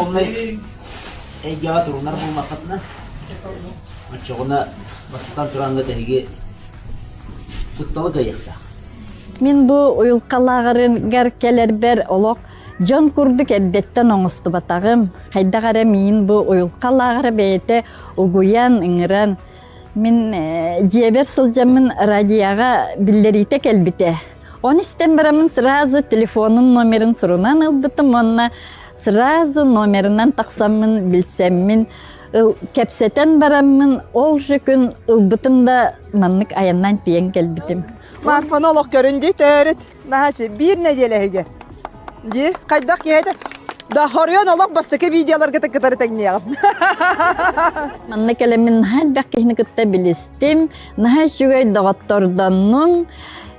Духовнай эйгэҕэ турунар буоллаххытына, оччоҕуна бастатан тураҥҥыт эһиги кутталы кыайыахтаах. Мин бу уйулҕа лааҕырыгар кэлэрбэр олох дьон курдук эрдэттэн оҥостубатаҕым. Хайдах эрэ миигин бу уйулҕа лааҕыра бэйэтэ угуйан, ыҥыран, мин дьиэбэр сылдьаммын радиоҕа биллэриитэ кэлбитэ. Оны истэн бараммын сразу телефонун номерын сурунан ылбытым уонна сразу номерынан тахсаммын билсэммин кэпсэтэн бараммын ол же күн ылбытым да маннык айаннаан тиийэн кэлбитим. Марфаны олох көрүн дии төрүт наһаачы биир нэдиэлэ иһигэр дии хайдах киһи этэ да хоруйан олох бастакы видеоларга кытары тэҥниэҕим. Манна кэлэммин наһаа элбэх киһини кытта билистим, наһаа үчүгэй доҕоттордоннум,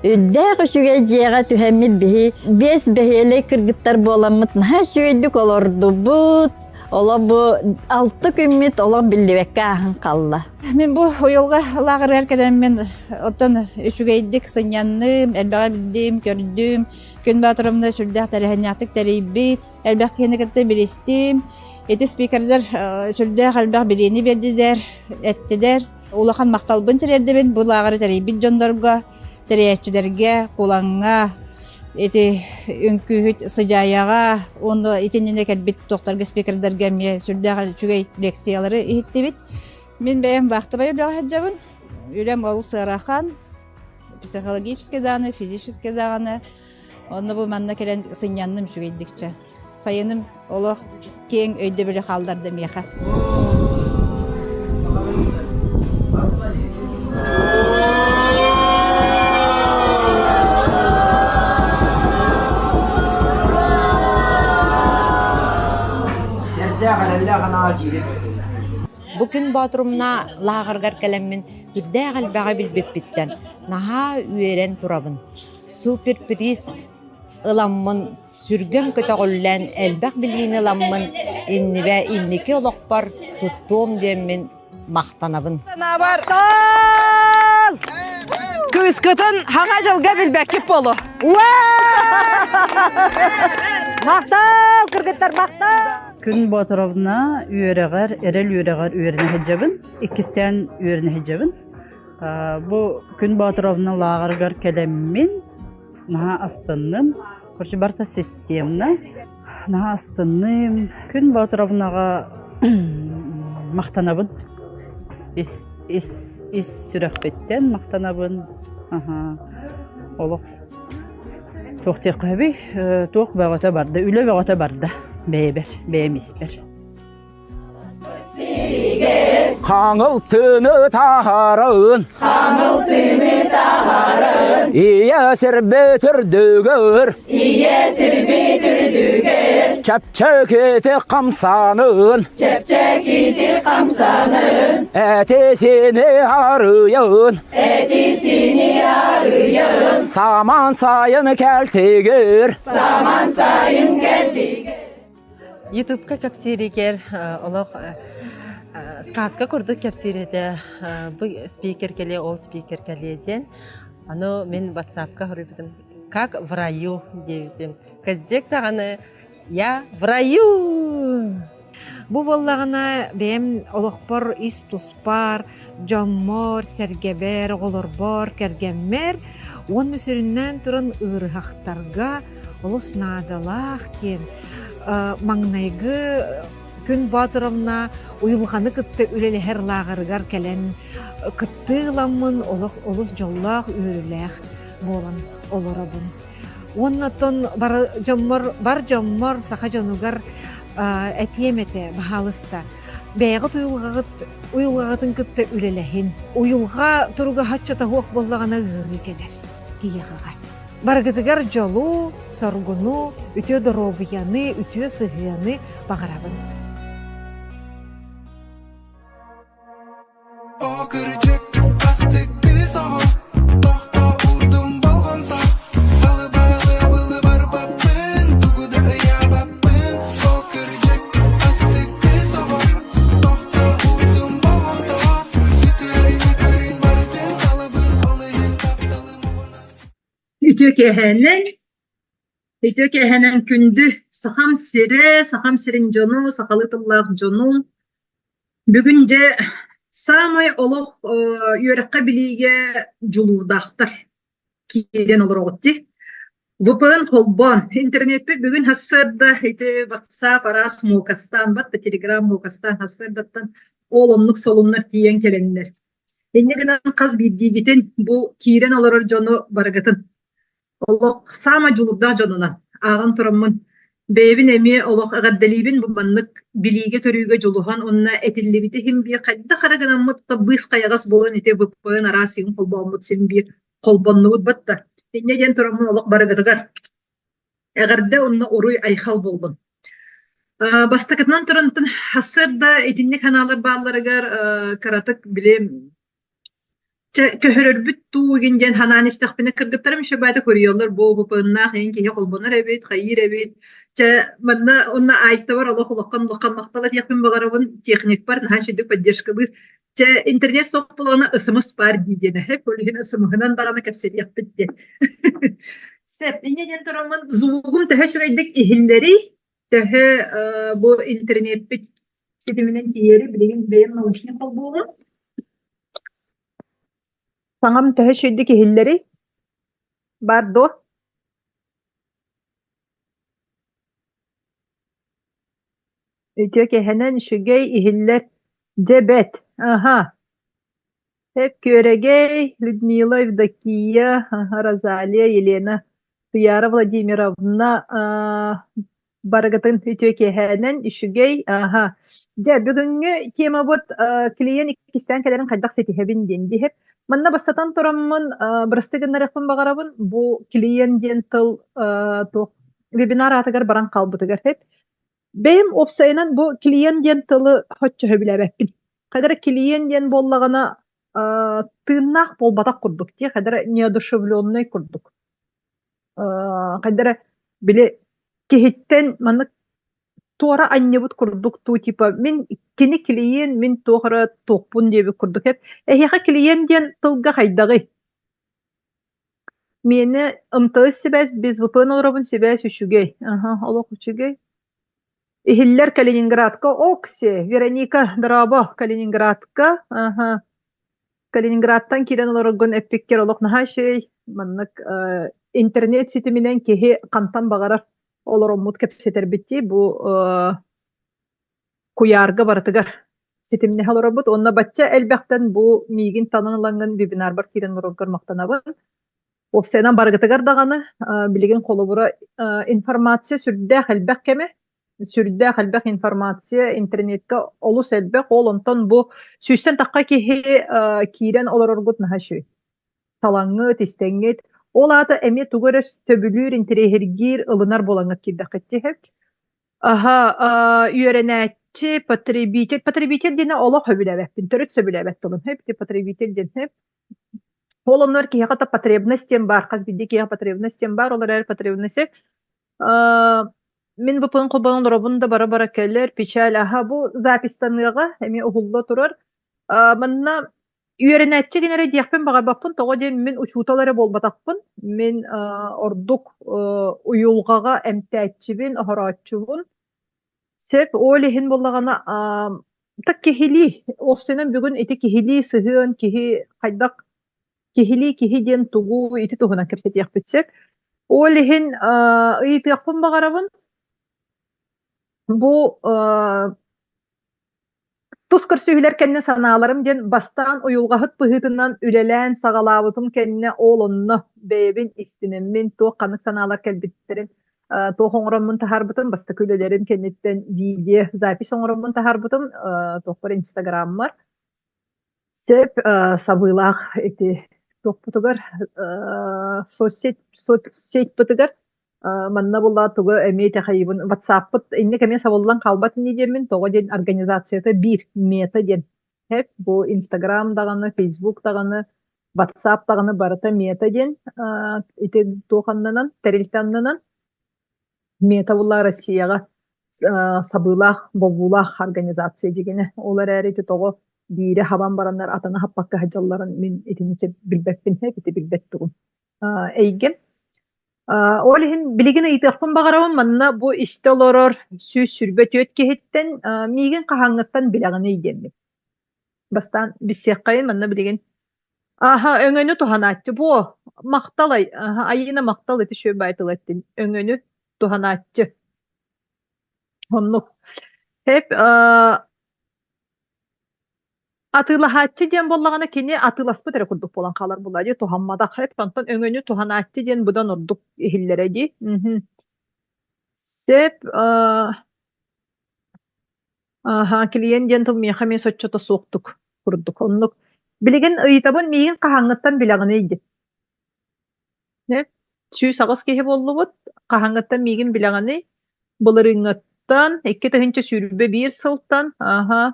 үрдээх үчүгэй дьиэҕэ түһэммит биһи биэс бэһиэлэй кыргыттар буоламмыт наһаа үчүгэйдик олордубут. Олох бу алта күммүт олох биллибэккэ ааһан хаалла. Мин бу уйулҕа лааҕырыгар кэлэммин оттон үчүгэйдик сынньанным, элбэҕи билдим, көрдүм. Күн Боотуровна сүрдээх тэрээһиннээхтик тэрийбит, элбэх киһини кытта билистим. Ити спикердэр сүрдээх элбэх билиини биэрдилэр, эттилэр. Улахан махталбын тириэрдэбин бу лааҕыры тэрийбит дьоннорго, тэрийээччилэргэ, Кулаҥҥа, ити үҥкүүһүт Сыдьаайаҕа уонна итиннэ кэлбит тохторго спикердэргэ эмиэ сүрдээх үчүгэй лекциялары иһиттибит. Мин бэйэм вахтовай үлэҕэ сылдьабын. Үлэм олус ыарахан, психологически даҕаны, физически даҕаны. Онно бу манна кэлэн сынньанным үчүгэйдикчэ. Сайыным олох киэҥ өйдөбүлү хаалларда миэхэ. Сэрдээх эрэллээх анаҕа киирэн Бу күн Боотурумна лааҕыргар кэлэммин үрдээх элбэҕи билбиппиттэн наһаа үөрэн турабын. Суперприз ыламмын, сүргэм көтөҕүллэн, элбэх билиини ыламмын, иннибэ инники олохпор туттуом диэммин махтанабын. Санаабар кыыскытын хаҥа дьылга билбэккит болу. Махтал, кыргыттар, махтал! Күн Боотуровна үөрэҕэр, эрэл үөрэҕэр үөрэнэ сылдьабын. Иккистээн үөрэнэ сылдьабын. Бу Күн Боотуровна лааҕырыгар кэлэммин наһаа астынным. Короче, барыта системно. Наһаа астынным. Күн Боотуровнаҕа махтанабын. Ис, ис, ис сүрэхпиттэн махтанабын. Аха. Олох Туох диэххэ Туох бөҕөтө барда, үлэ бөҕөтө барда бэйэбэр, бэйэм испэр. Хаҥыл тыыны таһарын Хаҥыл тыыны таһарын Ийэ сирбит үрдүгэр Ийэ сирбит үрдүгэр Чэпчэкити хамсанын Чэпчэкити хамсанын Эти-сини арыйын Эти-сини арыйын Саман сайын кэлтигир Саман сайын кэлтигир Ютубка кэпсииригэр олох сказка курдук кэпсиир этэ. Бу спикер кэлиэ, ол спикер кэлиэ диэн. Аны мин ватсапка суруйбутум как в раю диэбитим. Кырдьык даҕаны я в раю! Бу буоллаҕына бэйэм олохпор ис туспар, дьоммор, сэргэбэр, оҕолорбор, кэргэммэр уонна сүрүннээн туран ыарыһахтарга олус наадалаах диэн маҥнайгы Күн Боотуровна уйулҕаны кытта үлэлэһэр лааҕырыгар кэлэн кыттыы ыламмын олох олус дьоллоох, үөрүүлээх буолан олоробун. Уонна оттон бар дьоммор, бар дьоммор, саха дьонугар этиэм этэ, баһаалыста, бэйэҕит уйулҕаҕыт уйулҕаҕытын кытта үлэлэһин. Уйулҕа туруга соччото суох буоллаҕына ыарыы кэлэр киһиэхэҕэ. Барыгытыгар дьолу, соргуну, үтүө доруобуйаны, үтүө сыһыаны баҕарабын. О кырдьык, астык кыыс оҕо, тохто уурдум болҕомто, Балыбалы былы барбаппын, тугу да ыйаабаппын. О кырдьык, астык кыыс оҕо, тохто уурдум болҕомто, Үтүөрүн барытын талабын, ол иһин тапталым оҕуна. Үтүө киэһээннэн. Үтүө киэһэнэн күндү Сахам сирэ, Сахам сирин дьону, сахалыы тыллаах дьону. Бүгүн дьэ саамай олох үөрэххэ-билиигэ дьулуурдаахтар киирэн олороҕут дии. VPN холбоон, интернетпит бүгүн сарсыарда ити WhatsApp араас муокастаан, батта Telegram муокастаан сарсыардаттан ол оннук солуннар тиийэн кэлэннэр. Инньэ гынан хас биирдиигитин бу киирэн олорор дьону барыгытын Олох саамай дьулуурдаах дьонунан ааҕан тураммын, бэйэбин эмиэ олох эҕэрдэлиибин бу маннык билиигэ-көрүүгэ дьулуһан уонна этиллибити иһин биир хайдах эрэ гынаммыт то быыс-хайаҕас буолан ити ВПН араас иһин холбооммут син биир холбоннубут батта. Инньэ диэн тураммын олох барыгытыгар эҕэрдэ уонна уруй-айхал буоллун. Бастакытынан турантын сарсыарда итинник ханаалар баалларыгар кыратык били Чэ, көһөрөрбүт дуу игин диэн санаан истэхпинэ, кыргыттарым еще баайда көрүйэллэр бу ВПН-наах иһин киһи холбонор эбит, хайыыр эбит. Чэ, манна уонна Айтабар олох улахан улахан махтал этиэхпин баҕарабын, техникпар наһаа үчүгэй поддержкалыыр. Чэ, интернет суох буоллаҕына СМС баар дии диэн эһэ, ол иһин СМС-ынан даҕаны кэпсэтиэхпит диэн. Сөп, инньэ диэн тураммын звугум төһө үчүгэйдик иһиллэрий, төһө бу интернеппит ситиминэн тиийэри билигин бэйэм наушник холбуоҕум. Саҥам төһө үчүгэйдик иһиллэрий? Баар дуо? Үтүө киэһэнэн үчүгэй иһиллэр. Дьэ бэт. Аһа. Эп Күөрэгэй, Людмила, Евдокия, Розалия, Елена, Туяра Владимировна барыгытын үтүө киэһээнэн үчүгэй. Аха. Дьэ, бүгүҥҥү темабыт клиент иккистээн кэлэрин хайдах ситиһэбин диэн диһэр. Манна бастатан тураммын бырастыы гыннарыахпын баҕарабын. Бу клиент диэн тыл туох вебинар аатыгар баран хаалбытыгар сөп. Бэйэм уопсайынан бу клиент диэн тылы соччо сөбүлээбэппин. Хайда эрэ клиент диэн буоллаҕына, аа, тыыннаах буолбатах курдук дии, хайда эрэ неодушевленный курдук. Аа, хайда эрэ били киһиттэн маннык туора анньыбыт курдук дуу, типа мин кини клиент, мин туох эрэ туохпун диэбит курдук эп. Эһиэхэ клиент диэн тылга хайдаҕый? Миэнэ МТС сибээс без ВПН олоробун сибээс үчүгэй. Аһа, олох үчүгэй. Иһиллэр Калининградка Окси, Вероника, дорообо, Калининградка. Аһа. Калининградтан киирэн олороргун эппиккэр олох наһаа үчүгэй. Маннык э, интернет ситиминэн киһи хантан баҕарар олороммут кэпсэтэрбит дии. Бу э, куйаарга барытыгар ситимнэһэ олоробут. Уонна бачча элбэхтэн бу миигин танан ылаҥҥын вебинарбар киирэн олороргор махтанабын. Уопсайынан барыгытыгар даҕаны билигин холобура информация сүрдээх элбэх кэмэ, сүрдээх элбэх информация интернетка олус элбэх. Ол онтон бу сүүстэн тахха киһи киирэн олороргут наһаа үчүгэй. Талаҥҥыт, истэҥҥит. Ол аата эмиэ тугу эрэ сөбүлүүр, интэриэһиргиир, ылынар буолаҥҥыт киирдэххит дии. Аһа, аа, үөрэнээччи, потребитель. Потребитель диэни олох сөбүлээбэппин, төрүт сөбүлээбэт тылым. Ити потребитель диэн сөп. Ол оннугар киһиэхэ да потребность диэн баар, хас биирдии киһиэхэ потребность диэн баар, ол эрээри потребности аа, мин ВПН холбонон олоробун да бара-бара кэлэр, печаль, аһа, бу запистаныаҕа эмиэ уһулла турар. Аа, манна Үөрэнээччи гин эрэ диэхпин баҕарбаппын, тоҕо диэн мин учуутал эрэ буолбатахпын. Мин ордук уйулҕаҕа эмтээччибин, оһорооччубун. Сөп, ол иһин буоллаҕына так киһилии, уопсайынан бүгүн ити киһилии сыһыан, киһи хайдах киһилии киһи диэн тугу ити туһунан кэпсэтиэхпит сөп. Ол иһин ыйытыахпын баҕарабын. Бу Тус көрсүһүүлэр кэннэ санааларым диэн бастаан уйулҕаһыт быһыытынан үлэлээн саҕалаабытым кэннэ ол онно бэйэбин истинэммин туох ханнык санаалар кэлбиттэрин туох оҥороммун таһаарбытым бастакы үлэлэрим кэнниттэн видео запись оҥороммун таһаарбытым туохпар инстаграммар Сөп, сабыылаах ити туохпутугар соцсеть соцсетьпытыгар манна буолла тугу эмиэ итэҕэйибин ватсаппыт инник эмиэ сабыллан хаалбат ини диэммин тоҕо диэн организацията биир мета диэн һэп бу инстаграм даҕаны фейсбук даҕаны ватсап даҕаны барыта мета диэн ити туох аннынан тэрилтэ аннынан Мета буолла Россияҕа сабыылаах, бобуулаах организация дьигинэ. Ол эрээри ити тоҕо биири хабан бараннар атыны хаппакка сылдьалларын мин итиниччэ билбэппин, ити билбэт тугум. Эйгэм. Ол иһин билигин ыйытыахпын баҕарабын манна бу истэ олорор 124 киһиттэн миигин хаһааҥҥыттан билэҕиний диэммин. Бастаан билсиэххэйин манна билигин Аха, өҥөнү туһанааччы буо. Махтал ай, аха, Айыына махтал ити үчүгэй баай тыл эттин. Өҥөнү туһанааччы. Оннук. Хеп, Атыылаһааччы диэн буоллаҕына кини атыыласпыт эрэ курдук буолан хаалар буоллаҕа дии, туһамматах эт, онтон өҥөнү туһанааччы диэн быдан ордук иһиллэрэ дии. Мгм. Сөп, аа, аха, клиент диэн тыл миэхэ эмиэ соччото суохтук курдук. Оннук. Билигин ыйытабын миигин хаһааҥҥыттан билэҕиний диэн. Сөп. 108 киһи буоллубут. Хаһааҥҥыттан миигин билэҕиний? Былырыыҥҥыттан, 2021 сылтан, аха,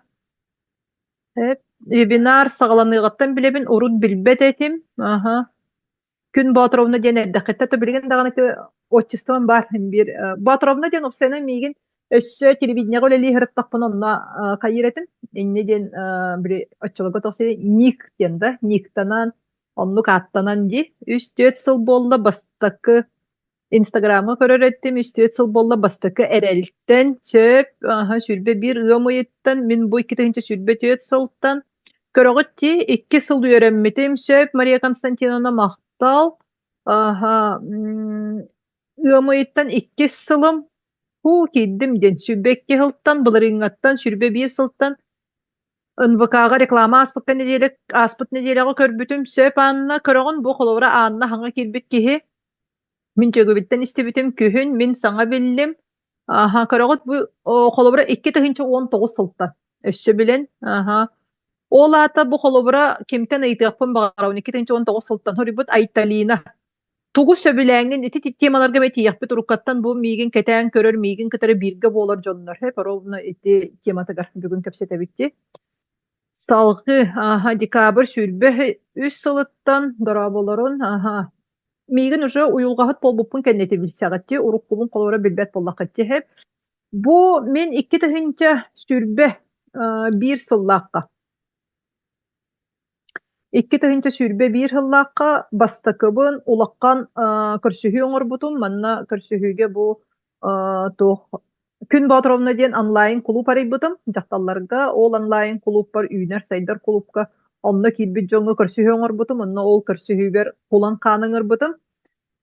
Эп, вебинар саҕаланыаҕыттан билэбин, урут билбэт этим. Аһа. Күн Боотуровна диэн эрдэххиттэ, то билигин даҕаны ити отчеством баар биир. Боотуровна диэн уопсайынан миигин өссө телевидениеҕэ үлэлии сырыттахпына онно хайыыр этим. Инньэ диэн били оччолорго туох ник диэн да, никтанан, оннук ааттанан дии. Үс-түөрт сыл буолла бастакы Инстаграмҥа көрөр эттим, үс-түөрт сыл буолла бастакы эрэлтэн, сөп, аһа, 21 ыам ыйыттан, мин бу 2024 сылтан. Көрөҕүт дии, икки сыл үөрэммитим, сөп, Мария Константиновна махтал. Аһа, ыам ыйыттан иккис сылым, һуу, киирдим диэн, 22 сылтан, былырыыҥҥаттан, 21 сылтан НВК-ҕа реклама ааспыкка нэдиэлэ, ааспыт нэдиэлэҕэ көрбүтүм, сөп, Анна, көрөҕүн бу холобура Анна хаҥа киирбит киһи, Мин дьүөгэбиттэн истибитим күһүн мин саҥа биллим. Аһа, көрөҕүт бу холобура 2019 сылтан өссө билэн. Аһа. Ол аата бу холобура кимтэн ыйытыахпын баҕарабын 2019 сылтан хоруйбут Айталина. Тугу сөбүлээҥҥин ити темаларга эмэ тиийэхпит уруккаттан бу миигин кэтээн көрөр, миигин кытары бииргэ буолар дьоннор. Хеп, ровно ити тематыгар бүгүн кэпсэтэбит дии. Салгыы, аһа, декабрь 23 сылыттан дорооболорун, аһа, Миигин уже уйулҕаһыт буолбуппун кэннити билсэҕит дии, уруккубун холобура билбэт буоллаххыт дии. Бу мин 2021 сыллаахха 2021 сыллаахха бастакыбын улахан көрсүһүү оҥорбутум. Манна көрсүһүүгэ бу туох Күн Боотуровна диэн онлайн-кулууп арыйбытым дьахталларга. Ол онлайн-кулууппар үүнэр-сайдар кулуупка онно киирбит дьоҥҥо көрсүһүү оҥорбутум. Онно ол көрсүһүүбэр Кулан Хааны ыҥырбытым.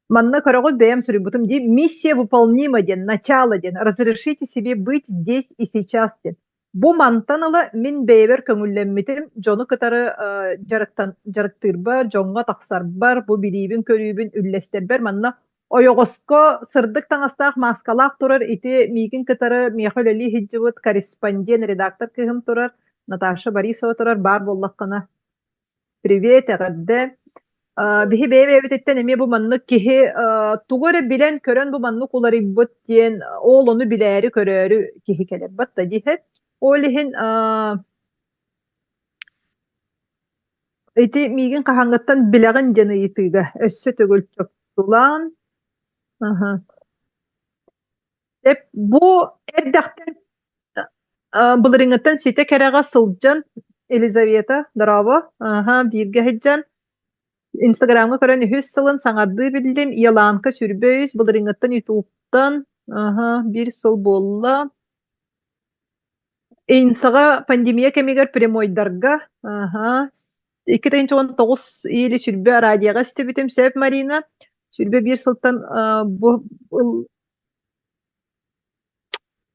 Манна көрөҕүт бэйэм суруйбутум дии «Миссия выполнима» диэн, «Начало» диэн, «Разрешите себе быть здесь и сейчас» диэн. Бу мантан ыла мин бэйэбэр көҥүллэммитим, дьону кытары дьарыктан дьарыктыырбар, дьоҥҥо тахсарбар, бу билиибин-көрүүбүн үллэстэрбэр манна ойоҕоско сырдык таҥастаах мааскалаах турар ити миигин кытары миэхэ үлэлии сылдьыбыт корреспондент, редактор кыыһым турар, Наташа Борисова турар, баар буоллаххына Привет, эҕэрдэ. Биһи бэйэ-бэйэбититтэн эмиэ бу маннык киһи тугу эрэ билэн-көрөн бу маннык уларыйбыт диэн ол ону билээри-көрөөрү киһи кэлэр батта диэһэ. Ол иһин ити миигин хаһааҥҥыттан билэҕин диэн ыйытыыга өссө төгүл чопчулаан Эп бу эрдэхтэн былырыыҥҥыттан ситэ кэрэҕэ сылдьан Елизавета, дорообо, аһа, бииргэ сылдьан Инстаграмҥа көрөн үһүс сылын саҥардыы биллим, Еланка сүүрбэ үс, былырыыҥҥыттан Ютубтан, аһа, биир сыл буолла. Инсаҕа пандемия кэмигэр прямойдарга, аһа, 2019 или сүүрбэ радиоҕа истибитим сөп Марина, 21 сылтан бу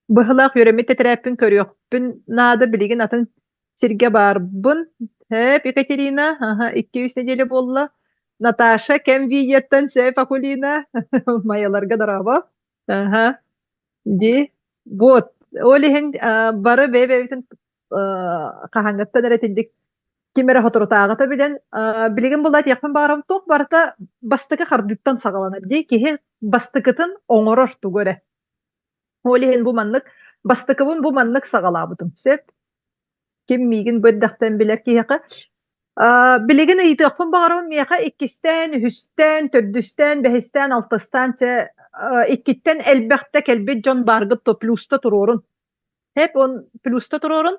Быһылаах үөрэммит тэтэрээппин көрүөхпүн наада, билигин атын сиргэ баарбын. Сөп, Екатерина, аһа, икки-үс нэдиэлэ буолла. Наташа, кэм видеоттан сөп, Акулина. Майаларга дорообо. Аһа, дии. Вот, ол иһин бары бэйэ-бэйэбитин хаһааҥҥыттан эрэ итинник ким эрэ соторутааҕыта билэн, билигин буолла этиэхпин баҕарабын, туох барыта бастакы хардыыттан саҕаланар дии. Киһи бастакытын оҥорор тугу эрэ. Ол иһин бу маннык бастакыбын бу маннык саҕалаабытым. Сөп. Ким миигин бу эрдэхтэн билэр киһиэхэ. Билигин ыйытыахпын баҕарабын миэхэ иккистээн, үһүстээн, төрдүстээн, бэһистээн, алтыстаан чэ иккиттэн элбэхтэ кэлбит дьон бааргыт то плюста туруорун. Хэп он плюста туруорун.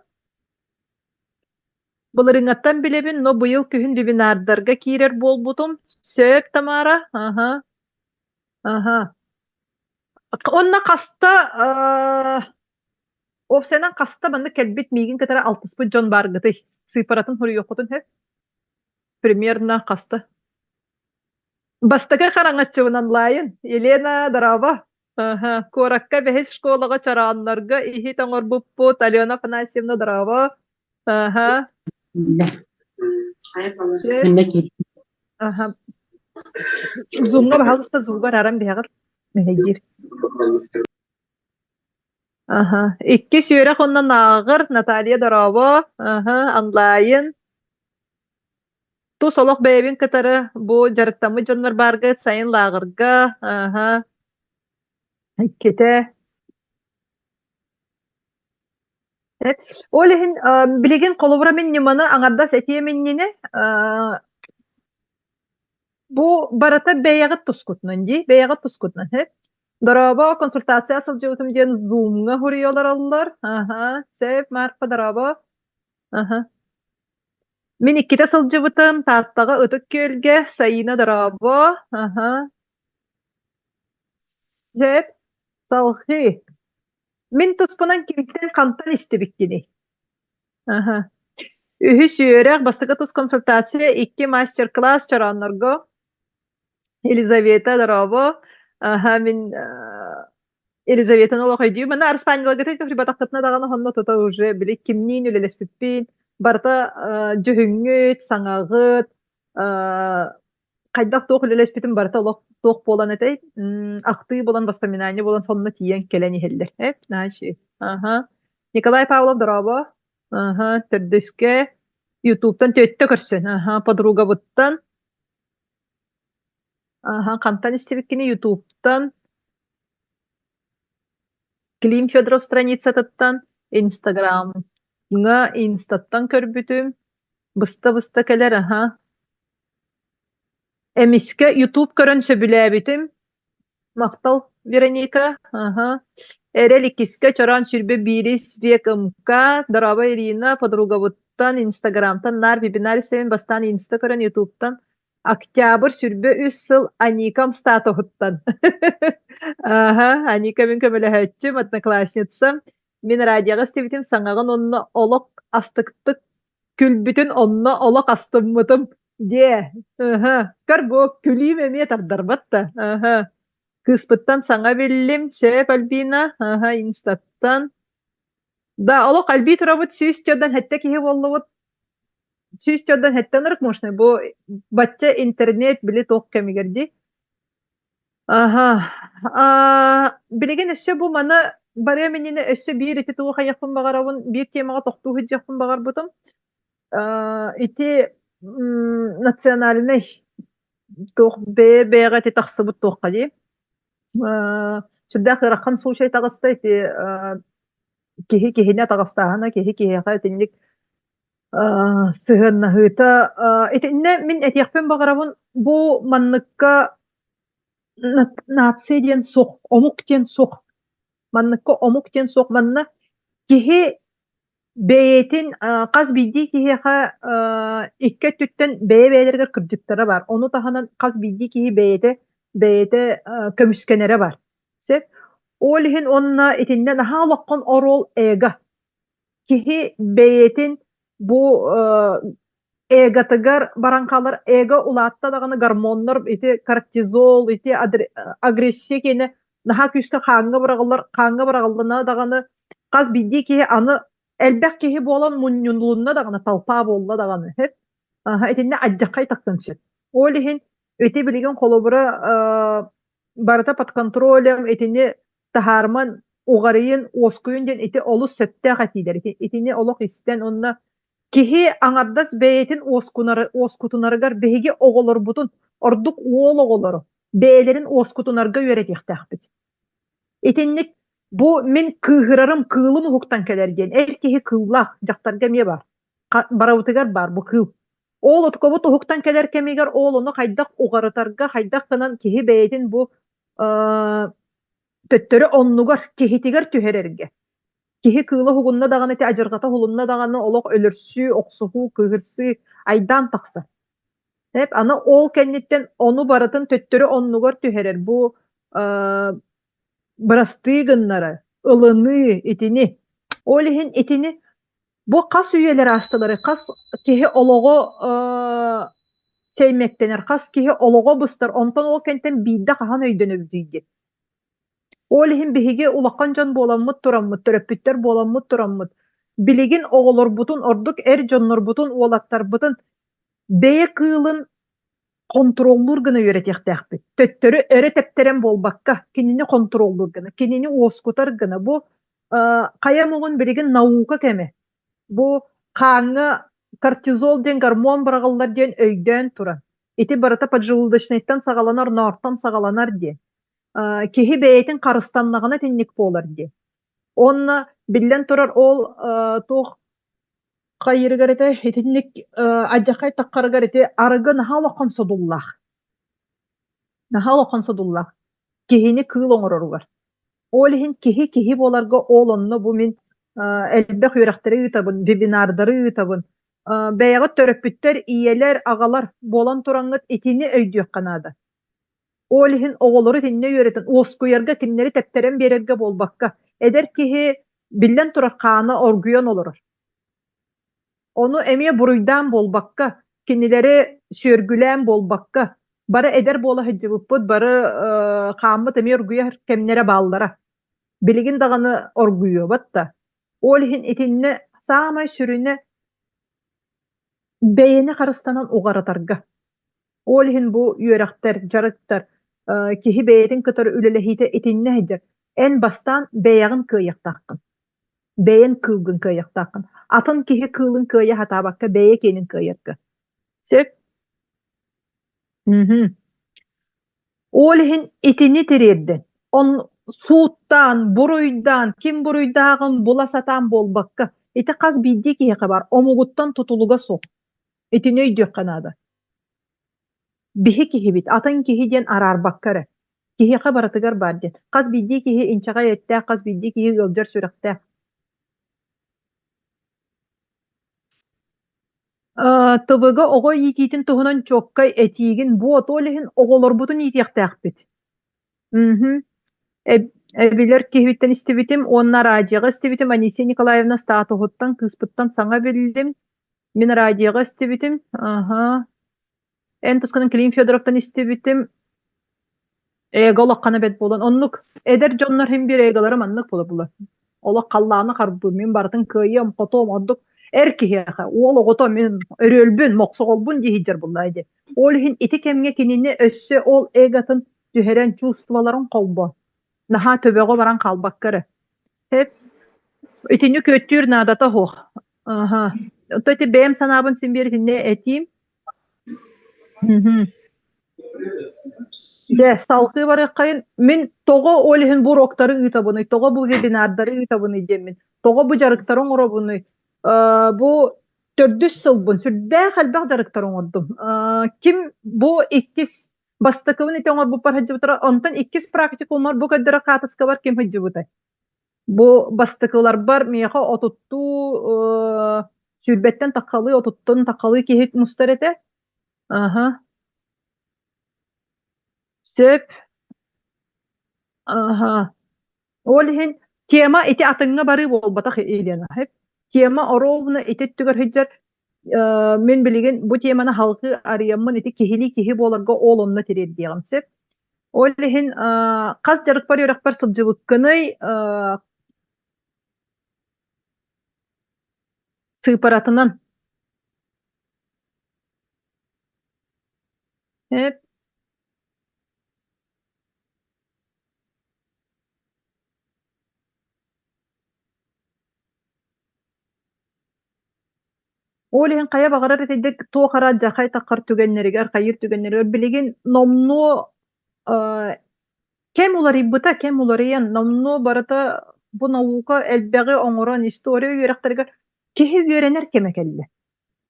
Былырыыҥҥаттан билэбин, но быйыл күһүн вебинардарга киирэр буолбутум. Сөп, Тамара. Аха. Аха. Онно хаста уопсайынан хаста маннык кэлбит миигин кытары алтыспыт дьон бааргытый? Сыыппаратын суруйуоххутун сөп? Примерно хаста? Бастакы хараҥаччыбынан лаайын. Елена, дорообо. Аха. Куоракка бэһис школаҕа чорооннорго иһит оҥорбуппут. Алена Афанасьевна, дорообо. Аха. Аха. Зумҥа баһаалыста зугар аран биһэҕит мэһэйдиир. Аха. Иккис үөрэх онно нааҕыр Наталья дорообо. Аха. Онлайн. Тус олох бэйэбин кытары бу дьарыктаммыт дьоннор бааргыт сайын лааҕырга. Аха. Иккитэ. Ол иһин билигин холобура мин ньыманы аҥардас этиэм иннинэ бу барыта бэйэҕит тускутунан дии, бэйэҕит тускутунан сөп. Дорообо, консультация сылдьыбытым диэн Zoom-ҥа суруйа олороллор. Аха, сөп, Марфа, дорообо. Аха. Мин иккитэ сылдьыбытым, Тааттаҕа Ытык Күөлгэ, Саина, дорообо. Аха. Сөп, салҕыы. Мин туспунан кимтэн хантан истибиккиний? Аха. Үһүс үөрэх, бастакы тус консультация, икки мастер-класс чорооннорго. Елизавета, дорообо. Аха, мин Елизаветаны олох өйдүүм. Манна Арыспаанньаларгытын көхрүбатаххытына даҕаны онно тута уже били кимниин үлэлэспиппин, барыта дьүһүҥҥүт, саҥаҕыт, хайдах-туох үлэлэспитим барыта олох туох буолан этэй? Ахтыы буолан, воспоминание буолан сонно тиийэн кэлэн иһэллэр. Э, значит, аха. Николай Павлов, дорообо. Аха, төрдүскэ Ютубтан төттө көрсөн. Аха, подругабыттан. Аха, хантан истибиккини Ютубтан. Клим Федоров страницатыттан, Инстаграмҥа, Инстаттан көрбүтүм. Быста-быста кэлэр, аха. Эмискэ Ютуб көрөн сөбүлээбитим. Махтал, Вероника. Аха. Эрэл иккискэ чороон 21 век МК. Дорообо, Ирина. Подругабыттан, Инстаграмтан наар вебинар истэбин. Бастаан Инста көрөн, Ютубтан. Октябрь 23 сыл Аникам статуһуттан. Аха, Аника мин көмөлөһөөччүм, одноклассницам. Мин радиоҕа истибитим саҥаҕын онно олох астыктык күлбүтүн онно олох астыммытым диэ. Ыһы. Көр бу күлүүм эмиэ тардарбат да. Ыһы. Кыыспыттан саҥа биллим. Сөп, Альбина. Ыһы, инстаттан. Да, олох Альби турабыт 147 киһи буоллубут. 147 ынырык можно. Бу бачча интернет били туох кэмигэр дии. Аһа. Аа, билигин өссө бу маны барыам иннинэ өссө биир ити тугу хайыахпын баҕарабын, биир темаҕа тохтуу сылдьыахпын баҕарбытым. Аа, ити м, национальнай туох бэйэ-бэйэҕэ ити тахсыбыт туохха дии. Аа, сүрдээх ыарахан случай таҕыста ити аа, киһи киһини атаҕастааһына, киһи киһиэхэ итинник аа, сыһыаннаһыыта. Аа, итиннэ мин этиэхпин баҕарабын, бу манныкка нация диэн суох, омук диэн суох. Манныкка омук диэн суох. Манна киһи бэйэтин хас биирдии киһиэхэ икки өттүттэн бэйэ-бэйэлэригэр кырдьыктара баар. Ону таһынан хас биирдии киһи бэйэтэ бэйэтэ көмүскэнэрэ баар. Сөп. Ол иһин уонна итиннэ наһаа олоххун оруол эго. Киһи бэйэтин бу эготыгар баран хаалар эго улаатта даҕаны гормоннар ити кортизол ити агрессия киэнэ наһаа күүскэ хааҥҥа быраҕыллар хааҥҥа быраҕыллана даҕаны хас биирдии киһи аны элбэх киһи буолан мунньулунна даҕаны толпа буолла даҕаны итиннэ адьаххай тахсан сөп ол иһин ити билигин холобура барыта под контролем итини таһаарыман уҕарыйын уоскуйун диэн ити олус сөптөөх этиилэр итини олох истэн уонна Киһи аҥардас бэйэтин уоскутунарыгар биһиги оҕолорбутун, ордук уол оҕолору, бэйэлэрин уоскутунарга үөрэтиэхтээхпит. Итинник бу мин кыыһырарым кыылым уһуктан кэлэр диэн эр киһи кыыллаах, дьахтарга эмиэ баар. Барыбытыгар баар бу кыыл. Ол откобут уһуктан кэлэр кэмигэр ол ону хайдах уҕарытарга, хайдах гынан киһи бэйэтин бу төттөрү оннугар, киһитигэр түһэрэргэ Киһи кыыла уһугунна даҕаны ити адьырҕата уһулунна даҕаны олох өлөрсүү, охсуһуу, кыыһырсыы, айдаан тахсар. Эп аны ол кэнниттэн ону барытын төттөрү оннугар түһэрэр. Бу бырастыы гыннара, ылыныы итини. Ол иһин итини бу хас үйэлэр аастылары, хас киһи олоҕо сэймэктэнэр, хас киһи олоҕо быстар, онтон ол кэнтэн биирдэ хаһан өйдөнөбүтүй диэн. Ол иһин биһиги улахан дьон буоламмыт тураммыт, төрөппүттэр буоламмыт тураммыт, билигин оҕолорбутун, ордук эр дьоннорбутун, уолаттарбытын бэйэ кыылын хонтуруоллуур гына үөрэтиэхтээхпит. Төттөрү өрө тэптэрэн буолбакка, кинини хонтуруоллуур гына, кинини уоскутар гына. Бу хайа муҥун билигин наука кэмэ. Бу хааҥҥа кортизол диэн гормон быраҕыллар диэн өйдөөн туран. Ити барыта поджелудочнайтан саҕаланар, ноортон саҕаланар диэн. Киһи бэйэтин харыстаннаҕына итинник буолар диэн. Уонна биллэн турар ол туох хайыырыгар этэ итинник алдьархай таххарыгар ити арыгы наһаа улахан содуллаах. Наһаа улахан содуллаах. Киһини кыыл оҥороругар. Ол иһин киһи киһи буоларга ол онно бу мин элбэх үөрэхтэри ыытабын, вебинардары ыытабын. Бэйэҕит төрөппүттэр, ийэлэр, аҕалар буолан тураҥҥыт итини өйдүөххэ наада. Ол иһин оҕолору итиннэ үөрэтэн, уоскуйарга, кинилэри тэптэрэн биэрэргэ буолбакка, эдэр киһи биллэн турар хаана оргуйан олорор. Ону эмиэ буруйдаан буолбакка, кинилэри сүөргүлээн буолбакка, бары эдэр буола сылдьыбыппыт, бары хааммыт эмиэ оргуйар кэмнэрэ бааллара. Билигин даҕаны оргуйуобат да. Ол иһин итиннэ саамай сүрүнэ бэйэни харыстанан уҕаратарга. Ол иһин бу үөрэхтэр, дьарыктар киһи бэйэтин кытары үлэлэһиитэ итиннэ сылдьар. Эн бастаан бэйэҕин кыайыахтааххын. Бэйэн кыылгын кыайыахтааххын. Атын киһи кыылын кыайа сатаабакка бэйэ киэнин кыайарга. Сөп? Мгм. Ол иһин итини тириэрдэн, он сууттаан, буруйдаан, ким буруйдааҕын була сатаан буолбакка, ити хас биирдии киһиэхэ баар, омугуттан тутулуга суох. Итини өйдүөххэ наада. Биһи киһибит, атын киһи диэн араарбакка эрэ. Киһиэхэ барытыгар баар диэн. Хас биирдии киһи инчэҕэй эттээх, хас биирдии киһи ыалдьар сүрэхтээх. ТВ-га оҕо иитиитин туһунан чуоккай этиигин буот, ол иһин оҕолорбутун иитиэхтээхпит. Мгм. Эбилэр киһибиттэн истибитим уонна радиоҕа истибитим Анисия Николаевна статуһуттан кыыспыттан саҥа биллим. Мин радиоҕа истибитим. Аһа. Эн тускунан Клим Федоровтан истибитим. Эго олоххоно бэт буолан оннук эдэр дьоннор иһин биир эголара маннык буола була. Олох халлааны харбыым, мин барытын кыайыам, хотуом ордук эр киһиэхэ, уол оҕото мин өрүөлбүн, мохсоҕолбун дии сылдьар буоллаа дии. Ол иһин ити кэмҥэ кинини өссө ол эготын түһэрэн чувстволарын холбоо. Наһаа төбөҕө баран хаалбакка эрэ. Эп итини күөттүүр наадата суох. Аха. Оттон ити бэйэм санаабын син биир итиннэ этиим. Дьэ, салгыы барыаххайын. Мин тоҕо ол иһин бу уроктары ыытабыный, тоҕо бу вебинардары ыытабыный диэммин, тоҕо бу дьарыктары оҥоробунуй? Э, бу төрдүс сылбын сүрдээх элбэх дьарыктары оҥордум. Э, ким бу иккис бастакыбын ити оҥорбуппар сылдьыбытара, онтон иккис практикуммар бу көрдөрөр хаатыскабар ким сылдьыбытай? Бу бастакыларбар миэхэ отуттуу э, сүүрбэттэн таххалыы, отуттан таххалыы киһи мустар этэ. Аха. Сөп. Аха. Ол иһин тема ити атыҥҥа барыы буолбатах Елена. Тема оруобуна ити өттүгэр сылдьар э, мин билигин бу теманы халҕыы арыйаммын ити киһилии киһи буоларга ол онно тириэрдиэҕим сөп. Ол иһин э, хас дьарыкпар үөрэхпэр сылдьыбыккыный э, сыыпаратынан Эп. Ол иһин хайа баҕарар итинник туох араат дьахай таххар түгэннэригэр, хайыыр түгэннэригэр билигин номнуо э, кэм уларыйбыта, кэм уларыйан, номнуо барыта бу наука элбэҕи оҥорон, история үөрэхтэригэр киһи үөрэнэр кэмэ кэллэ.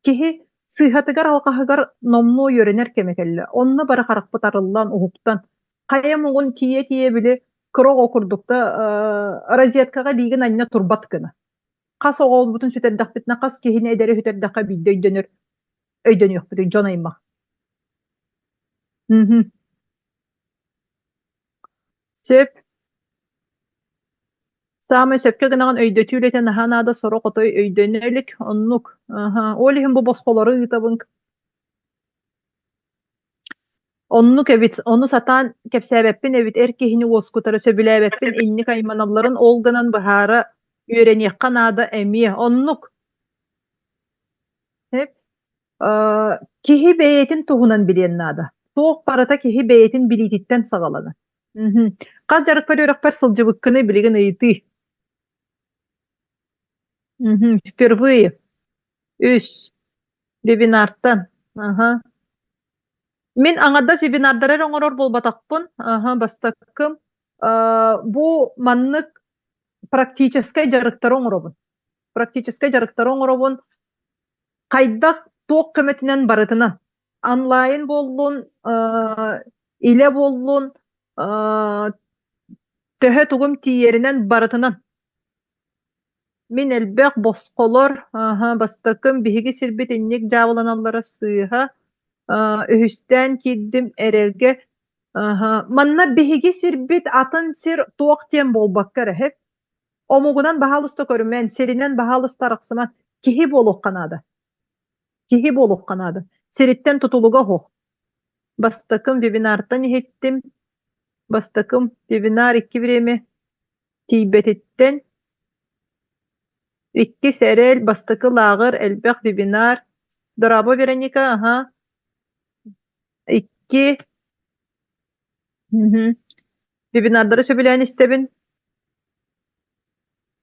Киһи сыыһатыгар-алҕаһыгар номнуо үөрэнэр кэмэ кэллэ. Онно бары харахпыт арыллан, уһуктан, хайа муҥун тиийэ-тиийэ били кыра оҕо курдук да э, розеткаҕа илиигин анньа турбат гына. Хас оҕолорбутун сүтэрдэхпитинэ, хас киһини эдэри сүтэрдэххэ биирдэ өйдөнөр, өйдөнүөхпүтүй дьон аймах. Мгм. Сөп. Саамай сөпкө гынаҕын өйдөтүү үлэтэ наһаа наада, сорох отой өйдөнө илик. Оннук. Аһа. Ол иһин бу босхолору ыытабын. Оннук эбит, ону сатаан кэпсээбэппин эбит, эр киһини уоскутары сөбүлээбэппин, инник айманалларын ол гынан быһаара үөрэниэххэ наада эмиэ. Оннук. Сөп. Киһи бэйэтин туһунан билиэн наада. Туох барыта киһи бэйэтин билиититтэн саҕаланар. Мгм. Хас дьарыкпар үөрэхпэр сылдьыбыккыный билигин ыйытыы. Мгм. Впервые. Үс. Вебинартан. Аха. Мин аҥардас вебинардары эрэ оҥорор буолбатахпын. Аха, бастакым. Э, бу маннык практическай дьарыктары оҥоробун. Практическай дьарыктары оҥоробун. Хайдах, туох көмөтүнэн барытынан. Онлайн буоллун, э, илэ буоллун, э, төһө тугум тиийэринэн барытынан. Мин элбэх босхолор, аһа, бастакым биһиги сирбит инник дьаабыланаллара сыыһа, аа, үһүстээн киирдим эрэлгэ, аһа, манна биһиги сирбит атын сир туох диэн буолбакка эрэ иһит. Омугунан баһаалыста көрүмэн, сиринэн баһаалыста арахсыман, киһи буолуохха наада. Киһи буолуохха наада. Сириттэн тутулуга суох. Бастакым вебинартан иһиттим. Бастакым вебинар икки время Тиийбэтиттэн иккис эрэл, бастакы лааҕыр, элбэх вебинар. Дорообо, Вероника, аһа. Икки мгм. Вебинардары сөбүлээн истэбин.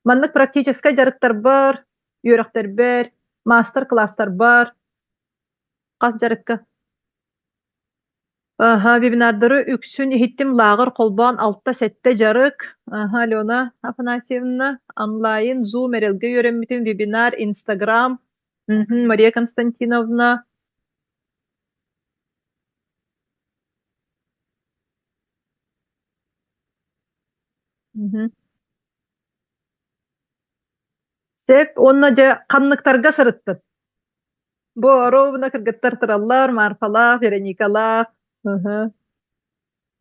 Маннык практическай дьарыктарбар, үөрэхтэрбэр, маастар-кылаастарбар хас дьарыкка Аһа, вебинардары үксүн иһиттим лааҕыр холбоон алта-сэттэ дьарык. Аһа, Алена Афанасьевна, онлайн, Zoom эрэлгэ үөрэммитим, вебинар, Инстаграм. Мгм, Мария Константиновна. Мгм. Сөп, уонна дьэ ханныктарга сырыттын? Бу оруобуна кыргыттар тураллар, Марфалаах, Вероникалаах. Ыһы.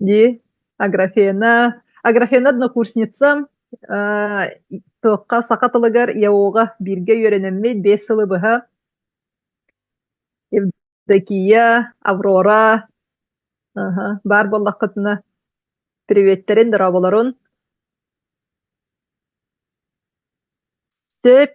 Дии. Аграфена. Аграфена однокурсницам. Э, туохха саха тылыгар ЯО-ҕа бииргэ үөрэнэммит 5 сылы быһа. Евдокия, Аврора. Аха, баар буоллаххытына приветтэрин, дорооболорун. Сөп.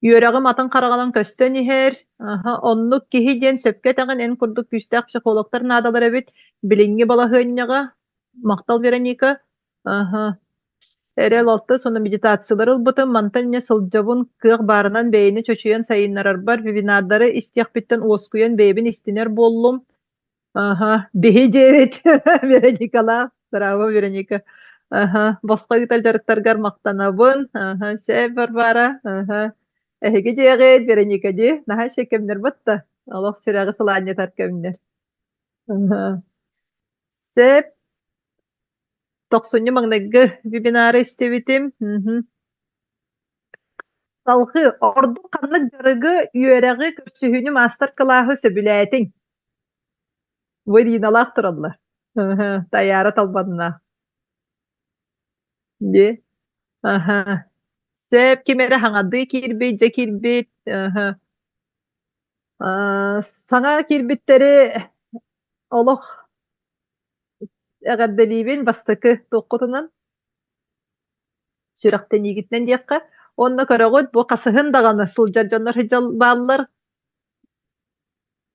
Үөрэҕим атын хараҕынан көстөн иһэр, аһа, оннук киһи диэн сөпкө этэҕин, эн курдук күүстээх психологтар наадалар эбит билиҥҥи балаһыанньаҕа. Махтал, Вероника. Аһа. Эрэл алтыс уонна медитациялары ылбытым, мантан инньэ сылдьабын, кыах баарынан бэйэни чочуйан сайыннарарбар вебинардары истиэхпиттэн уоскуйан бэйэбин истинэр буоллум. Аха, биһи дьиэбит Вероникалаах. Браво, Вероника. Аха, босхо ыытар дьарыктаргар махтанабын. Аха, сэ, Варвара. Аха. Эһиги дьиэҕит, Вероника дии. Наһаа үчүгэй кэмнэр батта. Олох сүрэҕи сылаанньытар кэмнэр. Аха. Сөп. Тохсунньу маҥнайгы вебинары истибитим. Мгм. Салҕыы, ордук ханнык дьарыгы, үөрэҕи, көрсүһүүнү, маастар-кылааһы сөбүлээтиҥ? Бу Ириналаах тураллар. Тайаара Талбаннаах. Дии. Аһа. Сөп, ким эрэ хаҥардыы киирбит, дьэ киирбит. Аһа. Аа, саҥа киирбиттэри олох эҕэрдэлиибин бастакы туоххутунан сүрэхтэниигитинэн диэххэ. Уонна көрөҕүт, бу хасыһын даҕаны сылдьар дьоннор сылдьал бааллар.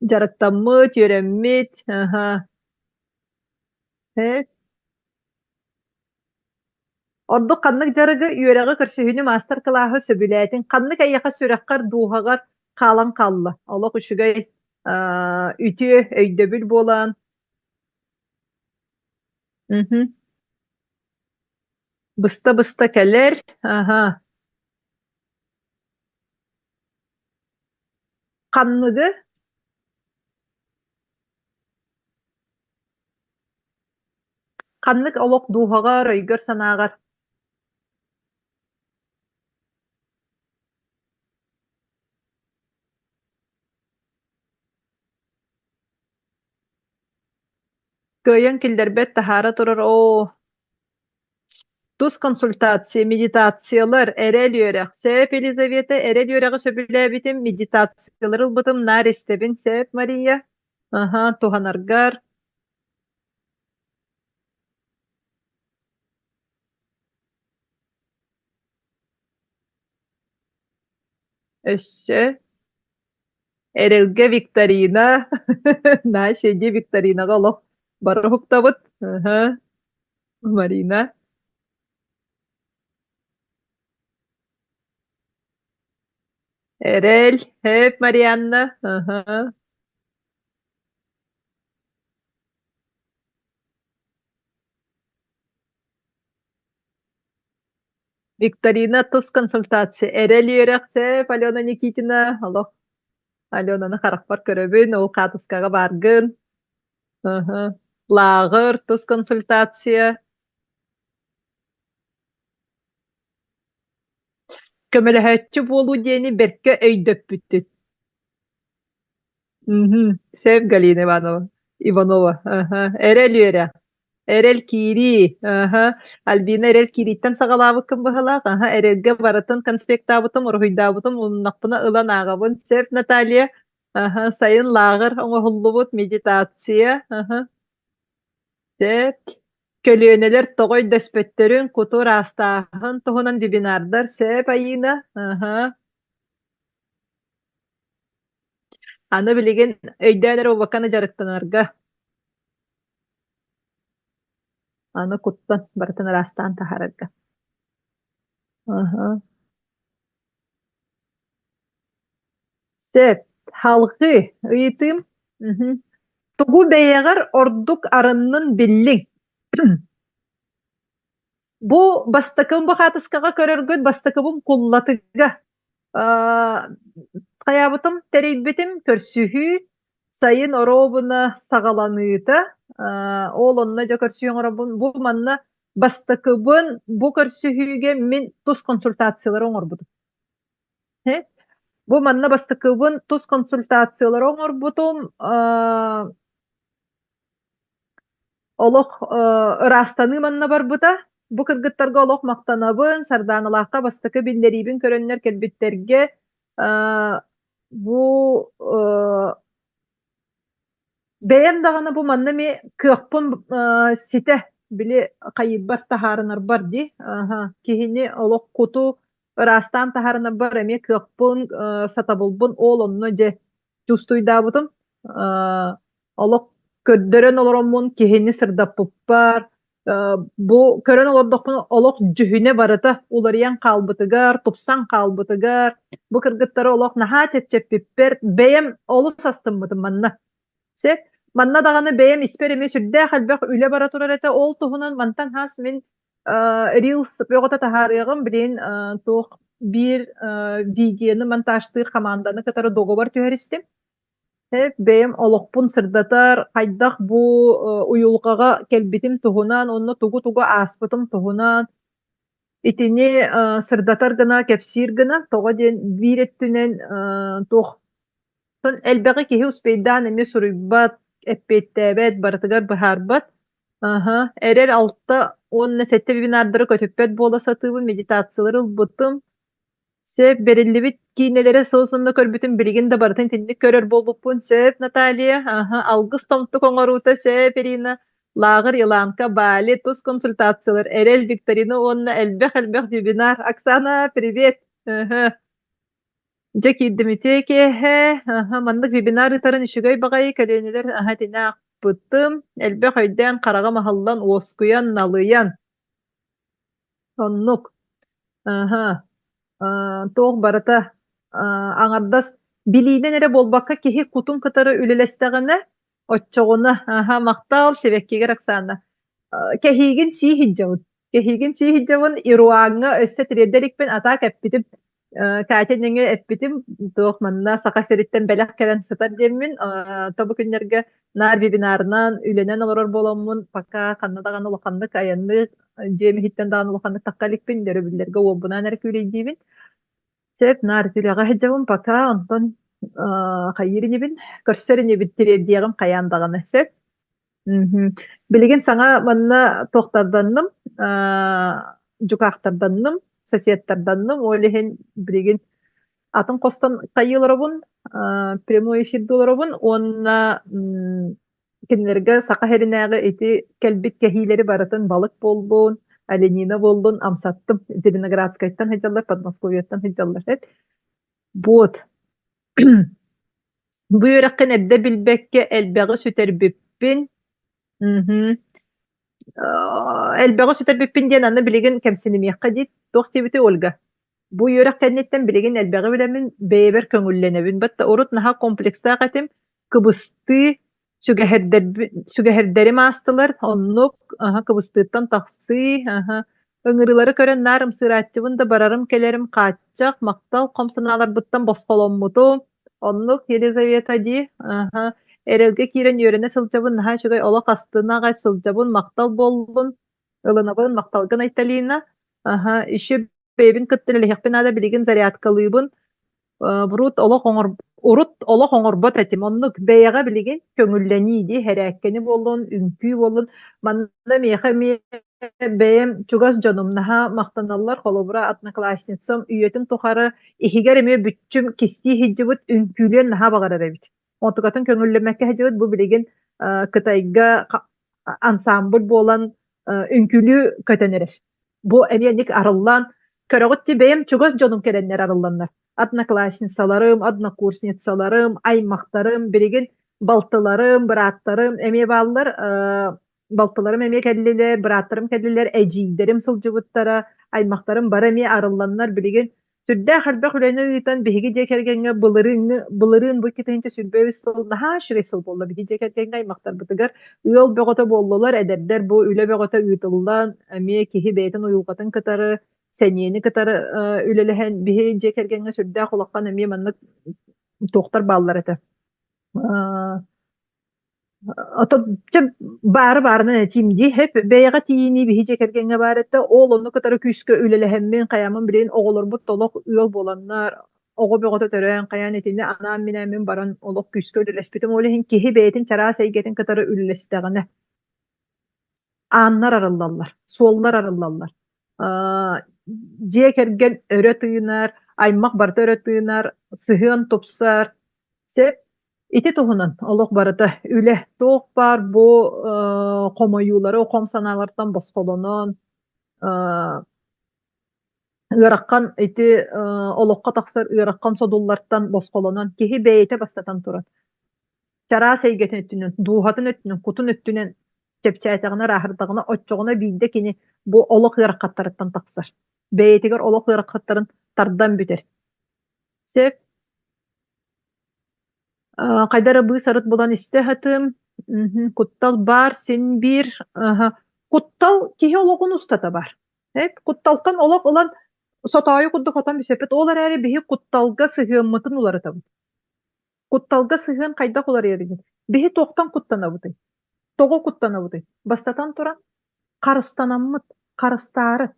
Дьарыктаммыт, үөрэммит, аһа. Э, Ордук ханнык дьарыгы, үөрэҕи, көрсүһүүнү, маастар-кылааһы сөбүлээтиҥ? Ханнык эйиэхэ сүрэххэр, дууһаҕар хаалан хаалла? Олох үчүгэй, аа, үтүө өйдөбүл буолан. Мгм. Быста-быста кэлэр. Аһа. Ханныгы? Ханнык олох дууһаҕар, өйгөр-санааҕар? Кыайан киллэрбэт таһаара турар оо Тус консультация, медитациялар, эрэл үөрэх. Сөп, Елизавета, эрэл үөрэҕи сөбүлээбитим, медитациялары ылбытым, наар истэбин. Сөп, Мария. Аха, туһанаргар. Өссө Эрэлгэ викторина. Наша иди викторинаҕа олох бары уһуктабыт. Аха. Марина. Эрэл, Хэп Марианна. Аха. Викторина тус консультация. Эрэл үөрэх сөп, Алена Никитина. Олох Аленаны харахпар көрөбүн, ол хаатыскаҕа бааргын. Аха. Лааҕыр, тус консультация. Көмөлөһөөччү буолуу диэни бэркэ өйдөппүттүт. Мгм. Сөп, Галина Иванова. Иванова. Аха. Эрэл үөрэх. Эрэл киирии. Аха. Альбина эрэл киирииттэн саҕалаабыккын быһалаах. Аха. Эрэлгэ барытын конспектаабытым, уруһуйдаабытым, умнахпына ылан ааҕабын. Сөп, Наталья. Аха. Сайын лааҕыр оҥоһуллубут медитация. Аха. Сөп. Көлүөнэлэр тоҕо өйдөспөттөрүн, куту ыраастааһын туһунан вебинардар. Сөп, Айыына. Аха. Аны билигин өйдөөн эрэ буолбакканы дьарыктанарга аны куттан барытын ыраастаан таһаарарга. Аһа. Сөп. Халҕыы ыйытыым. Мгм. Тугу бэйэҕэр ордук арыннын биллиҥ? Бу бастакым бу хаатыскаҕа көрөргүт бастакыбын куллатыга хайаабытым тэрийбитим көрсүһүү сайын оруобуна саҕаланыыта ол онно дьэ көрсүһүү оҥоробун бу манна бастакыбын бу көрсүһүүгэ мин тус консультациялары оҥорбутум бу манна бастакыбын тус консультациялары оҥорбутум Олох ыраастаныы манна барбыта. Бу кыргыттарга олох махтанабын. Сардааналаахха бастакы биллэриибин көрөннөр кэлбиттэргэ бу бэйэм даҕаны бу манна эмиэ кыахпын ситэ били хайыырбар таһаарынарбар дии киһини олох куту ыраастаан таһаарынарбар эмиэ кыахпын сатабылбын ол онно дьэ чувствуйдаабытым олох көрдөрөн олороммун киһини сырдаппыппар бу көрөн олордохпуна олох дьүһүнэ барыта уларыйан хаалбытыгар тупсан хаалбытыгар бу кыргыттары олох наһаа чэпчэппиппэр бэйэм олус астыммытым манна сөп манна даҕаны бэйэм испэр эмиэ сүрдээх элбэх үлэ бара турар этэ ол туһунан мантан хас мин рилс бөҕөтө таһаарыаҕым билигин туох биир видеоны монтажтыыр хамаанданы кытары договор түһэристим Бэйэм олохпун сырдатар, хайдах бу уйулҕаҕа кэлбитим туһунан уонна тугу-тугу ааспытым туһунан итини сырдатар гына, кэпсиир гына. Тоҕо диэн биир өттүнэн туох элбэҕи киһи успейдаан эмиэ суруйбат, эппиэттээбэт, барытыгар быһаарбат. Аһа, эрэл 6 уонна 7 вебинардары көтүппэт буола сатыыбын, медитациялары ылбытым. Сөп, бэриллибит киинэлэри сыл-сылына көрбүтүм, билигин да барытын итинник көрөр буолбуппун. Сөп, Наталья. Аһа, алгыс томтук оҥоруута сөп, Ирина. Лааҕыр, Еланка, Бали, тус консультациялар, Эрэл, викторина уонна элбэх-элбэх вебинар. Оксана, привет! Аһа. Дьэ киирдим үтүө киэһэ. Аһа, маннык вебинар ыытарын үчүгэй баҕайы көлүөнэлэр аһа итини аахпытым. Элбэх өйдөөн, хараҕым аһыллан, уоскуйан, налыйан. Оннук. Аһа. Туох барыта аҥардас билиинэн эрэ буолбакка киһи кутун кытары үлэлэстэҕинэ, оччоҕуна аһа махтал сибэккигэр Оксана. Кэһиигин сии сылдьабын. Кэһиигин сии сылдьабын Ируаҥҥа өссө тириэрдэ иликпин атаак эппитим. Катя нөҥүө эппитим туох манна Саха сириттэн бэлэх кэлэн сытар диэммин то бу күннэргэ наар вебинарынан үлэнэн олорор буоламмын пока ханна даҕаны улаханнык айанныы дьиэм иһиттэн даҕаны улаханнык тахха иликпин өрөбүллэргэ уолбунаан эрэ күүлэйдиибин сөп наар үлэҕэ сылдьабын пока онтон хайыыр инибин көрсөр инибин тириэрдиэҕим хайаан даҕаны сөп. Билигин саҥа манна туохтарданным, дьукаахтарданным, соседтарданным, ол иһин билигин атын хостон хайыы олоробун, прямой эфирдии олоробун уонна кинилэргэ Саха сиринээҕи ити кэлбит кэһиилэри барытын балык буоллун, оленина буоллун амсаттым. Зеленоградскайтан сылдьаллар, Подмосковьеттан сылдьаллар эт. Вот. Бу үөрэххин эрдэ билбэккэ элбэҕи сүтэрбиппин. Мгм. Элбэҕи сүтэрбиппин диэн аны билигин кэмсинимиэххэ дии. Туох диэбитий Ольга? Бу үөрэх кэнниттэн билигин элбэҕи билэммин, бэйэбэр көҥүллэнэбин. Батта урут наһаа комплекстаах этим, кыбыстыы, сүгэһэрдэрим аастылар, оннук аһа кыбыстыыттан тахсыы, аһа ыҥырыылары көрөн наар ымсыырааччыбын да барарым-кэлэрим хааччах, махтал хом санааларбыттан босхоломмутум. Оннук Елизавета дии, аһа эрэлгэ киирэн үөрэнэ сылдьабын, наһаа үчүгэй олох астына аҕай сылдьабын, махтал буоллун, ылынабын, махталгын Айталина. Аһа, еще бэйэбин кытта үлэлэһиэхпин наада, билигин зарядкалыыбын. Урут олох оҥор урут олох оҥорбот этим. Оннук бэйэҕэ билигин көҥүллэнии дии, хэрээккэни буоллун, үҥкүү буоллун. Манна миэхэ эмиэ бэйэм чугас дьонум наһаа махтаналлар. Холобура, одноклассницам үйэтин тухары иһигэр эмиэ бүччүм кистии сылдьыбыт үҥкүүлүөн наһаа баҕарар эбит. Онтукатын көҥүллэммэккэ сылдьыбыт бу билигин Кытайга ансамбль буолан үҥкүүлүү көтөн эрэр. Бу эмиэ ник арыллан, көрөҕүт дии бэйэм чугас дьонум кэлэннэр арылланнар. Одноклассницаларым, однокурсницаларым, аймахтарым, билигин балтыларым, бырааттарым эмиэ бааллар. Балтыларым эмиэ кэллилэр, бырааттарым кэллилэр, эдьиийдэрим сылдьыбыттара, аймахтарым бары эмиэ арылланнар билигин сүрдээх элбэх үлэни ыытан биһиги дьиэ кэргэҥҥэ былырыыҥҥы былырыын бу 2023 сыл наһаа үчүгэй сыл буолла биһиги дьиэ кэргэҥҥэ аймахтарбытыгар ыал бөҕөтө буоллулар эдэрдэр бу үлэ бөҕөтө ыытыллан эмиэ киһи бэйэтин уйулҕатын кытары сэниэни кытары үлэлэһэн биһиги дьиэ кэргэҥҥэ сүрдээх улахан эмиэ маннык туохтар бааллар этэ. Ото чэ баары баарынан этиим дии, һэп бэйэҕэ тиийинии биһи дьиэ кэргэҥҥэ баар этэ, ол онно кытары күүскэ үлэлэһэммин, хайааммын билигин оҕолорбут толох ыал буоланнар, оҕо бөҕөтө төрөөн, хайаан итини анаан-минээммин баран олох күүскэ үлэлэспитим. Ол иһин киһи бэйэтин чараас эйгэтин кытары үлэлэстэҕинэ, ааннар арыллаллар, суоллар арыллаллар. Дьиэ кэргэн өрө тыынар, аймах барыта өрө тыынар, сыһыан тупсар. Сөп Ити туһунан олох барыта үлэ туох баар бу хомойуулары хом санаалартан босхолонон ыарахан ити олоххо тахсар ыарахан содуллартан босхолонон киһи бэйэтэ бастатан туран чараас эйгэтин өттүнэн, дууһатын өттүнэн, кутун өттүнэн чэпчээтэҕинэ, ырааһырдаҕына, оччоҕуна биирдэ кини бу олох ыарахаттарыттан тахсар. Бэйэтигэр олох ыарахаттарын тардан бүтэр. Сөп. Хайда эрэ быыс-арыт булан истэ сатыым. Куттал баар син биир. Куттал киһи олоҕун устата баар. Кутталтан олох ылан сотоойу курдук хотон бүсэппит. Ол эрээри биһи кутталга сыһыаммытын уларытабыт. Кутталга сыһыан хайдах уларыйар диэн. Биһи туохтан куттанабытый? Тоҕо куттанабытый? Бастатан туран, харыстанаммыт, харыстаары.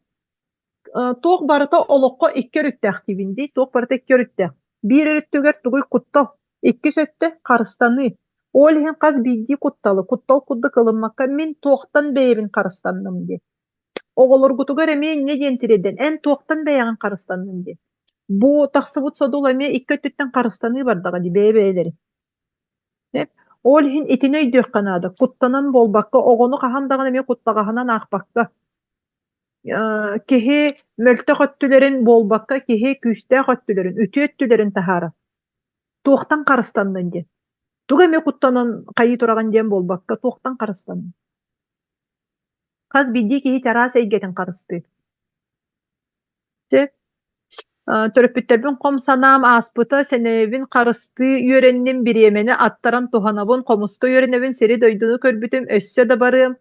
Туох барыта олоххо икки өрүттээх диибин дии, туох барыта икки өрүттээх. Биир өрүттүгэр тугуй куттал, иккис өттө харыстаныы. Ол иһин хас биирдии кутталы куттал курдук ылыммакка мин туохтан бэйэбин харыстанным диэн. Оҕолоргутугар эмиэ инньэ диэн тириэрдэн, эн туохтан бэйэҕин харыстаннын диэн. Бу тахсыбыт содул эмиэ икки өттүттэн харыстаныы бардаҕа дии бэйэ-бэйэлэрин. Ол иһин итини өйдүөххэ наада. Куттанан буолбакка, оҕону хаһан даҕаны эмиэ куттаҕаһынан аахпакка. Киһи мөлтөх өттүлэрин буолбакка, киһи күүстээх өттүлэрин, үтүө өттүлэрин таһаарар. Туохтан харыстаннын диэн. Тугу эмэ куттанан хайыы тураҕын диэн буолбакка, туохтан харыстаннын. Хас биирдии киһи чараас эйгэтин харыстыыр. Сөп. Төрөппүттэрбин хом санаам ааспыта, сэнэйэбин харыстыы үөрэнним, бириэмэни аттаран туһанабын, хомуска үөрэнэбин, сири-дойдуну көрбүтүм, өссө да барыам.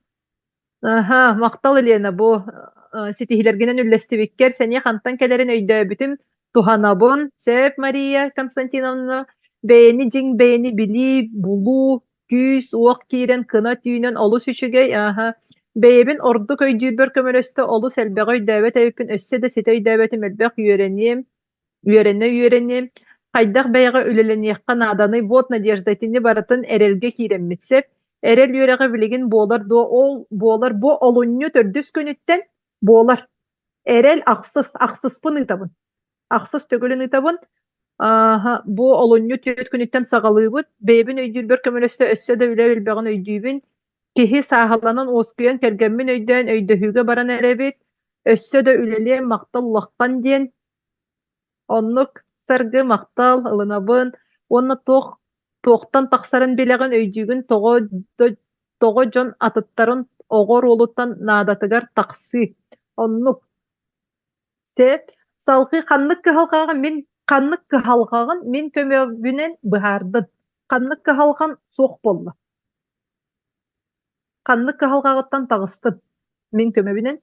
Аһа, махтал, Елена, бу ситиһиилэргинэн үллэстибиккэр сэниэ хантан кэлэрин өйдөөбүтүм, туһанабын. Сөп, Мария Константиновна, бэйэни дьиҥ бэйэни билии, булуу, күүс-уох киирэн кына түүнэн олус үчүгэй, аһа. Бэйэбин ордук өйдүүрбэр көмөлөстө, олус элбэҕи өйдөөбөт эбиппин, өссө да ситэ өйдөөбөтүм элбэх үөрэниэм, үөрэнэ үөрэниэм. Хайдах бэйэҕэ үлэлэниэххэ нааданый, вот Надежда итини барытын эрэлгэ киирэммит сөп. Эрэл үөрэҕэ билигин буолар дуо? Ол буолар бу олунньу төрдүс күнүттэн буолар. Эрэл ахсыс, ахсыспын ыытабын. Ахсыс төгүлүн ыытабын. Ааһа, бу олунньу түөрт күнүттэн саҕалыыбыт. Бэйэбин өйдүүрбэр көмөлөстө өссө да үлэ элбэҕин өйдүүбүн. Киһи сааһыланан уоскуйан кэргэммин өйдөөн өйдөһүүгэ баран эрэбит. Өссө да үлэлиэм махтал улахан диэн. Оннук саргы махтал ылынабын уонна туох туохтан тахсарын билэҕин өйдүүгүн тоҕо тоҕо дьон атыттарын оҕо оруолуттан наадатыгар тахсыы. Оннук. Сөп. Салгыы ханнык кыһалҕаҕын мин ханнык кыһалҕаҕын мин көмөбүнэн быһаардын. Ханнык кыһалҕан суох буолла. Ханнык кыһалҕаҕыттан таҕыстын мин көмөбүнэн.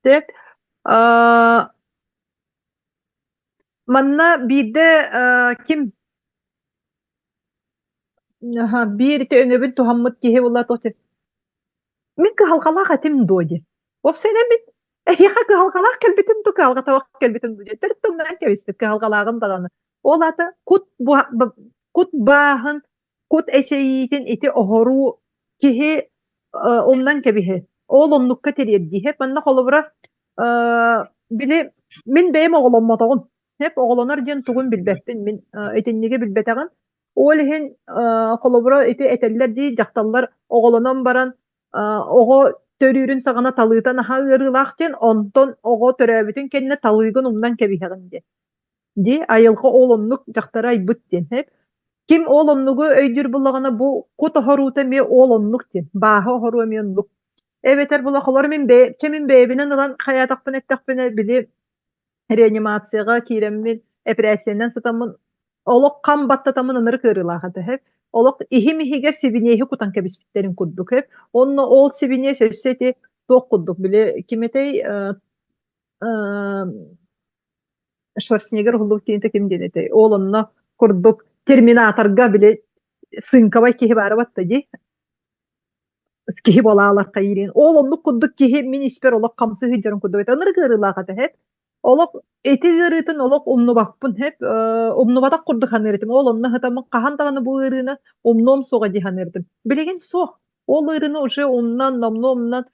Сөп. Аа, манна биирдэ аа, ким Аха, биир ити өҥөбүн туһаммыт киһи буолла туох диэн, мин кыһалҕалаах этим дуо диэн. Уопсайынан мин эһиэхэ кыһалҕалаах кэлбитим дуу, кыһалҕатабах кэлбитим дуу диэн төрүт тумнан кэбиспит кыһалҕалааҕым даҕаны. Ол аата кут кут бааһын, кут эчэйиитин ити оһоруу киһи умнан кэбиһэр. Ол оннукка тириэрдииһэ. Манна холобура, били мин бэйэм оҕоломмотоҕум. Сөп оҕолонор диэн тугун билбэппин мин итинниги билбэтэҕим. Ол иһин холобура ити этэллэр дии дьахталлар оҕолонон баран оҕо төрүүрүн саҕана талыыта наһаа ыарыылаах диэн онтон оҕо төрөөбүтүн кэннэ талыыгын умнан кэбиһэҕин диэн. Дии айылҕа ол оннук дьахтары айбыт диэн. Ким ол оннугу өйдүүр буллаҕына бу кут оһоруута эмиэ ол оннук диэн. Бааһы оһоруо эмиэ оннук. Эбэтэр була холор мин бэйэ чэ мин бэйэбинэн ылан хайаатахпын эттэхпинэ били реанимацияҕа киирэммин, эпэрээссийэнэн сытаммын, олох хам баттатаммын ынырык ыарыылаах этэ сөп. Олох иһим иһигэр сибиниэһи кутан кэбиспиттэрин курдук сөп. Онно ол сибиниэс өссө ити туох курдук били ким этэй Шварценеггер уһуллубут киинэтэ ким диэн этэй? Ол онно курдук Терминаторга били сыыҥкабай киһи баара батта дии киһи буолаалар хайыырын. Ол оннук курдук киһи мин испэр олох хамсыы сылдьарын курдук этэ. Ынырык ыарыылаах этэ һэп. Олох ити ыарыытын олох умнубаппын һэп. Умнубатах курдук саныыр этим. Ол онно сытаммын хаһан даҕаны бу ыарыыны умнуом суоҕа дии саныыр этим. Билигин суох. Ол ыарыыны уже умнан, номнуо умнан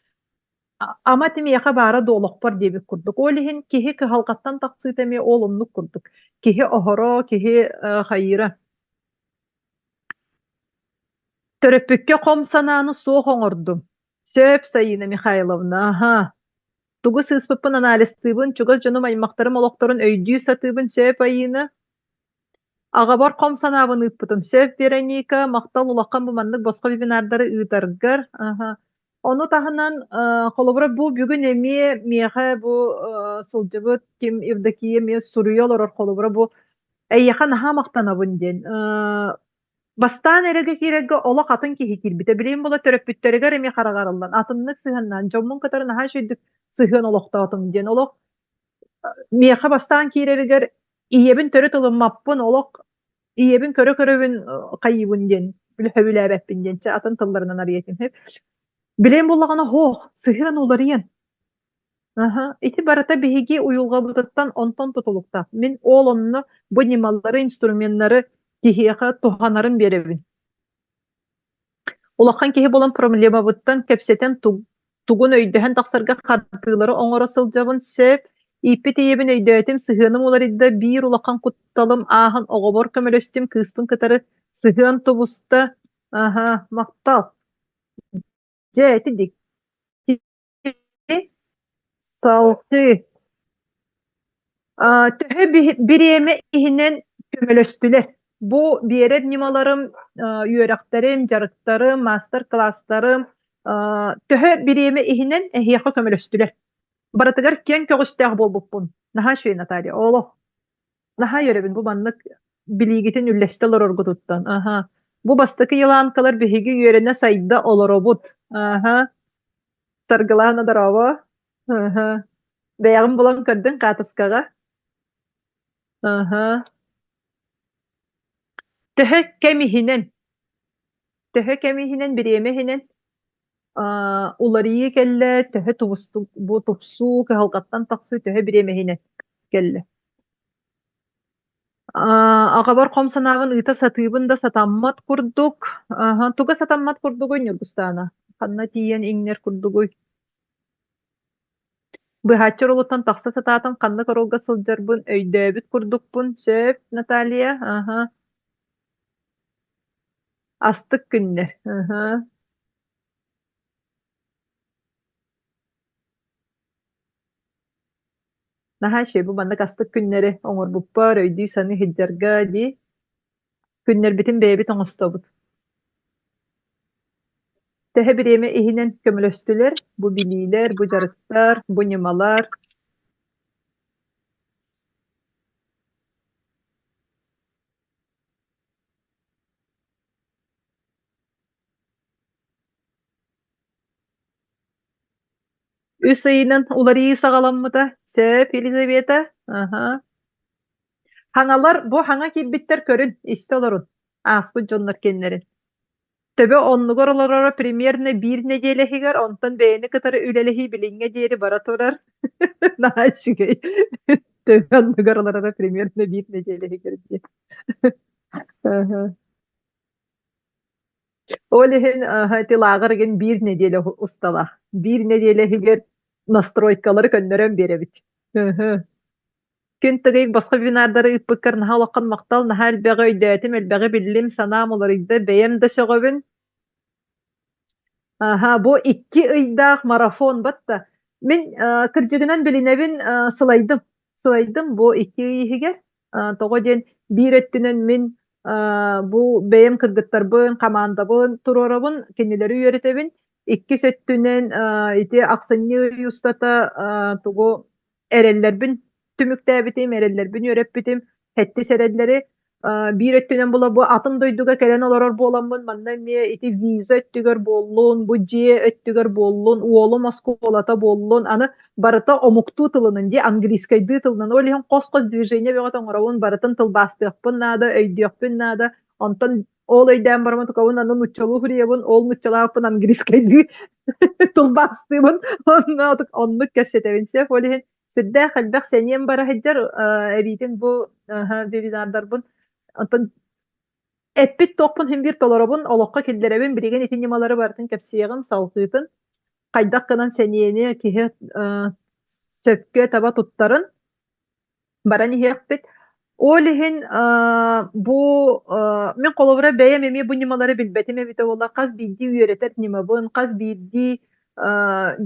ама тимиэхэ баара да олохпор диэбит курдук. Ол иһин киһи кыһалҕаттан тахсыыта эмиэ ол оннук курдук. Киһи оһоро, киһи хайыыра. Төрөппүккэ хом санааны суох оҥордум. Сөп, Саина Михайловна, аһа. Тугу сыыспыппын анализтыыбын, чугас дьонум аймахтарым олохторун өйдүү сатыыбын, сөп, Айыына. Аҕабар хом санаабын ыыппытым. Сөп, Вероника, махтал улахан бу маннык босхо вебинардары ыытаргар. Аһа. Ону таһынан, холобура, бу бүгүн эмиэ миэхэ бу сылдьыбыт ким Евдокия эмиэ суруйа олорор холобура бу эйиэхэ наһаа махтанабын диэн. Бастаан эрэгэ киирэргэ олох атын киһи киирбитэ. Билигин була төрөппүттэригэр эмиэ хараҕарыллан, атыннык сыһыаннаан, дьоммун кытары наһаа үчүгэйдик сыһыан олохтоотум диэн. Олох миэхэ бастаан киирэригэр ийэбин төрүт ылыммаппын, олох ийэбин көрө-көрөбүн хайыыбын диэн, сөбүлээбэппин диэн, чэ атын тылларынан арыйа этим. Билигин буллаҕына һуох, сыһыан уларыйан. Аһа, ити барыта биһиги уйулҕабытыттан онтон тутулуктаах. Мин ол онно бу ньымалары, инструменнары киһиэхэ туһанарын биэрэбин. Улахан киһи буолан проблемабыттан кэпсэтэн тугун өйдөһөн тахсарга хардыылары оҥоро сылдьабын сөп. Ииппит ийэбин өйдөөтүм, сыһыаным уларыйда, биир улахан кутталым ааһан оҕобор көмөлөстүм, кыыспын кытары сыһыан тубуста. Аһа, махтал. Дьэ, ити дьикти Салгыы Төһө бириэмэ иһинэн көмөлөстүлэр? Бу биэрэр ньымаларым, үөрэхтэрим, дьарыктарым, маастар-кылаастарым төһө бириэмэ иһинэн эһиэхэ көмөлөстүлэр? Барытыгар киэҥ көҕүстээх буолбуппун. Наһаа үчүгэй, Наталья. Олох. Наһаа үөрэбин бу маннык билиигитин үллэстэ олороргутуттан. Аһа. Бу бастакы еланкалар биһиги үөрэнэ сайда олоробут. Аһа. Саргылаана дорообо. Аһа. Бэйэҕин булан көрдүҥ хаатыскаҕа? Аһа. Төһө кэм иһинэн, төһө кэм иһинэн, бириэмэ иһинэн аа, уларыйыы кэллэ, төһө тубусту, бу тупсуу, кыһалҕаттан тахсыы төһө бириэмэ иһинэн кэллэ? Аҕабар хом санаабын ыыта сатыыбын да сатаммат курдук. Аһа, туга сатаммат курдугуй Ньургустаана? Ханна тиийэн иҥнэр курдугуй? Быһааччы оруолуттан тахса сатаатым, ханнык оруолга сылдьарбын өйдөөбүт курдукпун. Сөп, Наталья. Аһа. Астык күннэр. Аһа. Наһаа үчүгэй бу маннык астык күннэри оҥорбуппар, өйдүү-саныы сылдьарга дии. Күннэрбитин бэйэбит оҥостобут. Төһө бириэмэ иһинэн көмөлөстүлэр бу билиилэр, бу дьарыктар, бу ньымалар? Үс ыйынан уларыйыы саҕаламмыта. Сөп, Елизавета. Аһа. Хаҥалар бу хаҥа киирбиттэр көрүн, истэ олорун. Ааспыт дьоннор кэннэрин. Төбө оннугар олороро примерно биир нэдиэлэ иһигэр, онтон бэйэни кытары үлэлэһии билиҥҥэ диэри бара турар. Наһаа үчүгэй. Төбө оннугар олороро примерно биир нэдиэлэ иһигэр диэн. Аһа. Ол иһин ити лааҕыр игин биир нэдиэлэ усталаах. Биир нэдиэлэ иһигэр настройкалары көннөрөн биэрэбит. Күн тыгыйык босхо вебинардары ыыппыккар наһаа улахан махтал, наһаа элбэҕи өйдөөтүм, элбэҕи биллим, санаам уларыйда, бэйэм да сөҕөбүн. Аһа, бу 2 ыйдаах марафон батта. Мин кырдьыгынан билинэбин сылайдым. Сылайдым бу 2 ый иһигэр. Тоҕо диэн биир өттүнэн мин бу бэйэм кыргыттарбын, хамаандабын туруорабын, кинилэри үөрэтэбин. Иккис өттүнэн ити ахсынньы ый устата тугу эрэллэрбин түмүктээбитим, эрэллэрбин үөрэппитим, сэттис эрэллэри биир өттүнэн була бу атын дойдуга кэлэн олорор буоламмын манна эмиэ ити виза өттүгэр буоллун, бу дьиэ өттүгэр буоллун, уолум оскуолата буоллун, аны барыта омуктуу тылынан дии английскайдыы тылынан ол иһин хос-хос движение бөҕөтө оҥоробун, барытын тылбаастыахпын наада, өйдүөхпүн наада. Онтон ол өйдөөн бараммын тукабын аны нууччалыы суруйабын, ол нууччалаахпын английскайдыы тылбаастыыбын. Онно оннук кэпсэтэбин сөп. Ол иһин сүрдээх элбэх сэниэм бара сылдьар эбиитин бу вебинардарбын онтон эппит туохпун син биир толоробун олоххо киллэрэбин билигин ити ньымалары барытын кэпсиэҕим салҕыытын хайдах гынан сэниэни киһи сөпкө таба туттарын баран иһиэхпит. Ол иһин бу мин холобура бэйэм эмиэ бу ньымалары билбэтим эбитэ буоллар хас биирдии үөрэтэр ньымабын, хас биирдии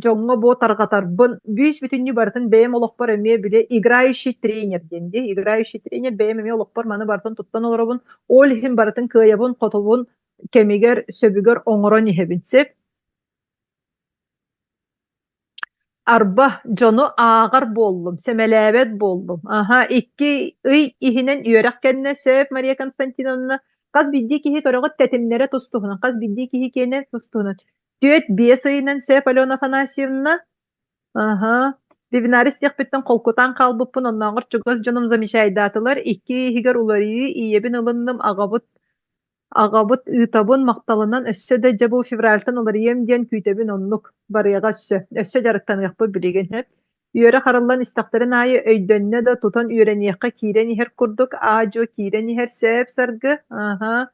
дьоҥҥо бу тарҕатарбын бүүс-бүтүннүү барытын бэйэм олохпор эмиэ били играющий тренер диэн дии играющий тренер бэйэм эмиэ олохпор маны барытын туттан олоробун ол иһин барытын кыайабын хотобун кэмигэр сөбүгэр оҥорон иһэбин сөп Арба, дьону ааҕар буоллум, сэмэлээбэт буоллум. Аһа, 2 ый иһинэн үөрэх кэннэ сөп, Мария Константиновна, хас биирдии киһи көрөҕүт тэтимнэрэ тус-туһунан, хас биирдии киһи киэнэ тус-туһунан. 4-5 ыйынан сөп, Алена Афанасьевна. Аһа, вебинар истиэхпиттэн холкутаан хаалбыппын, оннооҕор чугас дьонум замечайдаатылар. 2 ый иһигэр уларыйыы, ийэбин ылынным, аҕабыт Аҕабыт ыытабын махталынан өссө да дьэ бу февральтан уларыйыам диэн күүтэбин оннук барыаҕа өссө өссө дьарыктаныахпыт билигин сөп Үөрэх арыллан истэхтэрин аайы өйдөннө да тутан үөрэниэххэ киирэн иһэр курдук аа-дьуо киирэн иһэр сөп Саргы аһа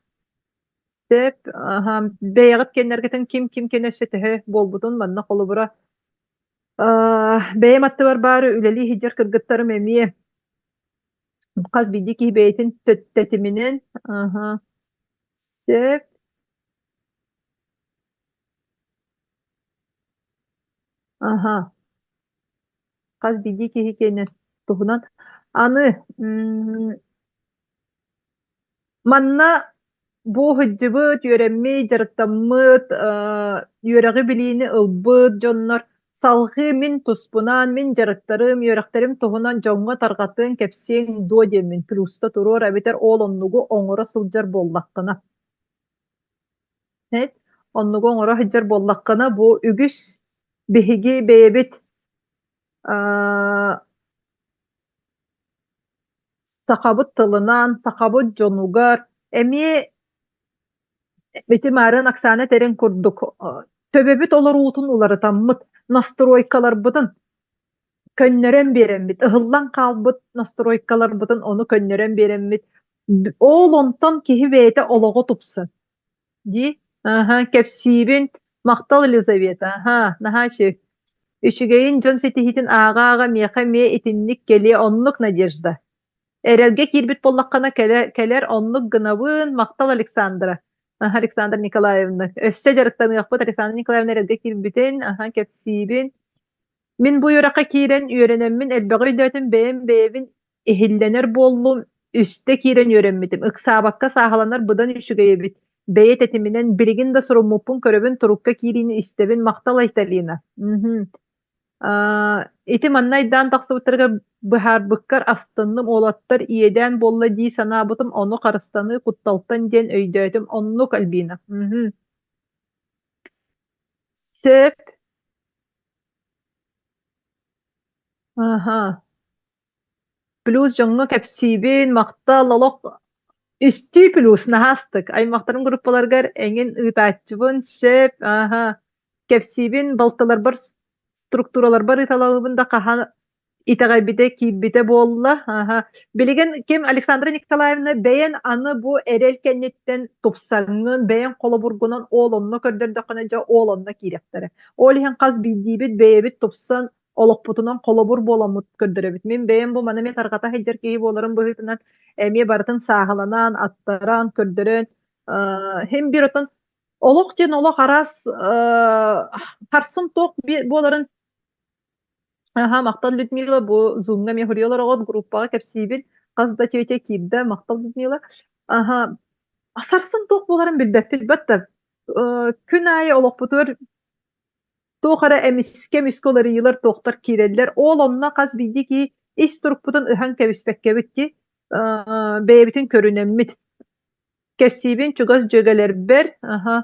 сөп аһа бэйэҕит кэннэргитин ким ким кэнэ өссө төһө буолбутун манна холобура бэйэм аттыбар баар үлэлии сылдьар кыргыттарым эмиэ Хас биирдии киһи бэйэтин тэтиминэн аһа сөп аһа хас биирдии киһи киэнэ туһунан аны Манна бу сылдьыбыт, үөрэммит, дьарыктаммыт, үөрэҕи-билиини ылбыт дьоннор салҕыы мин туспунан, мин дьарыктарым, үөрэхтэрим туһунан дьоҥҥо тарҕатыаҥ, кэпсиэҥ дуо диэммин плюста туруор эбэтэр ол оннугу оҥоро сылдьар буоллаххына. Эт, оннугу оҥоро сылдьар буоллаххына, бу үгүс биһиги бэйэбит Сахабыт тылынан, сахабыт дьонугар эмиэ ити маарыын Оксана этэрин курдук төбөбүт олоруутун уларытаммыт, настройкаларбытын. көннөрөн биэрэммит, ыһыллан хаалбыт настройкаларбытын ону көннөрөн биэрэммит, ол онтон киһи бэйэтэ олоҕо тупсан. Дии? Аһа, кэпсиибин. Махтал, Елизавета. Аһа, наһаа үчүгэй. Үчүгэйин дьон ситиһиитин ааҕа-ааҕа миэхэ эмиэ итинник кэлиэ оннук Надежда. Эрэлгэ киирбит буоллаххына кэлэ, кэлэр оннук гынабын. Махтал, Александра. Аһа, Александра Николаевна. Өссө дьарыктаныахпыт Александра Николаевна эрэлгэ киирбитин. Аһа, кэпсиибин. Мин бу үөрэххэ киирэн үөрэнэммин элбэҕи өйдөөтүм, бэйэм бэйэбин иһиллэнэр буоллум, үстэ киирэн үөрэммитим, ыксаабакка сааһыланар быдан үчүгэй эбит, бэйэ тэтиминэн билигин да суруммуппун көрөбүн, турукка киириини истэбин, махтал Айталина. Мгм. Аа, ити манна айдаан тахсыбыттарыгар быһаарбыккар астынным, уолаттар иэдээн буолла дии санаабытым, ону харыстаныы кутталтан диэн өйдөөтүм, оннук Альбина. Мгм. Сөп. Аһа. Плюс дьоҥҥо кэпсиибин, махтал, олох үстүү плюс наһаа астык. Аймахтарым группаларыгар эҥин ыытааччыбын, сөп, аһа. Кэпсиибин, балтыларбар структураларбар ыыталаабын да хаһан итэҕэйбитэ киирбитэ буолла. Аһа. Билигин ким Александра Николаевна бэйэн аны бу эрэл кэнниттэн тупсаҥҥын, бэйэҥ холобургунан ол онно көрдөрдөххүнэ дьэ ол онно киириэхтэрэ. Ол иһин хас биирдиибит бэйэбит тупсан олохпутунан холобур буоламмыт көрдөрөбүт. Мин бэйэм бу маны эмиэ тарҕата сылдьар киһи буоларым быһыытынан эмиэ барытын сааһыланан, аттаран, көрдөрөн, һин биир отон олох диэн олох араас харсын туох буоларын Аха, махтал Людмила, бу Zoom-ҥа эмиэ суруйа олороҕут, группаҕа кэпсиибин. Хас да тетя киирдэ, махтал Людмила. Аха, сарсын туох буоларын билбэппит, бат да күн аайы олохпутугар туох эрэ эмискэ-эмискэ уларыйыылар туохтар киирэллэр. Ол онно хас биирдии киһи ис турукпутун ыһан кэбиспэккэбит дии, бэйэбитин көрүнэммит. Кэпсиибин чугас дьүөгэлэрбэр, аһа,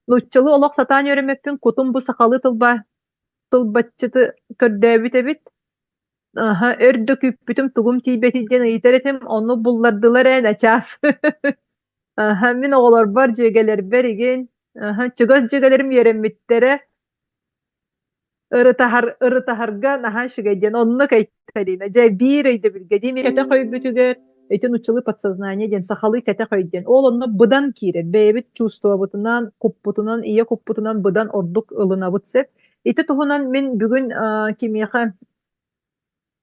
нууччалыы олох сатаан үөрэммэппин, кутум бу сахалыы тылба тылбаччыты көрдөөбүт эбит. Аһа, өр да күүппүтүм тугум тиийбэтий диэн ыйытар этим, ону буллардылар ээ начаас. Аһа, мин оҕолорбор, дьүөгэлэрбэр игин, аһа, чугас дьүөгэлэрим үөрэммиттэрэ, ырытаһар ырытаһарга наһаа үчүгэй диэн оннук Айталина дьэ биир өйдөбүлгэ дии кэтэх өйбүтүгэр ити нууччалыы подсознание диэн сахалыы кэтэх өй диэн ол онно быдан киирэр бэйэбит чувствобутунан куппутунан ийэ куппутунан быдан ордук ылынабыт сөп ити туһунан мин бүгүн кимиэхэ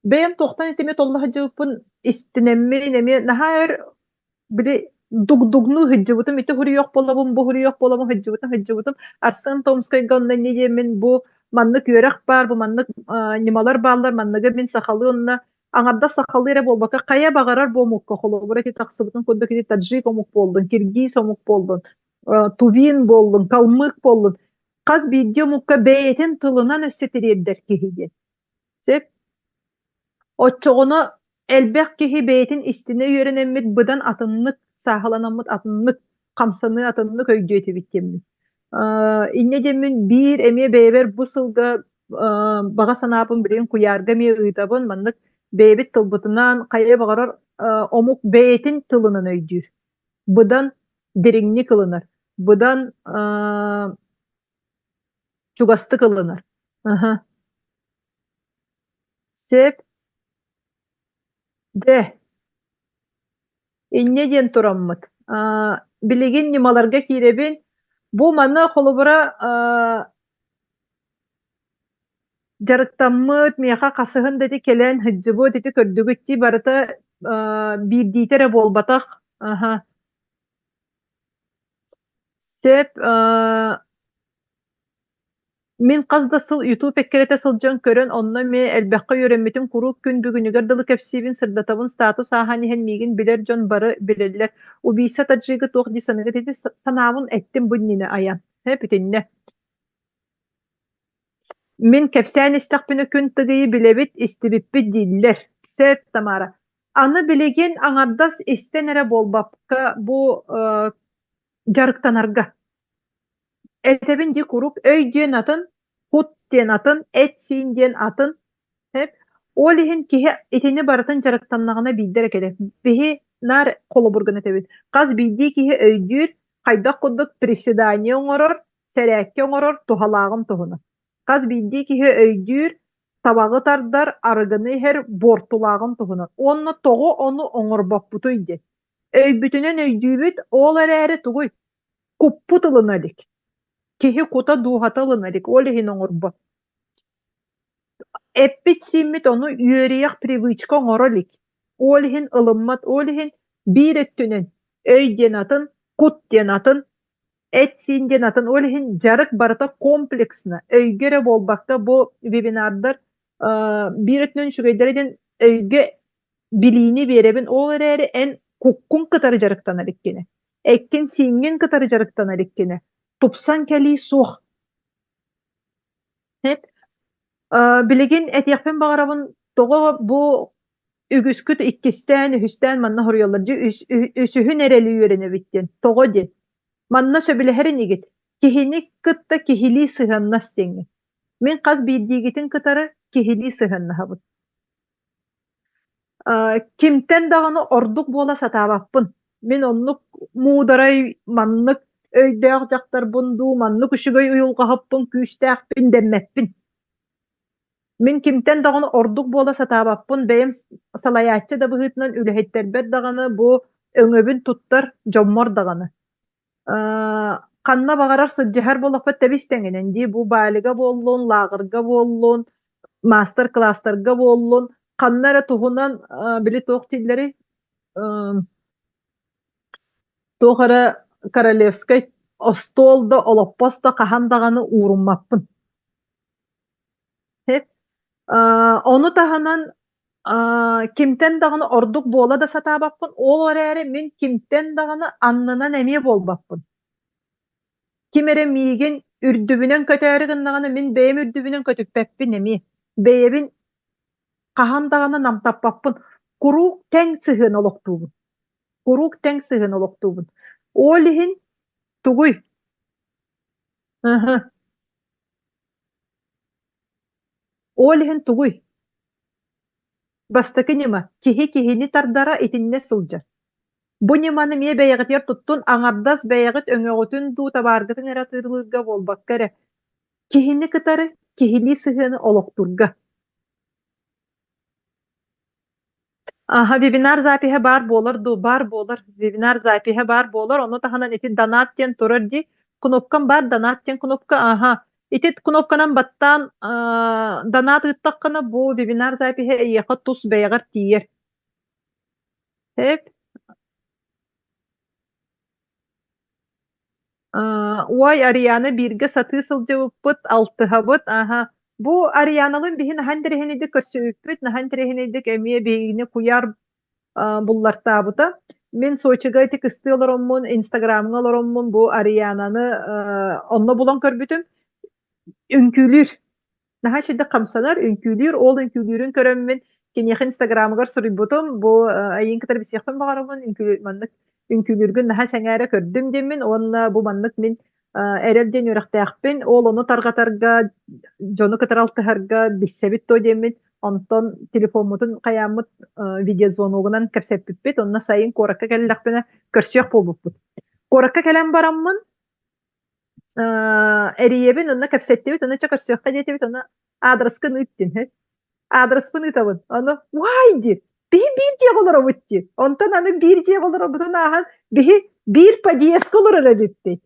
Бэйэм туохтан итими толло сылдьыбыппын истинэммин эмиэ наһаа өр били дугдугнуу сылдьыбытым ити суруйуох буолабын, бу суруйуох буолабын сылдьыбытым сылдьыбытым. Арсен Томскайга онно инньэ диэммин бу маннык үөрэх баар, бу маннык ньымалар бааллар, манныгы мин сахалыы онно аҥардас сахалыы эрэ буолбакка хайа баҕарар бу омукка холобура ити тахсыбытын курдук ити таджик омук буоллун, киргиз омук буоллун, тувин буоллун, калмык буоллун хас биирдии омукка бэйэтин тылынан өссө тириэрдэр киһи диэн. Сөп. Оччоҕуна элбэх киһи бэйэтин истинэ үөрэнэммит быдан атыннык сааһыланаммыт атыннык хамсаныы атыннык өйдүө этибит диэммин. Инньэ диэммин биир эмиэ бэйэбэр бу сылга баҕа санаабын билигин куйаарга эмиэ ыытабын. Маннык бэйэбит тылбытынан хайа баҕарар омук бэйэтин тылынан өйдүүр. Быдан дириҥник ылынар. Быдан чугастык ылынар. Аһа. Сөп. Дьэ, инньэ диэн тураммыт. Аа, билигин ньымаларга киирэбин. Бу маны холобура аа, дьарыктаммыт, миэхэ хасыһын да ити кэлэн сылдьыбыт, ити көрдүгүт дии барыта аа, биирдиитэ эрэ буолбатах. Аһа. Сөп. Аа, Мин хас да сыл YouTube эккирэтэ сылдьан көрөн, онно эмиэ элбэххэ үөрэммитим, куруук күн бүгүнүгэр дылы кэпсиибин, сырдатабын, статус ааһан иһэн миигин билэр дьон бары билэллэр. Убийца таджига туох дии саныыгыт ити санаабын эттим бу иннинэ айан. Һэ, бүтүннэ. Мин кэпсээн истэхпинэ күн тыгыйы билэбит, истибиппит дииллэр. Сөп, Тамара. Аны билигин аҥардас истэн эрэ буолбакка, бу э, дьарыктанарга. Этэбин дии куруук өй диэн атын, кут диэн атын, эт-сиин диэн атын. Сөп. Ол иһин киһи итини барытын дьарыктаннаҕына биирдэ эрэ кэлэр. Биһи наар холобур гына этэбит. Хас биирдии киһи өйдүүр, хайдах курдук приседание оҥорор, сэрээккэ оҥорор туһалааҕын туһунан. Хас биирдии киһи өйдүүр, Табаҕы тардар, арыгыны иһэр буортулааҕын туһунан уонна тоҕо ону оҥорбоппутуй диэн. Өйбүтүнэн өйдүүбүт, ол эрээри тугуй, куппут ылына илик. Киһи кута дууһата ылына илик, ол иһин оҥорбот. Эппит-сииммит ону үөрүйэх привычка оҥоро илик. Ол иһин ылыммат, ол иһин биир өттүнэн өй диэн атын, кут диэн атын, эт-сиин диэн атын. Ол иһин дьарык барыта комплексно, өйгө эрэ буолбакка бу вебинардар биир өттүнэн үчүгэйдэрэ диэн өйгө билиини биэрэбин, ол эрээри эн куккун кытары дьарыктана иликкинэ, эккин-сииҥҥин кытары дьарыктана иликкинэ, тупсан кэлии суох. Билигин этиэхпин баҕарабын, тоҕо бу үгүскүт иккистээн, үһүстээн манна хоруйаллар дии, үсүһүн эрэли үөрэнэбит диэн. Тоҕо диэн? Манна сөбүлэһэр инигит? Киһини кытта киһилии сыһыаннас диэҥҥэ. Мин хас биирдиигитин кытары киһилии сыһыаннаһабын. Кимтэн даҕаны ордук буола сатаабаппын. Мин оннук муударай, маннык өйдөөх дьахтарбын дуу, маннык үчүгэй уйулҕаһыппын, күүстээхпин дэммэппин. Мин кимтэн даҕаны ордук буола сатаабаппын, бэйэм салайааччы да быһыытынан үлэһиттэрбэр даҕаны бу өҥөбүн туттар дьоммор даҕаны. Ханна баҕарар сылдьыһар буоллахпыт тэбис-тэҥинэн дии, бу Балига буоллун, лааҕырга буоллун, маастар-кылаастарга буоллун, ханна эрэ туһунан били туох дииллэрий туох эрэ королевскай остуол да, олоппос да хаһан даҕаны ууруммаппын. Ону таһынан кимтэн даҕаны ордук буола да сатаабаппын, ол эрээри мин кимтэн даҕаны аннынан эмиэ буолбаппын. Ким эрэ миигин үрдүбүнэн көтөөрү гыннаҕына, мин бэйэм үрдүбүнэн көтүппэппин эмиэ. Бэйэбин хаһан даҕаны намтаппаппын. Куруук тэҥ сыһыан олохтуубун. Куруук тэҥ сыһыан олохтуубун. Ол иһин тугуй? Ыһы. Ол иһин тугуй? Бастакы ньыма киһи киһини тардара итиннэ сылдьар. Бу ньыманы эмиэ бэйэҕитигэр туттун, аҥардас бэйэҕит өҥөҕүтүн дуу, табааргытын эрэ атыылыырга буолбакка эрэ, киһини кытары киһилии сыһыаны олохтуурга. Аха, вебинар запиһа баар буолар дуу? Баар буолар. Вебинар запиһа баар буолар. Ону таһынан ити донат диэн турар дии. Кнопкам баар донат диэн кнопка. Аха. Ити кнопканан баттаан донат ыыттаххына бу вебинар запиһа эйиэхэ тус бэйэҕэр тиийэр. Эп. Уой, Ариана бииргэ сатыы сылдьыбыппыт, алтыһабыт, аһа. Бу Арианалыын биһи наһаа интэриэһинэйдик көрсүбүппүт, наһаа интэриэһинэйдик эмиэ биһигини куйаар буллартаабыта. Мин Сочига ити кыстыы олороммун, Инстаграмҥа олороммун бу Ариананы онно булан көрбүтүм. Үҥкүүлүүр. Наһаа үчүгэйдик хамсанар, үҥкүүлүүр. Ол үҥкүүлүүрүн көрөммүн киниэхэ инстаграмыгар суруйбутум. Бу эйигин кытары билсиэхпин баҕарабын, үҥкүү маннык үҥкүүлүүргүн наһаа сэҥээрэ көрдүм диэммин уонна бу маннык мин эрэл диэн үөрэхтээхпин. Ол ону тарҕатарга, дьону кытары алтыһарга билсэбит дуо диэммин онтон телефоммутун хайааммыт видеозвоногунан кэпсэппиппит. Онно сайын куоракка кэллэхпинэ көрсүөх буолбуппут. Куоракка кэлэн бараммын эрийэбин, онно кэпсэттибит, онно чэ көрсүөххэ диэтибит, онно аадырыскын ыыт диэн. Аадырыспын ыытабын. Ону уай диир. Биһи биир дьиэҕэ олоробут диир. Онтон аны биир дьиэҕэ олоробутун ааһан биһи биир подъездка олорор эбиппит.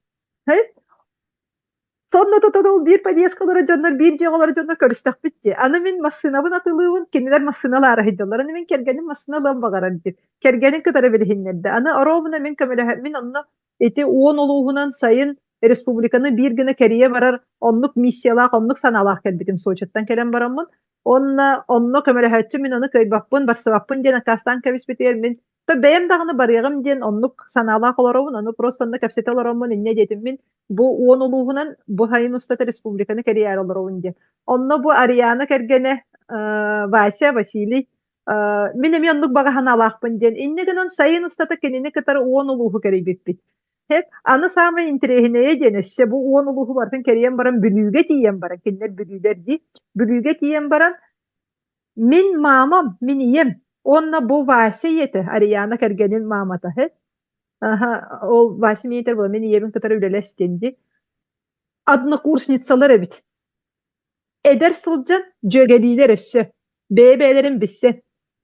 Сонно тотон ол биир подъездка олорор дьоннор биир дьиэҕэ олорор дьоннор көрүстэхпит дии. Аны мин массыынабын атыылыыбын, кинилэр массыыналаары сылдьаллар. Аны мин кэргэним массыына ылыан баҕарар диир. Кэргэнин кытары билиһиннэрдэ. Аны оруобуна мин көмөлөһө мин онно Ити уон улууһунан сайын республиканы биир гына кэрийэ барар оннук миссиялаах, оннук санаалаах кэлбитим Сочиттан кэлэн бараммын. Уонна онно көмөлөһөөччү мин ону кыайбаппын, барсыбаппын диэн аккаастаан кэбиспитигэр мин то бэйэм даҕаны барыаҕым диэн оннук санаалаах олоробун, ону просто онно кэпсэтэ олороммун инньэ диэтим мин бу уон улууһунан бу сайын устата республиканы кэрийээри олоробун диэн. Онно бу Ариана кэргэнэ Вася, Василий мин эмиэ оннук баҕа санаалаахпын диэн инньэ гынан сайын устата кинини кытары уон улууһу кэрийбиппит. Аны саамай интэриэһинэйэ диэн өссө бу уон улууһу барытын кэрийэн баран Бүлүүгэ тиийэн баран кинилэр Бүлүүлэр дии Бүлүүгэ тиийэн баран мин маамам, мин ийэм уонна бу Вася ийэтэ Ариана кэргэнин маамата Аха, ол Вася ийэтэ буолла мин ийэбин кытары үлэлэс диэн дии однокурсницалар эбит. Эдэр сылдьан дьүөгэлиилэр өссө бэйэ-бэйэлэрин билсэн,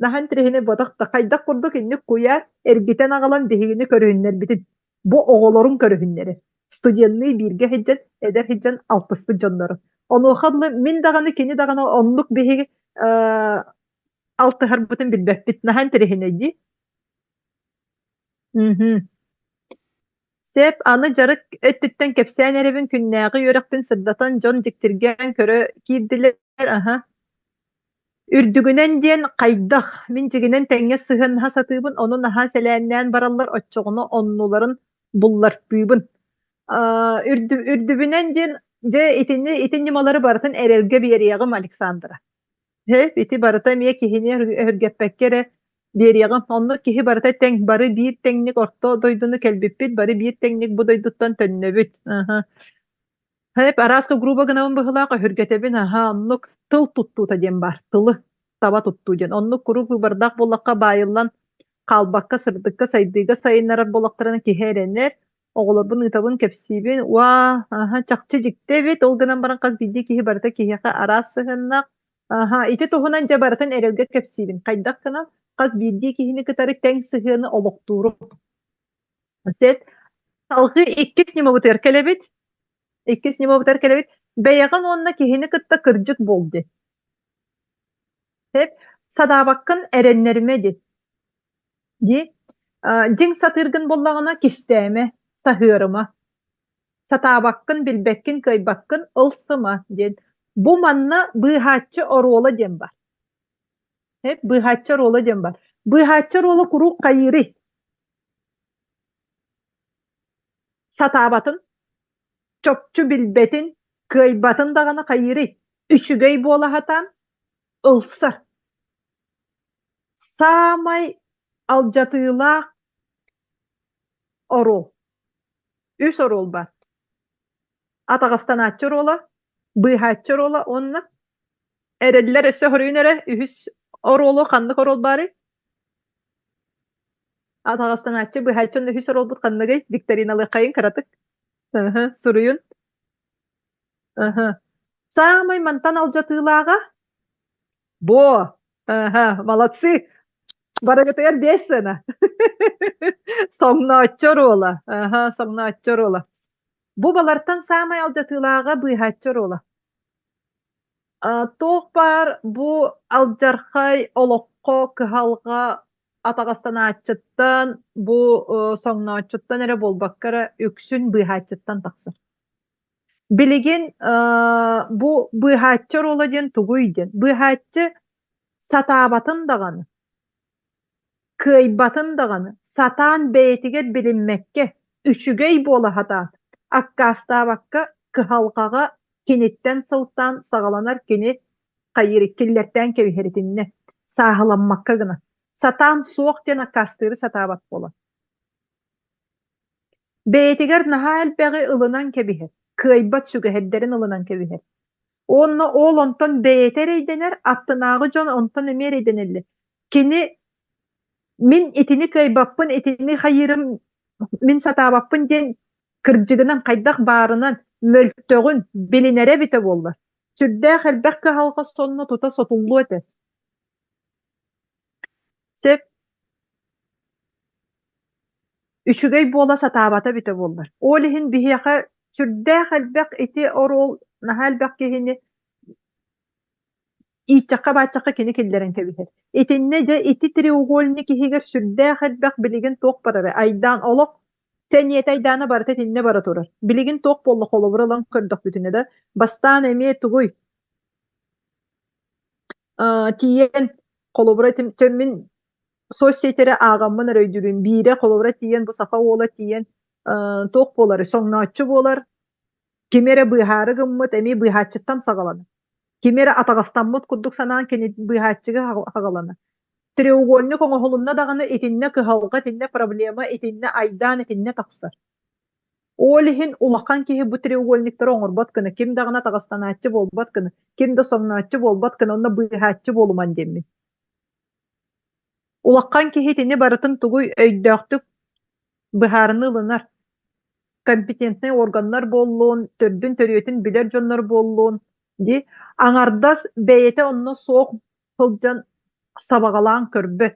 наһаа интэриэһинэй буотах да хайдах курдук инник куйаар эргитэн аҕалан биһигини көрүһүннэрбитин, бу оҕолорун көрүһүннэрэр. Студенныы бииргэ сылдьан, эдэр сылдьан алтыспыт дьоннору. Онуоха дылы мин даҕаны, кини даҕаны оннук биһиги э, алтыһарбытын билбэппит. Наһаа интэриэһинэй дии. Мгм. Сөп, аны дьарык өттүттэн кэпсээн эрэбин, күннээҕи үөрэхпин сырдатан дьон дьиктиргээн көрө киирдилэр, аһа. Үрдүгүнэн диэн хайдах, мин дьигинэн тэҥҥэ сыһыаннаһа сатыыбын, ону наһаа сэлээннээн бараллар, оччоҕуна оннуларын буллартыыбын. Аа, үрдү, үрдүбүнэн диэн, дьэ итини, ити ньымалары барытын эрэлгэ биэриэҕим, Александра. Һэ, ити барыта эмиэ киһини өһүргэппэккэ эрэ биэриэҕим. Онно киһи барыта тэҥ, бары биир тэҥник орто дойдуну кэлбиппит, бары биир тэҥник бу дойдуттан төннөбүт. Аһа. Һэп, арааска грубо гынабын быһыылаах өһүргэтэбин, аһа, оннук тыл туттуута диэн баар, тылы таба туттуу диэн. Оннук куруук выбордаах буоллахха баайыллан хаалбакка, сырдыкка, сайдыыга сайыннарар буоллахтарына киһи эрэнэр. Оҕолорбун ыытабын, кэпсиибин. Уаа, аһа, чахчы дьикти эбит. Ол гынан баран хас биирдии киһи барыта киһиэхэ араас сыһыаннаах. Аһа, ити туһунан дьэ барытын эрэлгэ кэпсиибин. Хайдах гынан хас биирдии киһини кытары тэҥ сыһыаны олохтуурум. Сөп. Салгыы иккис ньымабытыгар кэлэбит. Иккис ньымабытыгар кэлэбит. Бэйэҕин уонна киһини кытта кырдьык буол дии. Сөп. Санаабаккын эрэннэримэ дии. Дии. Дьиҥ сатыыргын буоллаҕына кистээмэ, саһыарыма. Сатаабаккын, билбэккин, кыайбаккын ылсыма диэн. Бу манна быыһааччы оруола диэн бар. Сөп, быыһааччы оруола диэн бар. Быыһааччы оруола куруук хайыырый? Сатаабатын, чопчу билбэтин, кыайбатын даҕаны хайыырый? Үчүгэй буола сатаан ылсар. Саамай алдьатыылаах оруол. Үс оруол баар. Атаҕастанааччы оруола, быыһааччы оруола уонна эрэллэр өссө хоруйун эрэ үһүс оруолу ханнык оруол баарый? Атаҕастанааччы, быыһааччы уонна үһүс оруолбут ханныгый? Викториналыаххайын кыратык. Ыһы, суруйун. Ыһы. Саамай мантан алдьатыылааҕа Во! Аха, молодцы! Барыгытыгар биэс сыана. Соҥнооччу оруола. Аха, соҥнооччу оруола. Бу балартан саамай алдьатыылааҕа быыһааччы оруола. А, туох баар бу алдьархай олоххо кыһалҕа атаҕастанааччыттан, бу э, соҥнооччуттан эрэ буолбакка эрэ үксүн быыһааччыттан тахсар. Билигин бу быыһааччы оруола диэн тугуй диэн. Быыһааччы сатаабатын даҕаны, кыайбатын даҕаны, сатаан бэйэтигэр билиммэккэ, үчүгэй буола сатаан, аккаастаабакка кыһалҕаҕа киниттэн сылтаан саҕаланар кини хайыыр киллэртээн кэбиһэр итиннэ сааһыламмакка гына. Сатаан суох диэн аккаастыыры сатаабат буолан. Бэйэтигэр наһаа элбэҕи ылынан кэбиһэр, кыайбат сүгэһэрдэрин ылынан кэбиһэр. Уонна ол онтон бэйэтэ эрэйдэнэр, аттынааҕы дьон онтон эмиэ эрэйдэнэллэр. Кини мин итини кыайбаппын, итини хайыырым, мин сатаабаппын диэн кырдьыгынан хайдах баарынан мөлтөҕүн билинэрэ эбитэ буоллар, сүрдээх элбэх кыһалҕа сонно тута сотуллуо этэ. Сөп Үчүгэй буола сатаабата эбитэ буоллар. Ол иһин биһиэхэ сүрдээх элбэх ити оруол наһаа элбэх киһини ииттэххэ-бааччахха кини киллэрэн кэбиһэр. Итиннэ дьэ ити треугольник иһигэр сүрдээх элбэх билигин туох барара айдаан олох сэниэтэ айдаана барыта итиннэ бара турар. Билигин туох буолла холобур ылан көрдөхпүтүнэ да бастаан эмиэ тугуй тиийэн холобура мин соцсетери ааҕаммын эрэ өйдүүрүм. Биирэ холобура тиийэн бу саха уола тиийэн туох буоларый соҥнооччу буолар, кими эрэ быыһаары гыммыт эмиэ быыһааччыттан саҕаланар. Кими эрэ атаҕастаммыт курдук санаан кини быыһааччыга саҕаланар. Треугольник оҥоһулунна даҕаны итиннэ кыһалҕа, итиннэ проблема, итиннэ айдаан, итиннэ тахсар. Ол иһин улахан киһи бу треугольниктары оҥорбот гына, ким даҕаны атаҕастанааччы буолбат гына, ким да соҥнооччу буолбат гына, онно быыһааччы буолуман диэммин. Улахан киһи итини барытын тугуй өйдөөхтүк быһаарыныы ылынар. Компетентнай органнар буоллун, төрдүн-төрүөтүн билэр дьоннор буоллун. Дии аҥардас бэйэтэ онно суох сылдьан сабаҕалаан көрбөт.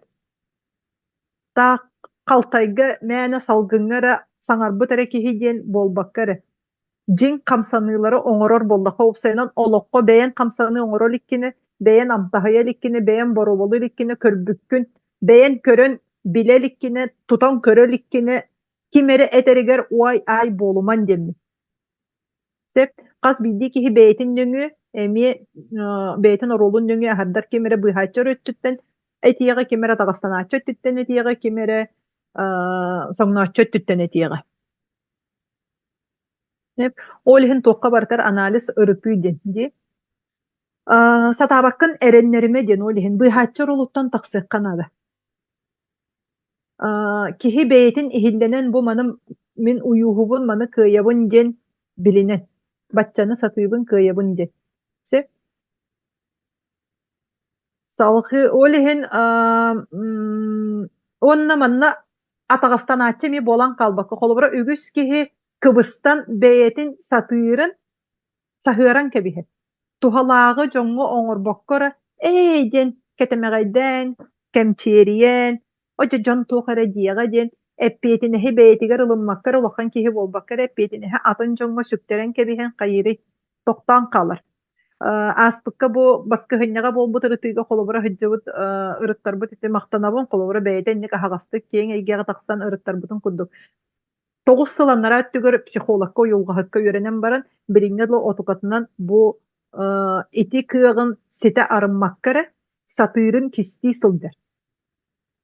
Таах халтайга мээнэ салгыҥҥа эрэ саҥарбыт эрэ киһи диэн буолбакка эрэ дьиҥ хамсаныылары оҥорор буоллахха, уопсайынан олоххо бэйэҥ хамсаныы оҥоро иликкинэ, бэйэҥ амтаһыйа иликкинэ, бэйэҥ боруобалыы иликкинэ, көрбүккүн, бэйэҥ көрөн билэ иликкинэ, тутан көрө иликкинэ, ким эрэ этэригэр уай-аай буолуман диэммин. Сөп. Хас биирдии киһи бэйэтин нөҥүө эмиэ бэйэтин оруолун нөҥүө аһардар ким эрэ быыһааччы эрэ өттүттэн этиэҕэ, ким эрэ атаҕастанааччы өттүттэн этиэҕэ, ким эрэ соҥнооччу өттүттэн этиэҕэ. Ол иһин туохха барытар анализ ырытыы диэн дии. Сатаабаккын эрэннэримэ диэн ол иһин быыһааччы оруолуттан тахсыахха наада. Киһи бэйэтин иһиллэнэн бу маны мин уйууһубун, маны кыайабын диэн билинэн, баччаны сатыыбын, кыайабын диэн. Сөп? Салгыы ол иһин уонна манна атаҕастанааччы эмиэ буолан хаалбакка, холобура, үгүс киһи кыбыстан бэйэтин сатыырын саһыаран кэбиһэр. Туһалааҕы дьоҥҥо оҥорбокко эрэ "Ээй" диэн кэтэмэҕэйдээн, кэмчиэрийэн, "Одьо дьон туох эрэ диэҕэ" диэн эппиэтинэһи бэйэтигэр ылыммакка эрэ улахан киһи буолбакка эрэ эппиэтинэһи атын дьоҥҥо сүктэрэн кэбиһэн хайыырый, тохтоон хаалар. Ааспыкка бу баскыһынньаҕа буолбут ырытыыга холобура сылдьыбыт ырыттарбыт ити махтанабын холобура бэйэтэ инник аһаҕастык киэҥ эйгэҕэ тахсан ырыттарбытын курдук 9 сыл анараа өттүгэр психологка, уйулҕаһыкка үөрэнэн баран, билиҥҥэ дылы отукатынан бу ити кыаҕын ситэ арыммакка эрэ, сатыырын кистии сылдьар.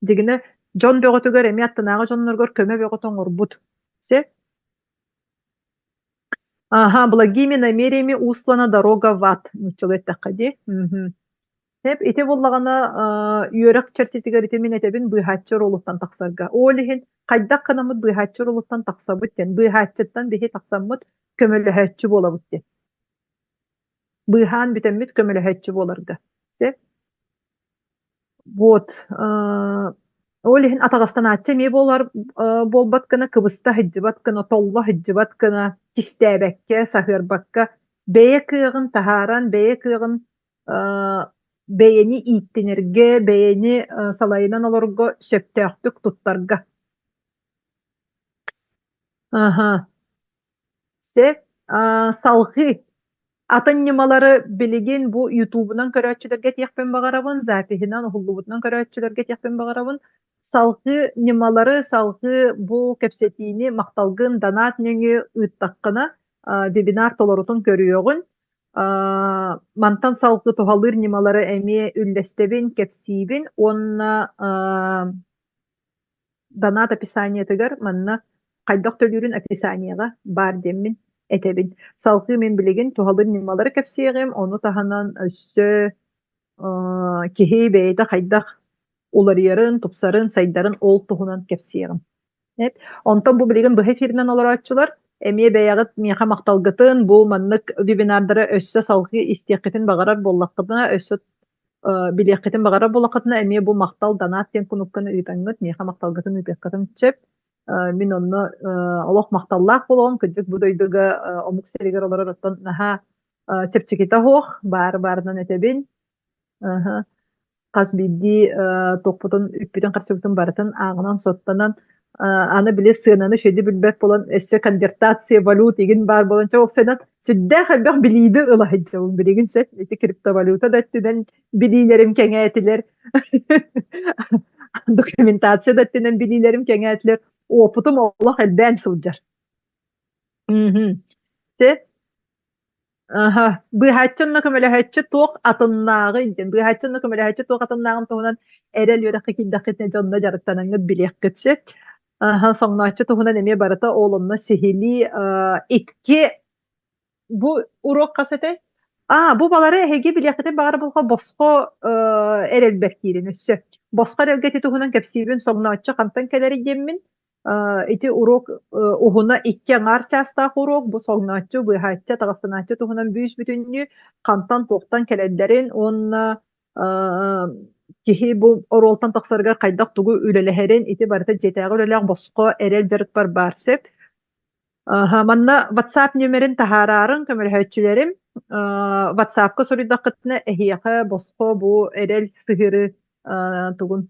Дьигинэ, дьон бөҕөтүгэр эмиэ аттынааҕы дьонноругар көмө бөҕөтө оҥорбут. Сөп? Аха, благими намерениями услана дорога в ад, нууччалыы эттэххэ дии. Мгм. Сөп, ити буоллаҕына, үөрэх чэрчитигэр ити мин этэбин быыһааччы оруолуттан тахсарга. Ол иһин хайдах гынаммыт быыһааччы оруолуттан тахсабыт диэн, быыһааччыттан биһи тахсаммыт көмөлөһөөччү буолабыт диэн. Быыһаан бүтэммит көмөлөһөөччү буоларга. Сөп? Вот, ол иһин атаҕастанааччы эмиэ буолар буолбат гына, кыбыста сылдьыбат гына, толло сылдьыбат гына, кистээбэккэ, саһыарбакка, бэйэ кыаҕын таһааран, бэйэ кыаҕын бэйэни ииттинэргэ, бэйэни салайынан олорго сөптөөхтүк туттарга. Аха. Сөп. Салҕыы. Атын ньымалары билигин бу ютубунан көрөөччүлэргэ этиэхпин баҕарабын, запиһынан, уһуллубутунан көрөөччүлэргэ этиэхпин баҕарабын. Салҕыы ньымалары, салҕыы бу кэпсэтиини махталгын донат нөҥүө ыыттаххына, вебинар толорутун көрүөҕүн. Мантан салгыы туһалыыр ньымалары эмиэ үллэстэбин, кэпсиибин уонна донат описаниетыгар манна хайдах төлүүрүн описаниеҕа баар диэммин этэбин. Салгыы мин билигин туһалыыр ньымалары кэпсиэҕим, ону таһынан өссө киһи бэйэтэ хайдах уларыйарын, тупсарын, сайдарын ол туһунан кэпсиэҕим. Онтон бу билигин быһа эфиринэн олорооччулар эмиэ бэйэҕит миэхэ махталгытын бу маннык вебинардары өссө салгыы истиэххитин баҕарар буоллаххытына, өссө билиэххитин баҕарар буоллаххытына эмиэ бу махтал донат диэн кунупканы ыытаҥҥыт миэхэ махталгытын ыытыаххытын сөп. Мин онно олох махталлаах буолуом кырдьык бу дойдуга омук сиригэр олорор оттон наһаа чэпчэкитэ суох баары баарынан этэбин. Хас биирдии туохпутун, үппүтүн-харчыбытын барытын ааҕынан-суоттанан, аны били сыананы үчүгэйдик билбэт буолан, өссө конвертация валют игин баар буолан, чэ уопсайынан сүрдээх элбэх билиини ыла сылдьабын билигин сөп. Ити криптовалюта да өттүнэн билиилэрим кэҥээтилэр, документация да өттүнэн билиилэрим кэҥээтилэр, уопутум олох элбээн сылдьар. Мгм. Сөп. Аһа, быыһааччы онно көмөлөһөөччү туох атыннааҕый диэн, быыһааччы онно көмөлөһөөччү туох атыннааҕын туһунан эрэл үөрэххэ киирдэххитинэ дьонно дьарыктанаҥҥыт билиэххит сөп. Аһа, соҥнооччу туһунан эмиэ барыта ол онно сиһилии икки бу уруок хас этэй? Аа, бу балары эһиги билиэххитин баҕар булха босхо эрэлбэр киирин өссө. Босхо эрэлгэ ити туһунан кэпсиибин соҥнооччу хантан кэлэрий диэммин Ити уруок уһуна икки аҥаар чаастаах уруок, бу соҥнооччу, быыһааччы, атаҕастанааччы туһунан бүүс-бүтүннүү хантан-туохтан кэлэллэрин уонна киһи бу оруолтан тахсарыгар хайдах тугу үлэлэһэрин ити барыта дьиэтээҕи үлэлээх босхо эрэл дьарыкпар баар сөп. Манна WhatsApp нүөмэрин таһаараарыҥ көмөлөһөөччүлэрим. WhatsApp-ка суруйдаххытына эһиэхэ босхо бу эрэл сыһыары тугун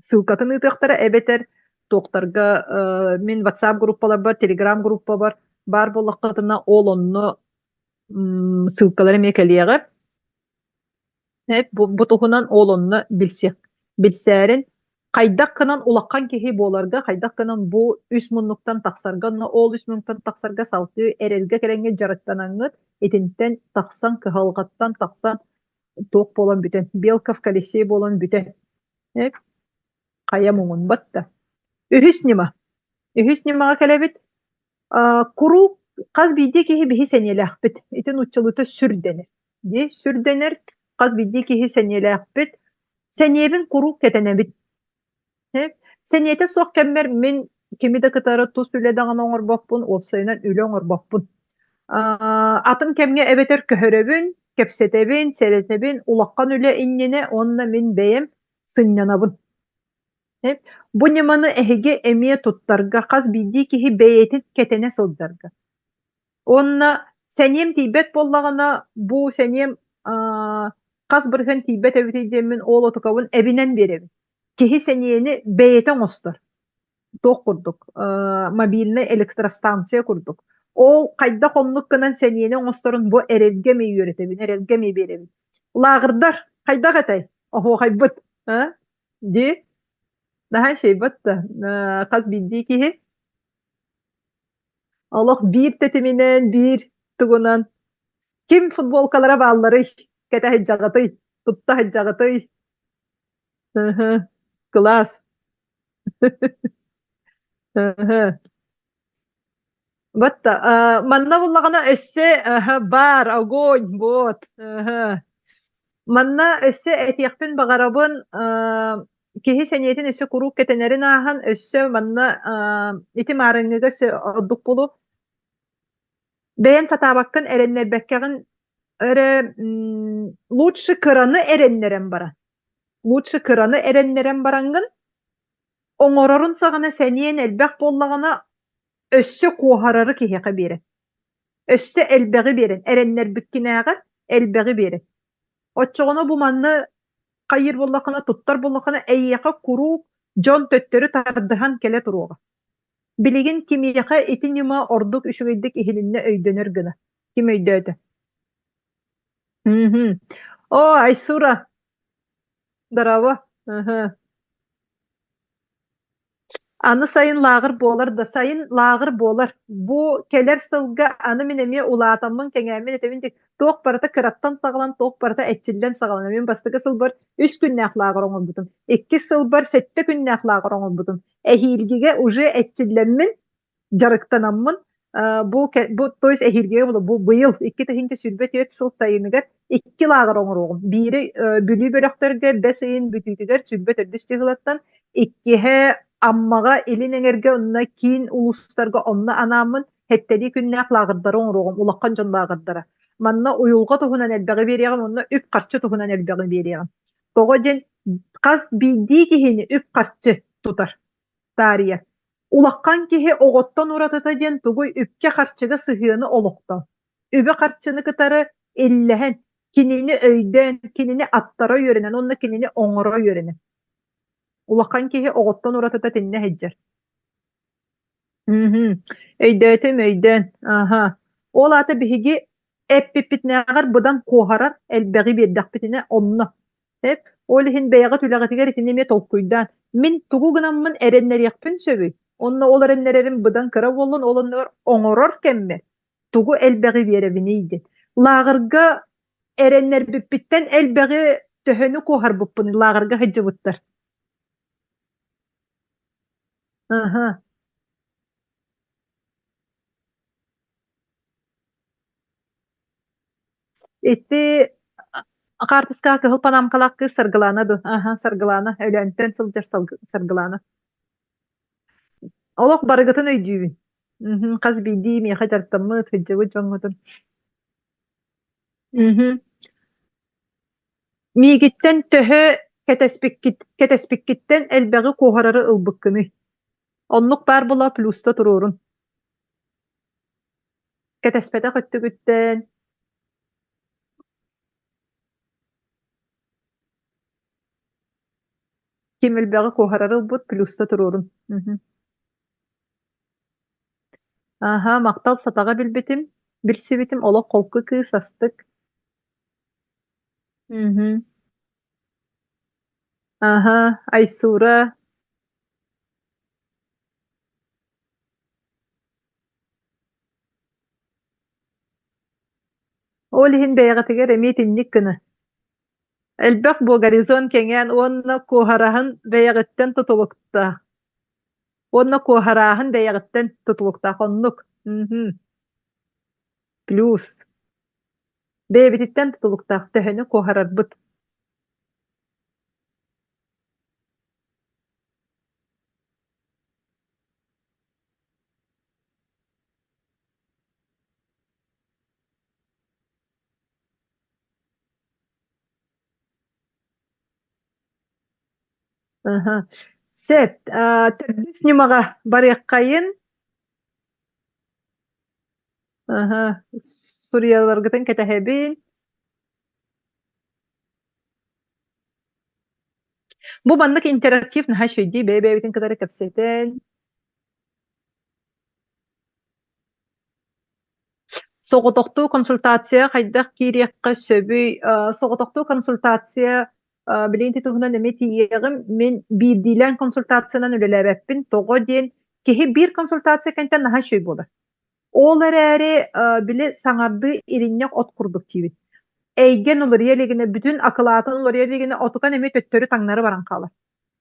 ссылкатын ыытыахтара эбэтэр туохтарга мин WhatsApp группаларбар, Telegram группабар баар буоллаххытына ол онно ссылкалар эмиэ кэлиэҕэ. Бу, бу туһунан ол онно билсиэх, билсээрин хайдах гынан улахан киһи буоларга, хайдах гынан бу үс муннуктан тахсарга, онно ол үс муннуктан тахсарга салгыы эрэлгэ кэлэҥҥэ дьарыктанаҥҥыт, итинтэн тахсан, кыһалҕаттан тахсан туох буолан бүтэн, белка в колесе буолан бүтэн. Хайа муҥун батта. Үһүс ньыма. Үһүс ньымаҕа кэлэбит. Куруук хас биирдии киһи биһи сэниэлээхпит. Ити нууччалыыта сүр дэнэр. Дии сүр дэнэр хас биирдии киһи сэниэлээхпит. Сэниэбин куруук кэтэнэбит. Сэниэтэ суох кэммэр мин кими да кытары тус үлэ даҕаны оҥорбоппун, уопсайынан үлэ оҥорбоппун. Атын кэмҥэ эбэтэр көһөрөбүн, кэпсэтэбин, сэрэтэбин, улахан үлэ иннинэ уонна мин бэйэм сынньанабын. Бу ньыманы эһиги эмиэ туттарга хас биирдии киһи бэйэтин кэтэнэ сылдьарга. Уонна сэниэм тиийбэт буоллаҕына, бу сэниэм хас бырыһыан тиийбэт эбитий диэммин ол отукабын эбинэн биэрэбин. Киһи сэниэни бэйэтэ оҥостор. Туох курдук, мобильнай электростанция курдук. Ол хайдах оннук гынан сэниэни оҥосторун бу эрэлгэ эмиэ үөрэтэбин, эрэлгэ эмиэ биэрэбин. Лааҕырдар хайдах этэй? Оһуохайбыт. Дии наһаа үчүгэйбит да хас биирдии киһи олох биир тэтиминэн, биир тугунан ким футболкалара баалларый? Кэтэ сылдьаҕытый? Тутта сылдьаҕытый? Ыһы, кылаас. Ыһы. Вот манна буллаҕына өссө баар огонь вот Манна өссө этиэхпин баҕарабын киһи сэниэтин өссө куруук кэтэнэрин ааһан өссө манна ити маарыҥҥыга өссө ордук буолуо бэйэн сатаабаккын эрэннэрбэккэҕин эрэ лучше кыраны эрэннэрэн баран лучше кыраны эрэннэрэн бараҥҥын оҥорорун саҕана сэниэн элбэх буоллаҕына өссө куоһарары киһиэхэ биэрэн Өссө элбэҕи биэрэн, эрэннэрбиккинээҕэр элбэҕи биэрэн. Оччоҕуна бу манна хайыыр буоллаххына, туттар буоллаххына, эйиэхэ куруук дьон төттөрү тардыһан кэлэ туруоҕа. Билигин кимиэхэ ити ньыма ордук үчүгэйдик иһилиннэ өйдөнөр гына. Ким өйдөөтө? Мм. Оо, Айсура, здорово. Ыһы. Аны сайын лааҕыр буолар да, сайын лааҕыр буолар. Бу кэлэр сылга аны мин эмиэ улаатаммын, кэҥээммин этэбин дии, туох барыта кыраттан саҕалан, туох барыта эрчиллэн саҕаланар. Мин бастакы сылбар үс күннээх лааҕыр оҥорбутум. Иккис сылбар сэттэ күннээх лааҕыр оҥорбутум. Эһиилгигэ уже эрчиллэммин, дьарыктанаммын бу бу то есть эһиилгигэ бу быйыл 2024 сыл сайыныгар икки лааҕыр оҥоруоҕум. Биири Бүлүү бөлөхтөргө бэс ыйын бүтүүтүгэр 24 чыһылаттан, иккиһэ Аммаҕа Илин Эҥэргэ онно киин улуустарга онно анааммын сэттэлии күннээх лааҕырдары оҥоруоҕум, улахан дьон лааҕырдара. Манна уйулҕа туһунан элбэҕи биэриэҕим, онно үп-харчы туһунан элбэҕи биэриэҕим. Тоҕо диэн хас биирдии киһини үп-харчы тутар таарыйар. Улахан киһи оҕоттон уратыта диэн тугуй үпкэ-харчыга сыһыаны олохтоон, үбү-харчыны кытары иллэһэн, кинини өйдөөн, кинини аттара үөрэнэн уонна кинини оҥоро үөрэнэн. Улахан киһи оҕоттон уратыта итиннэ сылдьар. Мм. Өйдөөтүм, өйдөөн. Аһа. Ол аата биһиги эппиппитинээҕэр быдан куоһарар элбэҕи биэрдэхпитинэ онно. Эп, ол иһин бэйэҕит үлэҕитигэр итини эмиэ толкуйдаан, мин тугу гынаммын эрэннэриэхпин сөбүй? Онно ол эрэннэрэрим быдан кыра буоллун, ол оннугар оҥорор кэммэр тугу элбэҕи биэрэбиний диэн. Лааҕырга эрэннэрбиппиттэн элбэҕи төһөнү куоһарбыппын лааҕырга сылдьыбыттар. Аха. Ити хаартыскаҕа кыһыл панамкалаах кыыс Саргылаана дуо? Аха, Саргылаана, Өлөөнтөн сылдьар Саргылаана. Олох барыгытын өйдүүбүн. Мгм, хас биирдии миэхэ дьарыктаммыт, сылдьыбыт дьоҥҥутун. Мгм. Миигиттэн төһө кэтэспиккит, кэтэспиккиттэн элбэҕи куоһарары ылбыккыный? Оннук баар була плюста туруорун. Кэтэспэтэх өттүгүттэн. Ким элбэҕи куоһарары ылбыт, плюста туруорун. Мгм. Аһа, махтал сатаҕа билбитим, билсибитим олох холку кыыс астык. Мгм. Аһа, Айсура. Ол иһин бэйэҕитигэр эмиэ итинник гына. Элбэх буо горизонт кэҥээн уонна куоһараһын бэйэҕиттэн тутулуктаах. Уонна куоһарааһын бэйэҕиттэн тутулуктаах. Оннук. Мгм. Плюс. Бэйэбититтэн тутулуктаах төһөнү куоһарарбыт. Аха. Сөп. Аа, төрдүс ньымаҕа барыаххайын. Аха. Суруйаларгытын кэтэһэбин. Бу маннык интерактив наһаа үчүгэйдии бэйэ-бэйэбитин кытары кэпсэтэн Соҕотохтуу консультация хайдах киириэххэ сөбүй? Соҕотохтуу консультация билигин ити туһунан эмиэ тиийиэҕим. Мин биирдиилээн консультациянан үлэлээбэппин. Тоҕо диэн киһи биир консультация кэнниттэн наһаа үчүгэй буолар. Ол эрээри били саҥардыы иринньэх от курдук диибин. Эйгэн уларыйа илигинэ, бүтүн акылаатын уларыйа илигинэ отукан эмиэ төттөрү таҥнары баран хаалар.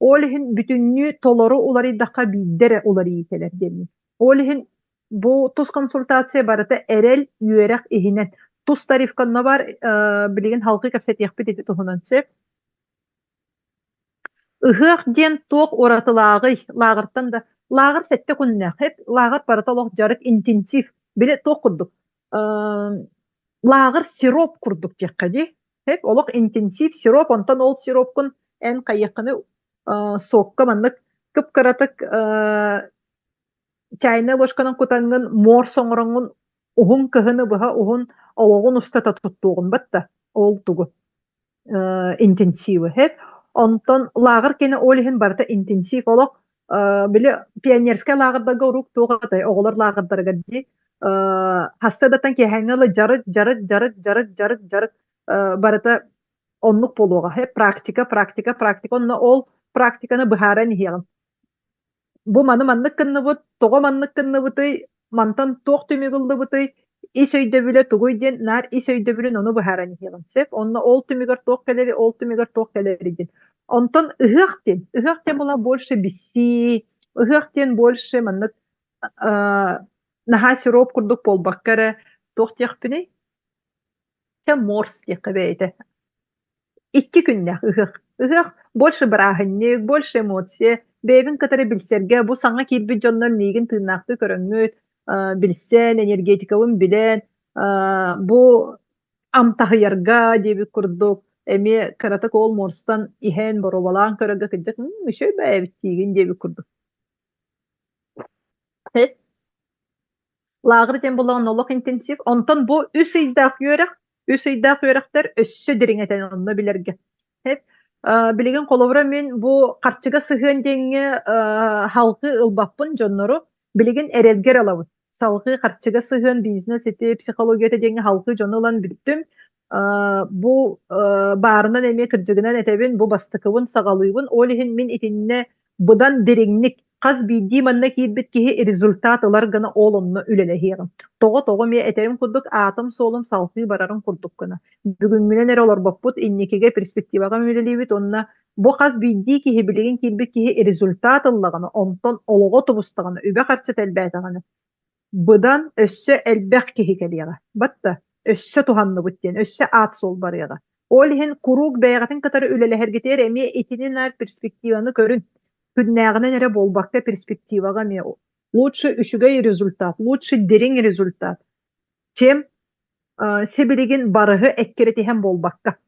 Ол иһин бүтүннүү толору уларыйдахха биирдэ эрэ уларыйыы кэлэр диэммин. Ол иһин бу тус консультация барыта эрэл, үөрэх иһинэн. Тус тарифка онно баар, билигин халҕыы кэпсэтиэхпит ити туһунан сөп. Ыһыах диэн туох уратылааҕый? Лааҕыртан да лааҕыр сэттэ күннээх. Эп лааҕыр барыта олох дьарык интенсив. Били туох курдук лааҕыр сироп курдук диэххэ дии. Эп олох интенсив сироп, онтон ол сиропкун эн хайыаххыны сокка маннык кып-кыратык чайная ложканан кутаҥҥын морс оҥороҥҥун уһун кыһыны быһа уһун олоҕун устата туттуоҕун батта ол тугу интенсивы һэп онтон лааҕыр кэнэ ол иһин барыта интенсив олох били пионерскай лааҕырдарга урук туох атай оҕолор лааҕырдарыгар дии хассыадаттан киэһээҥҥи ыла дьарык дьарык дьарык дьарык дьарык дьарык барыта оннук буолуоҕа практика практика практика онно ол практиканы быһааран иһиэҕин Бу маны маннык гынныбыт, тоҕо маннык гынныбытый, мантан туох түмүк ыллыбытый, ис өйдөбүлэ тугуй диэн наар ис өйдөбүлүн ону быһааран иһиэҕин сөп. Онно ол түмүгэр туох кэлэри, ол түмүгэр туох кэлэри диэн. Онтон ыһыах диэн, ыһыах диэн була больше бисси, ыһыах диэн больше маннык наһаа сироп курдук буолбакка эрэ туох диэхпиний? Чэ морс диэххэ бэйэтэ. Икки күннээх ыһыах. Ыһыах больше бырааһынньык, больше эмоция. Бэйэбин кытары билсэргэ, бу саҥа киирбит дьоннор миигин тыыннаахтыы көрөҥҥүт, билсэн, энергетикабын билэн, бу амтаһыйарга диэбит курдук, эмиэ кыратык ол морстан иһэн, боруобалаан көрөргө кырдьык, үчүгэй бэйэбит диигин диэбит курдук. Лааҕыр диэн буоллаҕына олох интенсив. Онтон бу үс ыйдаах үөрэх, үс ыйдаах үөрэхтэр өссө дириҥэтэн онно билэргэ. Билигин холобура мин бу харчыга сыһыан диэҥҥэ халҕыы ылбаппын дьоннору билигин эрэлгэ эрэ ылабын. Салҕыы харчыга сыһыан бизнес ити психологията диэҥҥэ халҕыы дьону ылан бүттүм. Бу баарынан эмиэ кырдьыгынан этэбин, бу бастакыбын саҕалыыбын. Ол иһин мин итиннэ быдан дириҥник хас биирдии манна киирбит киһи результат ылар гына ол онно үлэлэһиэҕим. Тоҕо тоҕо эмиэ этэрим курдук аатым-суолум салҕыы барарын курдук гына. Бүгүҥҥүнэн эрэ олорбоппут, инникигэ перспективаҕа үлэлиибит уонна бу хас биирдии киһи билигин киирбит киһи результат ыллаҕына, онтон олоҕо тубустаҕына, үбэ-харчыта элбээтэҕинэ быдан өссө элбэх киһи кэлиэҕэ. Батта өссө туһанныбыт диэн, өссө аат-суол барыаҕа. Ол иһин куруук бэйэҕитин кытары үлэлэһэргитигэр эмиэ итини наар перспективаны көрүн. Күннээҕинэн эрэ буолбакка перспективаҕа эмиэ лучше үчүгэй результат, лучше дириҥ результат, чем сибилигин барыһы эккирэтиһэн буолбакка.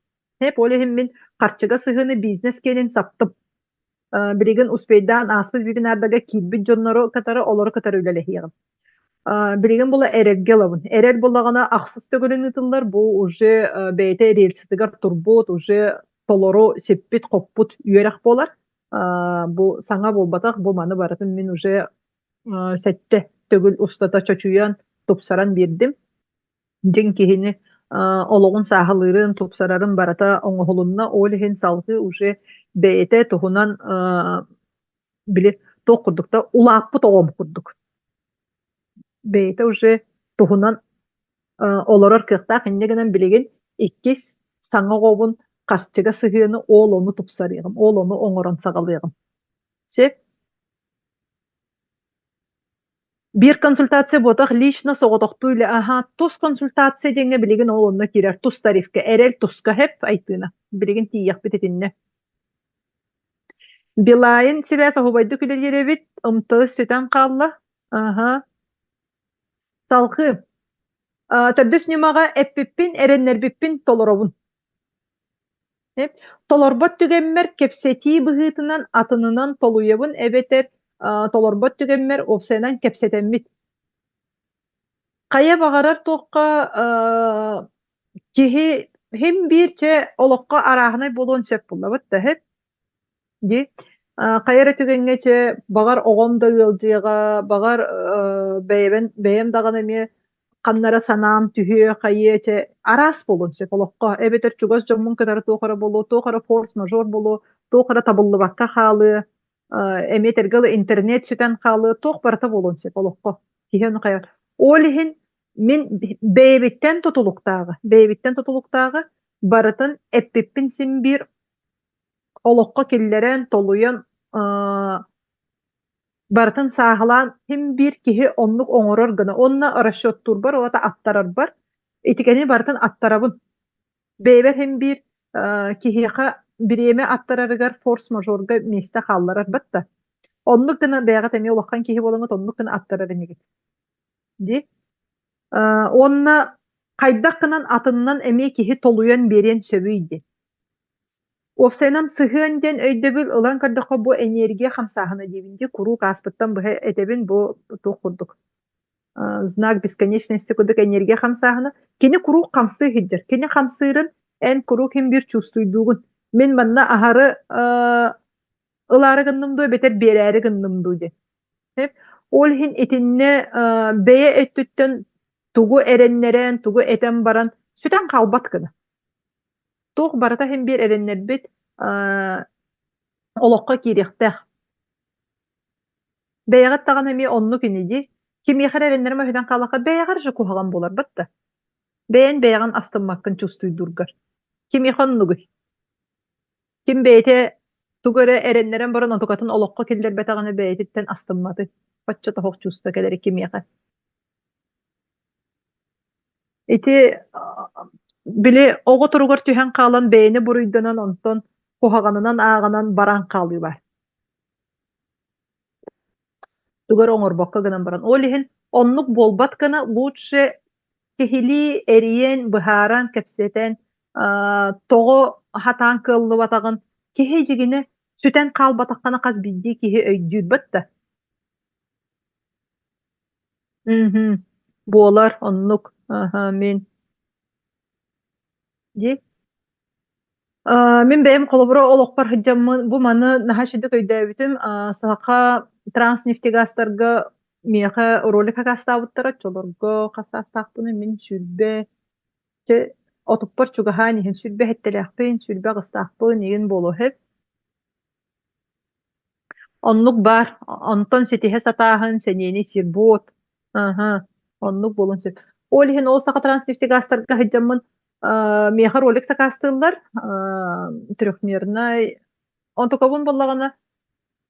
Хеп, ол иһин мин харчыга сыһыаны бизнес киэнин саптым. Билигин успейдаан ааспыт вебинардарга киирбит дьоннору кытары олору кытары үлэлэһиэҕим. Билигин була эрэлгэ ылабын. Эрэл буллаҕына ахсыс төгүлүн ыытыллар, бу уже бэйэтэ рельсытыгар турбут, уже толору сиппит-хоппут үөрэх буолар. Бу саҥа буолбатах, бу маны барытын мин уже сэттэ төгүл устата чочуйан, тупсаран биэрдим. Дьиҥ киһини олоҕун сааһылыырын, тупсарарын барыта оҥоһулунна. Ол иһин салгыы уже бэйэтэ туһунан били туох курдук да улааппыт оҕом курдук. Бэйэтэ уже туһунан олорор кыахтаах. Инньэ гынан билигин иккис саҥа оҕобун харчыга сыһыаны ол ону тупсарыаҕым, ол ону оҥорон саҕалыаҕым. Сөп? Биир консультация буотах лично соҕотохтуу үлэ аһаа тус консультация диэҥҥэ билигин ол онно киирэр тус тарифка эрэл туска хэп Айтыына билигин тиийиэхпит итиннэ. Билайн сибээс оһубайдык үлэлиир эбит МТС сүтэн хаалла аһа салҕыы төрдүс ньымаҕа эппиппин эрэннэрбиппин толоробун Толорбот түгэммэр кэпсэтии быһыытынан атынынан толуйабын эбэтэр толорбот түгэммэр уопсайынан кэпсэтэммит. Хайа баҕарар туохха киһи һин биир чэ олоххо арааһынай буолуон сөп буллабыт да һэп Дии. Хайа эрэ түгэҥҥэ чэ, баҕар оҕом да ыалдьыаҕа, баҕар бэйэбин бэйэм даҕаны эмиэ ханна эрэ санаам түһүө, хайыа чэ, араас буолуон сөп олоххо. Эбэтэр чугас дьоммун кытары туох эрэ буолуо, туох эрэ форс-мажор буолуо, туох эрэ табыллыбакка хаалыа, эмиэ этэргэ дылы интернет сүтэн хаалыа, туох барыта буолуон сөп олоххо. Киһи ону хайа Ол иһин мин бэйэбиттэн тутулуктааҕы, бэйэбиттэн тутулуктааҕы барытын эппиппин син биир олоххо киллэрэн, толуйан, барытын сааһылаан син биир киһи оннук оҥорор гына уонна расчеттуурбар уонна аттарарбар итикэни барытын аттарабын. Бэйэбэр син биир киһиэхэ бириэмэ аттарарыгар форс-мажорга миэстэ хаалларар да. Оннук гына бэйэҕит эмиэ улахан киһи буолаҥҥыт оннук гына аттарар инигит. Дии. Уонна хайдах гынан атынынан эмиэ киһи толуйан биэриэн сөбүй диэн. Уопсайынан сыһыан диэн өйдөбүл ылан көрдөххө бу энергия хамсааһына диибин дии куруук ааспыттан быһа этэбин бу туох курдук знак бесконечности курдук энергия хамсааһына кини куруук хамсыы сылдьар кини хамсыырын эн куруук һин биир чувствуйдуугун мин манна аһары ылаары гынным дуу эбэтэр биэрээри гынным дуу диэн ол иһин итиннэ бэйэ өттүттэн тугу эрэннэрэн тугу этэн баран сүтэн хаалбат гына Туох барыта иһин биир эрэннэрбит олоххо киириэхтээх. Бэйэҕит даҕаны эмиэ оннук ини дии. Кимиэхэ эрэ эрэннэрим өһүнэн хааллахха бэйэҕэр же куһаҕан буоларбат да. Бэйэн бэйэҕин астыммаккын чувствуйдуургар. Кимиэхэ оннугуй? Ким бэйэтэ тугу эрэ эрэннэрэн баран онтукатын олоххо киллэрбэтэҕинэ бэйэтиттэн астымматый? Бачча тоһох чувство кэлэр кимиэхэ? Ити били оҕо туругар түһэн хаалан бэйэни буруйданан онтон куһаҕанынан ааҕынан баран хаалыы баар. Тугу эрэ оҥорбокко гынан баран. Ол иһин оннук буолбат гына лучше киһилии эрийэн, быһааран, кэпсэтэн тоҕо хатаан кыаллыбатаҕын киһи дьигинэ сүтэн хаалбатаххына хас биирдии киһи өйдүүр да. Мгм. Буолар, оннук. Аһа, мин Дии. Мин бэйэм холобура олохпор сылдьаммын бу маны наһаа үчүгдүк өйдөөбүтүм. Саха транснефтегазтарга миэхэ ролик акаастаабыттара, оччолорго хас саастаахпыный мин 20 чэ отуппар чугаһаан иһин 27-лээхпин, 28-таахпын игин буолуо сөп. Оннук баар. Онтон ситиһэ сатааһын, сэниэни сирбуот. Аһа, оннук буолуон сөп. Ол иһин ол Саха транснефтегазтарга сылдьаммын э, миэхэ ролик сакаастыыллар, э, трехмернай. Онтукабын буоллаҕына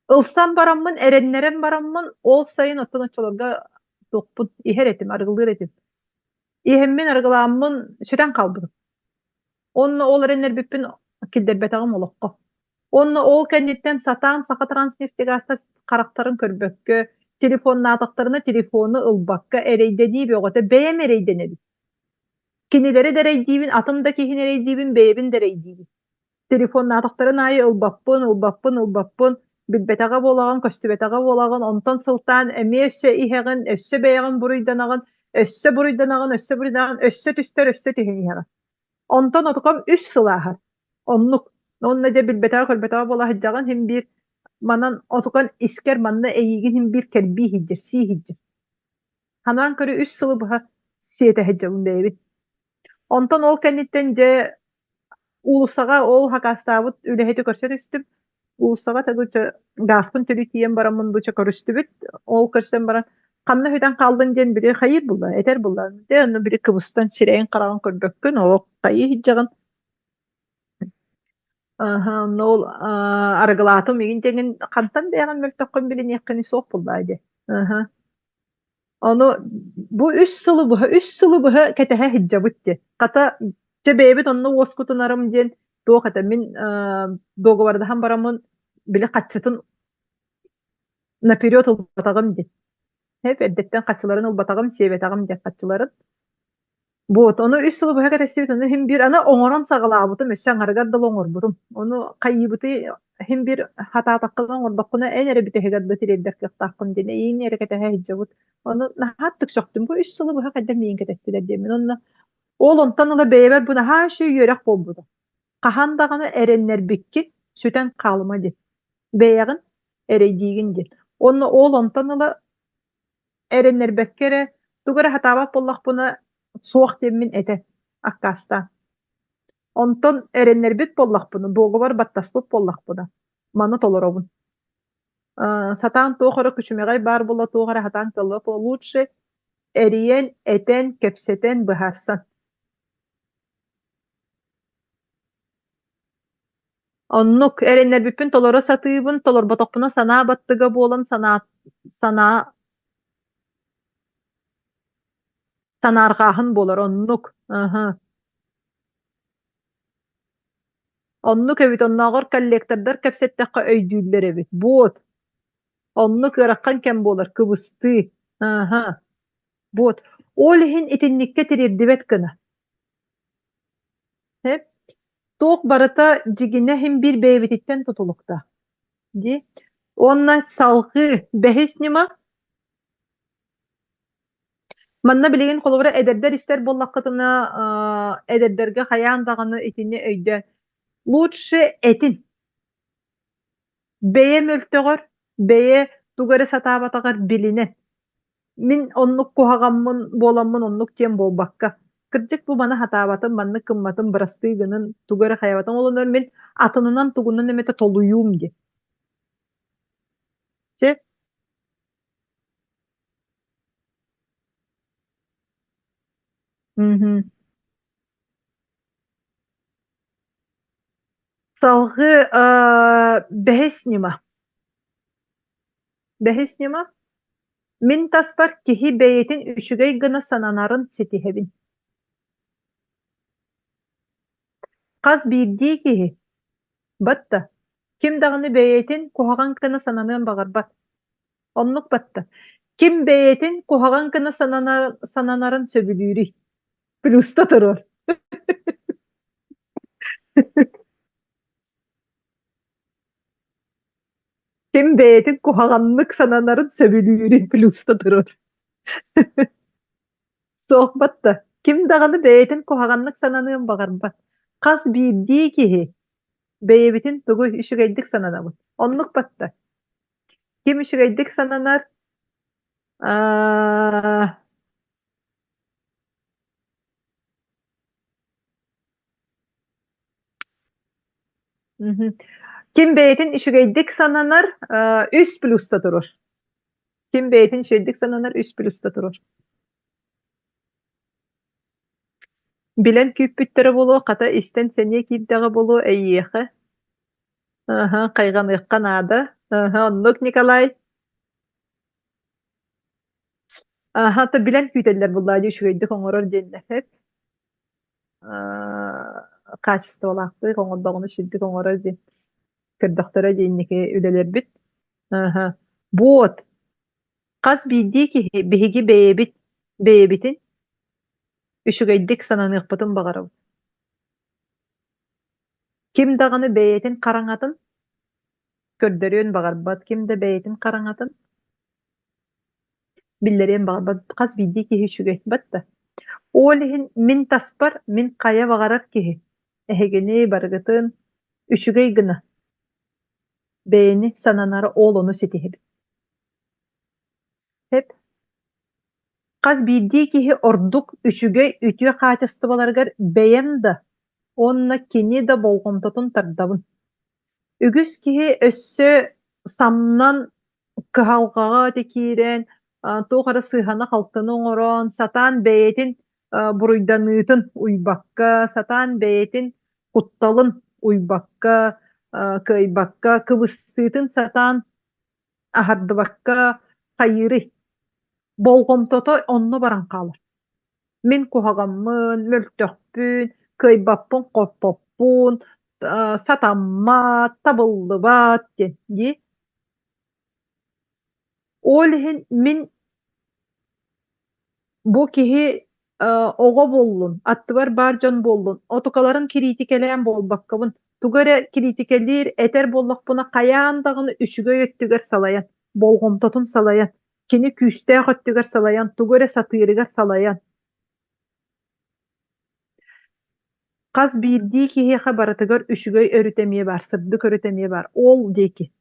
ылсан бараммын, эрэннэрэн бараммын, ол сайын оттон оччолорго туохпун иһэр этим, арыгылыыр этим. Иһэммин, арыгылааммын сүтэн хаалбытым. Онно ол эрэннэрбиппин киллэрбэтэҕим олоххо. Уонна ол кэнниттэн сатаан Сахатранснефтегазтар харахтарын көрбөккө, телефоннаатахтарына телефону ылбакка эрэйдэнии бөҕөтө бэйэм эрэйдэнэбин. Кинилэри да эрэйдиибин, атын да киһини эрэйдиибин, бэйэбин да эрэйдиибин. Телефоннаатахтарын аайы ылбаппын, ылбаппын, ылбаппын, билбэтэҕэ буолаҕын, көстүбэтэҕэ буолаҕын, онтон сылтаан эмиэ өссө иһэҕин, өссө бэйэҕин буруйданаҕын, өссө буруйданаҕын, өссө буруйданаҕын, өссө түстэр, өссө түһэн иһэҕин. Онтон отукам үс сыл ааһар. Оннук. Уонна дьэ билбэтэҕэ-көрбөтөҕө буола сылдьаҕын, син биир. Манан отукан искэр манна эйиигин иһин биир кэрбии иһдьэр, сии иһдьэр. Ханаан көрү үс сылы быһа сиэтэ сылдьабын бэйэбин. Онтон ол кэнниттэн дьэ уулуссаҕа ол хакаастаабыт үлэһити көрсө түстүм. Уулуссаҕа тагыча гааспын төлүү тиийэн бараммын буча көрүстүбүт. Ол көрсөн баран ханна сүтэн хааллын диэн били хайыыр булла, этэр булла. Дьэ онно били кыбыстан сирэйин-хараҕын көрбөккүн, ол хайыы сылдьаҕын. Аһа, онно ол арыгылаатым игин диэҥин хантан бэйэҕин мөлтөххүн билиниэххиний суох буоллаа дии. Аһа. Ону бу үс сылы быһа, үс сылы быһа кэтэһэ сылдьабыт диэн. Хата, дьэ бэйэбит онно уоскутунарым диэн туох этэ, мин дуогабардаһан бараммын били хаччытын наперед ылбатаҕым диэн. Эп эрдэттэн хаччыларын ылбатаҕым, сиэбэтэҕим диэн хаччыларын. Вот, ону үс сылы быһа кэтэстибит, ону иһин биир аны оҥорон саҕалаабытым, өссө аҥарыгар дылы оҥорбутум. Ону хайыыбытый иһин биир хатаатаххына оҥордоххуна эн эрэ бүтэһигэр да тириэрдэр кыахтааххын диэн эйиин эрэ кэтэһэ сылдьабыт. Ону наһаа сөхтүм, бу үс сылы быһа хайдах миигин кэтэстилэр диэммин. Онно ол онтон ыла бэйэбэр бу наһаа үчүгэй үөрэх буолбута. Хаһан даҕаны эрэннэрбиккин сүтэн хаалыма диэн. Бэйэҕин эрэйдиигин диэн. Уонна ол онтон ыла Эрэннэрбэккэ эрэ, тугу эрэ сатаабат буоллахпына, суох диэммин этэ, аккаастаан. Онтон эрэннэрбит буоллахпына, дуогубар баттаспыт буоллахпына, маны толоробун. Э, сатаан туох эрэ күчүмэҕэй баар буолла, туох эрэ сатаан кыаллыбат буолла, лучше эрийэн, этэн, кэпсэтэн, быһаарсан. Оннук, эрэннэрбиппин толоро сатыыбын, толорботохпуна санаа баттыга буолан санаа санаа санаарҕааһын буолар, оннук, аһа. Оннук эбит, оннооҕор коллектордар кэпсэттэххэ өйдүүллэр эбит. Буот, оннук ыарахан кэм буолар, кыбыстыы, аһа, буот. Ол иһин итинниккэ тириэрдибэт гына. Сөп. Туох барыта дьигинэ иһин биир бэйэбититтэн тутулуктаах дии. Уонна салҕыы бэһис ньыма. Манна билигин холобура эдэрдэр истэр буоллаххытына, эдэрдэргэ хайаан даҕаны итини өйдөөн. Лучше этин. Бэйэ мөлтөҕөр, бэйэ тугу эрэ сатаабатаҕар билинэн. Мин оннук куһаҕаммын буоламмын оннук диэн буолбакка, кырдьык бу маны сатаабатым, маннык гымматым, бырастыы гынын, тугу эрэ хайабатым, ол онон мин атынынан тугунан эмэтэ толуйуум диэн. Чэ? Мгм. Салгыы аа, бэһис ньыма. Бэһис ньыма. Мин таспар киһи бэйэтин үчүгэй гына сананарын ситиһэбин. Хас биирдии киһи, батта, ким даҕаны бэйэтин куһаҕан гына сананыан баҕарбат. Оннук батта. Ким бэйэтин куһаҕан гына сананарын сөбүлүүрүй? Плюста туруор. Ким бэйэтин куһаҕаннык сананарын сөбүлүүрүн плюста турар. Суох батта. Ким даҕаны бэйэтин куһаҕаннык сананыан баҕарбат. Хас биирдии киһи бэйэбитин тугу үчүгэйдик сананабыт. Оннук батта. Ким үчүгэйдик сананар, аа, Мгм. Ким бэйэтин үчүгэйдик сананар, э, үс плюста турар. Ким бэйэтин үчүгэйдик сананар, үс плюста турар. Билэн күүппүттэрэ буолуо, хата истэн сэниэ киирдэҕэ буолуо эйиэхэ. Аһа, хайҕаныахха наада. Аһа, оннук Николай. Аһа, то билэн күүтэллэр буоллаа дии үчүгэйдик оҥорор диэннэр. Хаачыстыбалаахтык оҥордоҕуна үчүгэйдик оҥорор диэн көрдөхтөрө дии инники үлэлэрбит. Аһа. Вот. Хас биирдии киһи биһиги бэйэбит бэйэбитин үчүгэйдик сананыахпытын баҕарабыт. Ким даҕаны бэйэтин хараҥатын көрдөрүөн баҕарбат, ким да бэйэтин хараҥатын биллэриэн баҕарбат. Хас биирдии киһи үчүгэй батта. Ол иһин мин таспар мин хайа баҕарар киһи эһигини барыгытын үчүгэй гына. Бэйэни сананара ол ону ситиһэбит. Сөп. Хас биирдии киһи ордук үчүгэй үтүө хаачыстыбаларыгар бэйэм да уонна кини да болҕомтотун тардабын. Үгүс киһи өссө самнан кыһалҕаҕа ити киирэн, туох эрэ сыыһаны-халтыны оҥорон, сатаан бэйэтин буруйданыытын уйбакка, сатаан бэйэтин кутталын уйбакка, кыайбакка, кыбыстыытын сатаан аһардыбакка хайыырый? Болҕомтото онно баран хаалар. Мин куһаҕаммын, мөлтөхпүн, кыайбаппын-хоппоппун, сатаммат, табыллыбат диэн дии. Ол иһин мин бу киһи оҕо буоллун, аттыбар баар дьон буоллун, отукаларын кириитикэлээн буолбаккабын, тугу эрэ кириитикэлиир, этэр буоллахпына хайаан даҕаны үчүгэй өттүгэр салайан, болҕомтотун салайан, кини күүстээх өттүгэр салайан, тугу эрэ сатыырыгар салайан. Хас биирдии киһиэхэ барытыгар үчүгэй өрүтэ эмиэ баар, сырдык өрүтэ эмиэ баар. Ол диэки.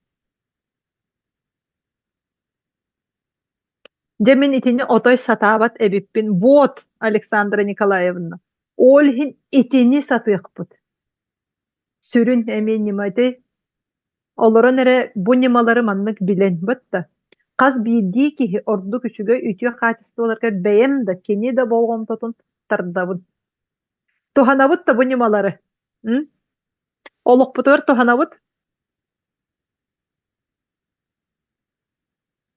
Дьэ мин итини отой сатаабат эбиппин. Вот, Александра Николаевна, ол иһин итини сатыахпыт. Сүрүн эмиэ ньыма ити. Олорон эрэ бу ньымалары маннык билэн бытта. Хас биирдии киһи ордук үчүгэй үтүө хаачыстыбаларга бэйэм да, кини да болҕомтотун тардабын. Туһанабыт да бу ньымалары. М? Олохпутугар туһанабыт.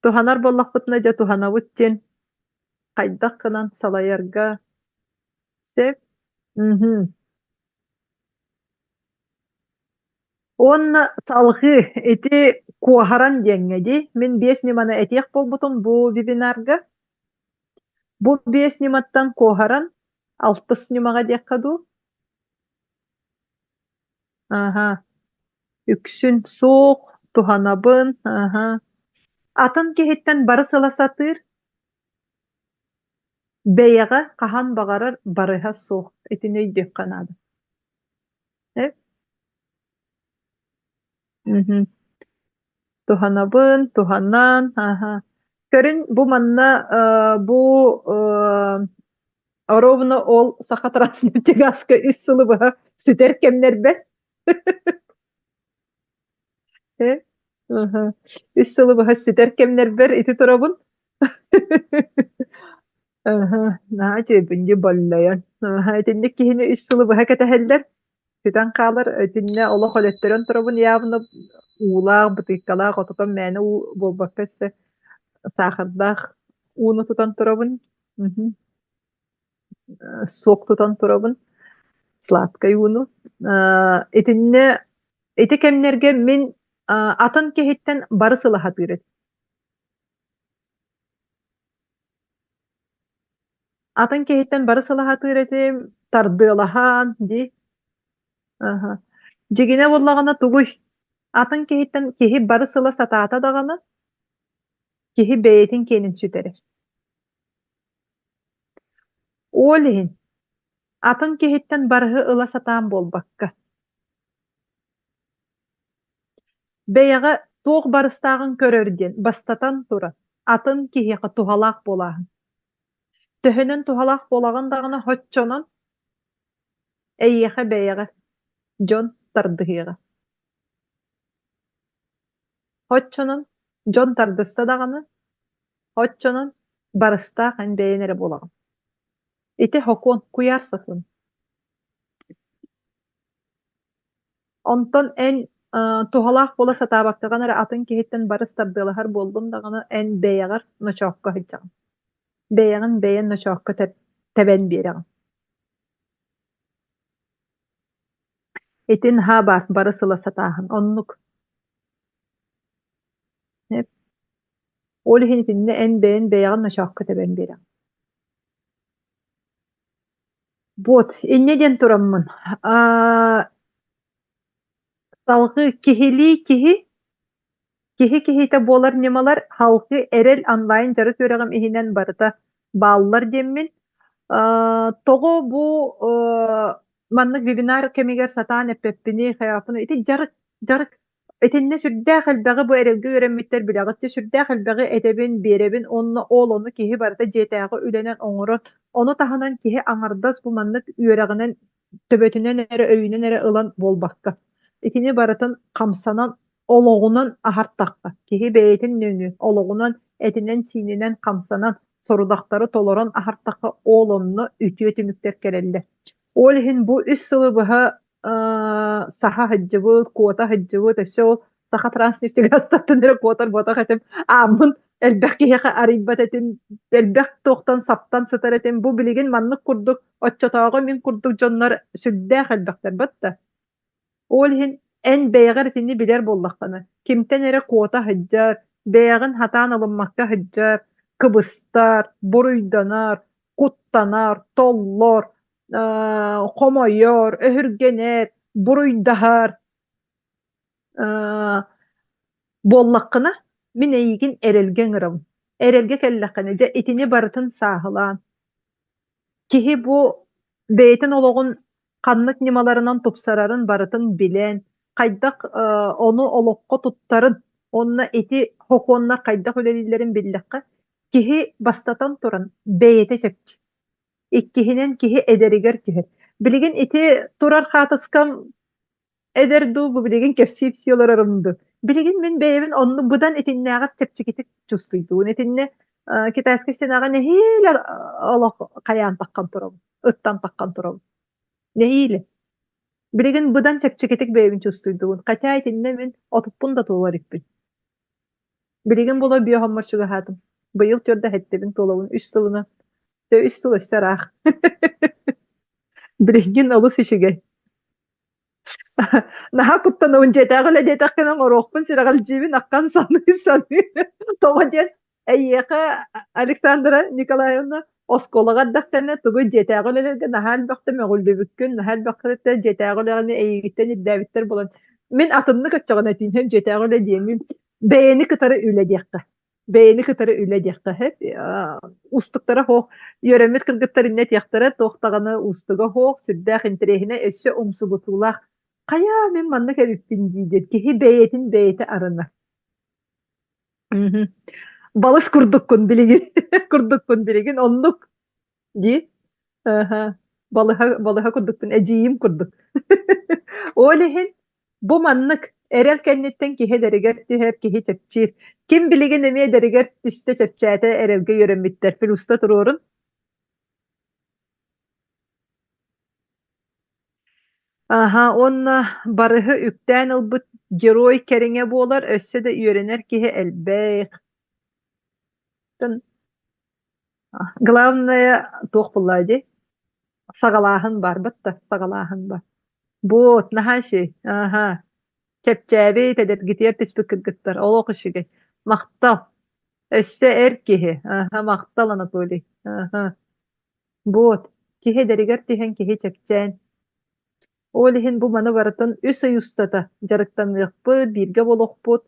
Туһанар буоллахпытына дьэ туһанабыт диэн хайдах гынан салайарга сөп. Мгм. Уонна салҕыы ити куоһаран диэҥҥэ дии мин биэс ньыманы этиэх буолбутум бу вебинарга. Бу биэс ньыматтан куоһаран алтыс ньымаҕа диэххэ дуу? Аһа. Үксүн суох, туһанабын, аһа. Атын киһиттэн барыс ыла сатыыр, бэйэҕэ хаһан баҕарар барыһа суох. Итини өйдүөххэ наада. Э? Мгм. Туһанабын, туһанан, аһа. Көрүн, бу манна э, бу э, ровно ол Саха Транснефтегазка үс сылы быһа сүтэр кэмнэрбэр. Э? Аһа. Үс сылы быһа сүтэр кэмнэрбэр ити турабын. Аһа, наһаа үчүгэйбин дии боллойон. Аһа, итинник киһини үс сылы быһа кэтэһэллэр. Сүтэн хаалар, итиннэ олох өлөттөрөн турабын явно уулаах, бытыыккалаах, отутан мээнэ уу буолбакка өссө саахардаах ууну тутан турабын. Мгм. Сок тутан турабын, сладкай ууну. Итиннэ ити кэмнэргэ мин атын киһиттэн бары сыла сатыыр этим. Атын киһиттэн бары сыла сатыыр этим, тардыалаһан дии. Аһа. Дьигинэ буоллаҕына тугуй? Атын киһиттэн киһи бары сыла сатаата даҕаны, киһи бэйэтин киэнин сүтэрэр. Ол иһин атын киһиттэн барыһы ыла сатаан буолбакка, бэйэҕэ туох барыстааҕын көрөр диэн, бастатан туран, атын киһиэхэ туһалаах буолааһын. Төһөнөн туһалаах буолаҕын даҕаны соччонон эйиэхэ бэйэҕэ дьон тардыһыаҕа. Оччонон дьон тардыста даҕаны, оччонон барыстаах эн бэйэн эрэ буолаҕын. Ити сокуон, куйаар сокуон. Онтон эн туһалаах буола сатаабаккаҕын эрэ атын киһиттэн барыс тардыалаһар буоллун даҕаны эн бэйэҕэр ночоокко сылдьаҕын. Бэйэҕин бэйэн ночоокко тэбэн биэрэҕин. Ити наһаа баар барыс ыла сатааһын. Оннук. Ол иһин итиннэ эн бэйэн бэйэҕин ночоокко тэбэн биэрэҕин. Вот, инньэ диэн тураммын, аа, салгыы киһилии киһи, киһи киһитэ буолар ньымалар салгыы эрэл онлайн дьарык үөрэҕим иһинэн барыта бааллар диэммин, аа, тоҕо бу э, маннык вебинар кэмигэр сатаан эппэппиний, хайааппыный, ити дьарык, дьарык. Итиннэ сүрдээх элбэҕи бу эрэлгэ үөрэммиттэр билэҕит дии, сүрдээх элбэҕи этэбин, биэрэбин уонна ол ону киһи барыта дьиэтээҕи үлэнэн оҥорон, ону таһынан киһи аҥардас бу маннык үөрэҕинэн төбөтүнэн эрэ, өйүнэн эрэ ылан буолбакка, итини барытын хамсанан олоҕунан аһартахха, киһи бэйэтин нөҥүө олоҕунан, этинэн-сиининэн хамсанан, сорудахтары толорон аһартахха ол онно үтүө түмүктэр кэлэллэр. Ол иһин бу үс сылы быһа саха сылдьыбыт, куота сылдьыбыт, өссө ол Саха транснефтегазтан эрэ куотар буотах этим, ааммын элбэх киһиэхэ арыйбат этим, элбэх туохтан саптан сытар этим. Бу билигин маннык курдук оччотооҕу мин курдук дьоннор сүрдээх элбэхтэр батта. Ол иһин эн бэйэҕэр итини билэр буоллаххына, кимтэн эрэ куота сылдьар, бэйэҕин сатаан ылыммакка сылдьар, кыбыстар, буруйданар, куттанар, толлор, хомойор, өһүргэнэр, буруйдаһар буоллаххына, мин эйигин эрэлгэ ыҥырабын. Эрэлгэ кэллэххинэ, дьэ итини барытын сааһылаан, киһи бу бэйэтин олоҕун ханнык ньымаларынан тупсарарын барытын билэн, хайдах ону олоххо туттарын уонна ити сокуоннар хайдах үлэлииллэрин биллэххэ, киһи бастатан туран бэйэтэ чэпчиир. Иккиһинэн киһи эдэригэр түһэр. Билигин ити турар хаатыскам эдэр дуу, бу билигин кэпсии-ипсии олорорум дуу. Билигин мин бэйэбин онну быдан итиннээҕэр чэпчэкитик чувствуйдуун. Итиннэ китайскай стенаҕа нэһиилэ олох хайаан таххан турабын, ыттан таххан турабын. Нэһиилэ. Билигин быдан чэпчэкитик бэйэбин чувствуйдуун. Хотя итиннэ мин отуппун да туолар иппин. Билигин буола биоһоммор чугаһаатым. Быйыл түөрдэ эһэттибин туолабын үс сылынан. Дьэ үс сыл өссө ыраах. Билигин олус үчүгэй. Наһаа куттанабын дьиэтээҕи үлэ диэтэххинэ оҥоруохпун сүрэҕэлдьиибин аххан саныы-саныы. Тоҕо диэн эйиэхэ Александра Николаевна оскуолаҕа эрдэхтэринэ тугу дьиэтээҕи үлэлэргэ наһаа элбэхтэ мөҕүллүбүккүн, наһаа элбэхтэ дьиэтээҕи үлэҕини эйигиттэн ирдээбиттэр буолан мин атыннык оччоҕуна этиинһэм дьиэтээҕи үлэ диэмим бэйэни кытары үлэ диэххэ бэйэни кытары үлэ диэххэ сөп уустуктара суох үөрэммит кыргыттар иннэ этиэхтэрэ туох даҕаны уустуга суох сүрдээх интэриэһинэй өссө умсугутуулаах хайаа мин маннык эбиппин дии диэн киһи бэйэтин бэйэтэ арынар балыс курдуккун билигин курдуккун билигин оннук Дии? Аһа. Балыһа, балыһа курдукпун, эдьиийим курдук. Ол иһин бу маннык эрэл кэнниттэн киһи эдэригэр түһэр, киһи чэпчиир. Ким билигин эмиэ эдэригэр түстэ чэпчээтэ, эрэлгэ үөрэммиттэр. Плюста туруорун. Аһа, уонна барыһы үктээн ылбыт герой кэриҥэ буолар, өссө да үөрэнэр киһи элбэх. Главное туох буоллаа дии саҕалааһын баар батта саҕалааһын баар. Вот наһаа үчүгэй аһа чэпчээбит эдэргитигэр түспүт кыргыттар олох үчүгэй махтал өссө эр киһи аһа махтал Анатолий аһа вот киһи эдэригэр түһэн киһи чэпчээн ол иһин бу маны барытын үс ый устата дьарыктаныахпыт бииргэ буолуохпут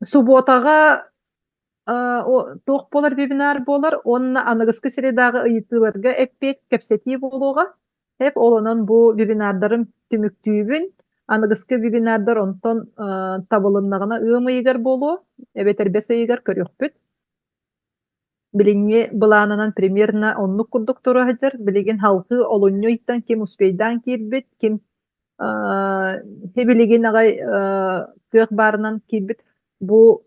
субуотаҕа Туох буолар вебинар буолар уонна аныгыскы средаҕа ыйытыыларга эппиэт, кэпсэтии буолуоҕа. Эп ол онон бу вебинардарым түмүктүүбүн. Аныгыскы вебинардар онтон табылыннаҕына ыам ыйыгар буолуо, эбэтэр бэс ыйыгар көрүөхпүт. Билиҥҥи былаанынан примерно оннук курдук тура сылдьар. Билигин салгыы олунньу ыйтан ким успейдаан киирбит, ким билигин аҕай кыах баарынан киирбит. Бу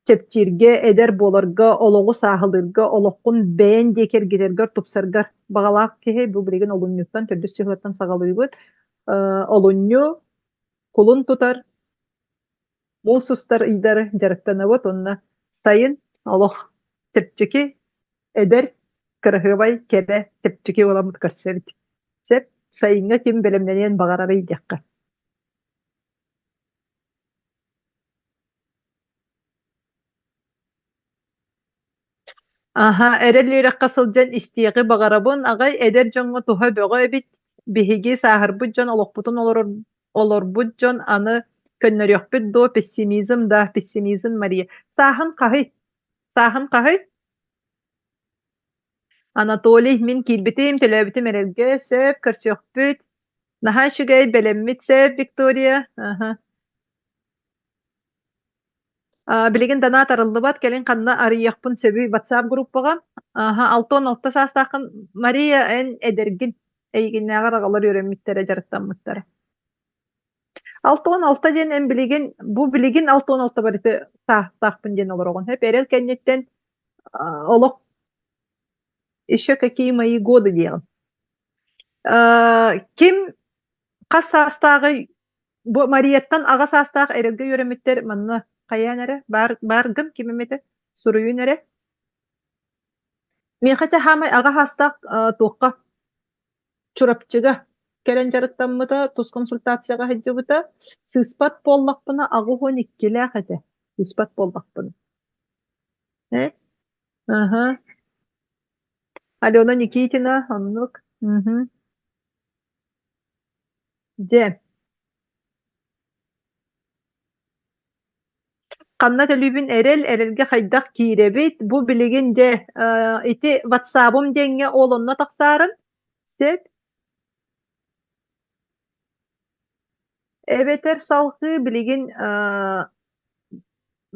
чэпчииргэ, эдэр буоларга, олоҕу сааһылыырга, олоххун бэйэн диэки эргитэргэр, тупсаргар баҕалаах киһи бу билигин олунньуттан, төрдүс чыһылаттан саҕалыыбыт. Олунньу, кулун тутар, муус устар ыйдары дьарыктанабыт уонна сайын олох чэпчэки, эдэр, кыраһыабай, кэрэ, чэпчэки буоламмыт көрсөбүт. Сөп, сайыҥҥа ким бэлэмнэниэн баҕарарый диэххэ. Аһа, эрэл үөрэххэ сылдьан истиэҕи баҕарабын аҕай эдэр дьоҥҥо туһа бөҕө эбит. Биһиги сааһырбыт дьон олохпутун олорор олорбут дьон аны көннөрүөхпүт дуо пессимизм да пессимизм Мария. Сааһын хаһый? Сааһын хаһый? Анатолий, мин киирбитим, төлөөбүтүм эрэлгэ сөп, көрсүөхпүт. Наһаа үчүгэй, бэлэммит сөп, Виктория. Аһа. Билигин донат арыллыбат, кэлин ханна арыйыахпын сөбүй WhatsApp группаҕа. Аха, 66 саастааххын Мария, эн эдэргин, эйигиннээҕэр аҕалар үөрэммиттэрэ, дьарыктаммыттара. 66 диэн эн билигин, бу билигин 66 барыты саастаахпын диэн олороҕун. Хөп, эрэл кэнниттэн олох еще какие мои годы диэҕим. Ким хас саастааҕый Бу Марияттан аҕа саастаах эрэлгэ үөрэммиттэр манна хайаан эрэ баар бааргын ким эмэтэ суруйун эрэ. Миэхэ чэ хаамай аҕа саастаах туохха Чурапчыга кэлэн дьарыктаммыта, тус консультацияҕа сылдьыбыта. Сыыспат буоллахпына 82-лээх этэ. Сыыспат буоллахпына. Э? Аха. Алена Никитина, оннук. Мгм. Дьэ, ханна төлүүбүн эрэл, эрэлгэ хайдах киирэбит? Бу билигин дьэ, ити ватсабым диэҥҥэ ол онно тахсаарын сөп. Эбэтэр салҕыы билигин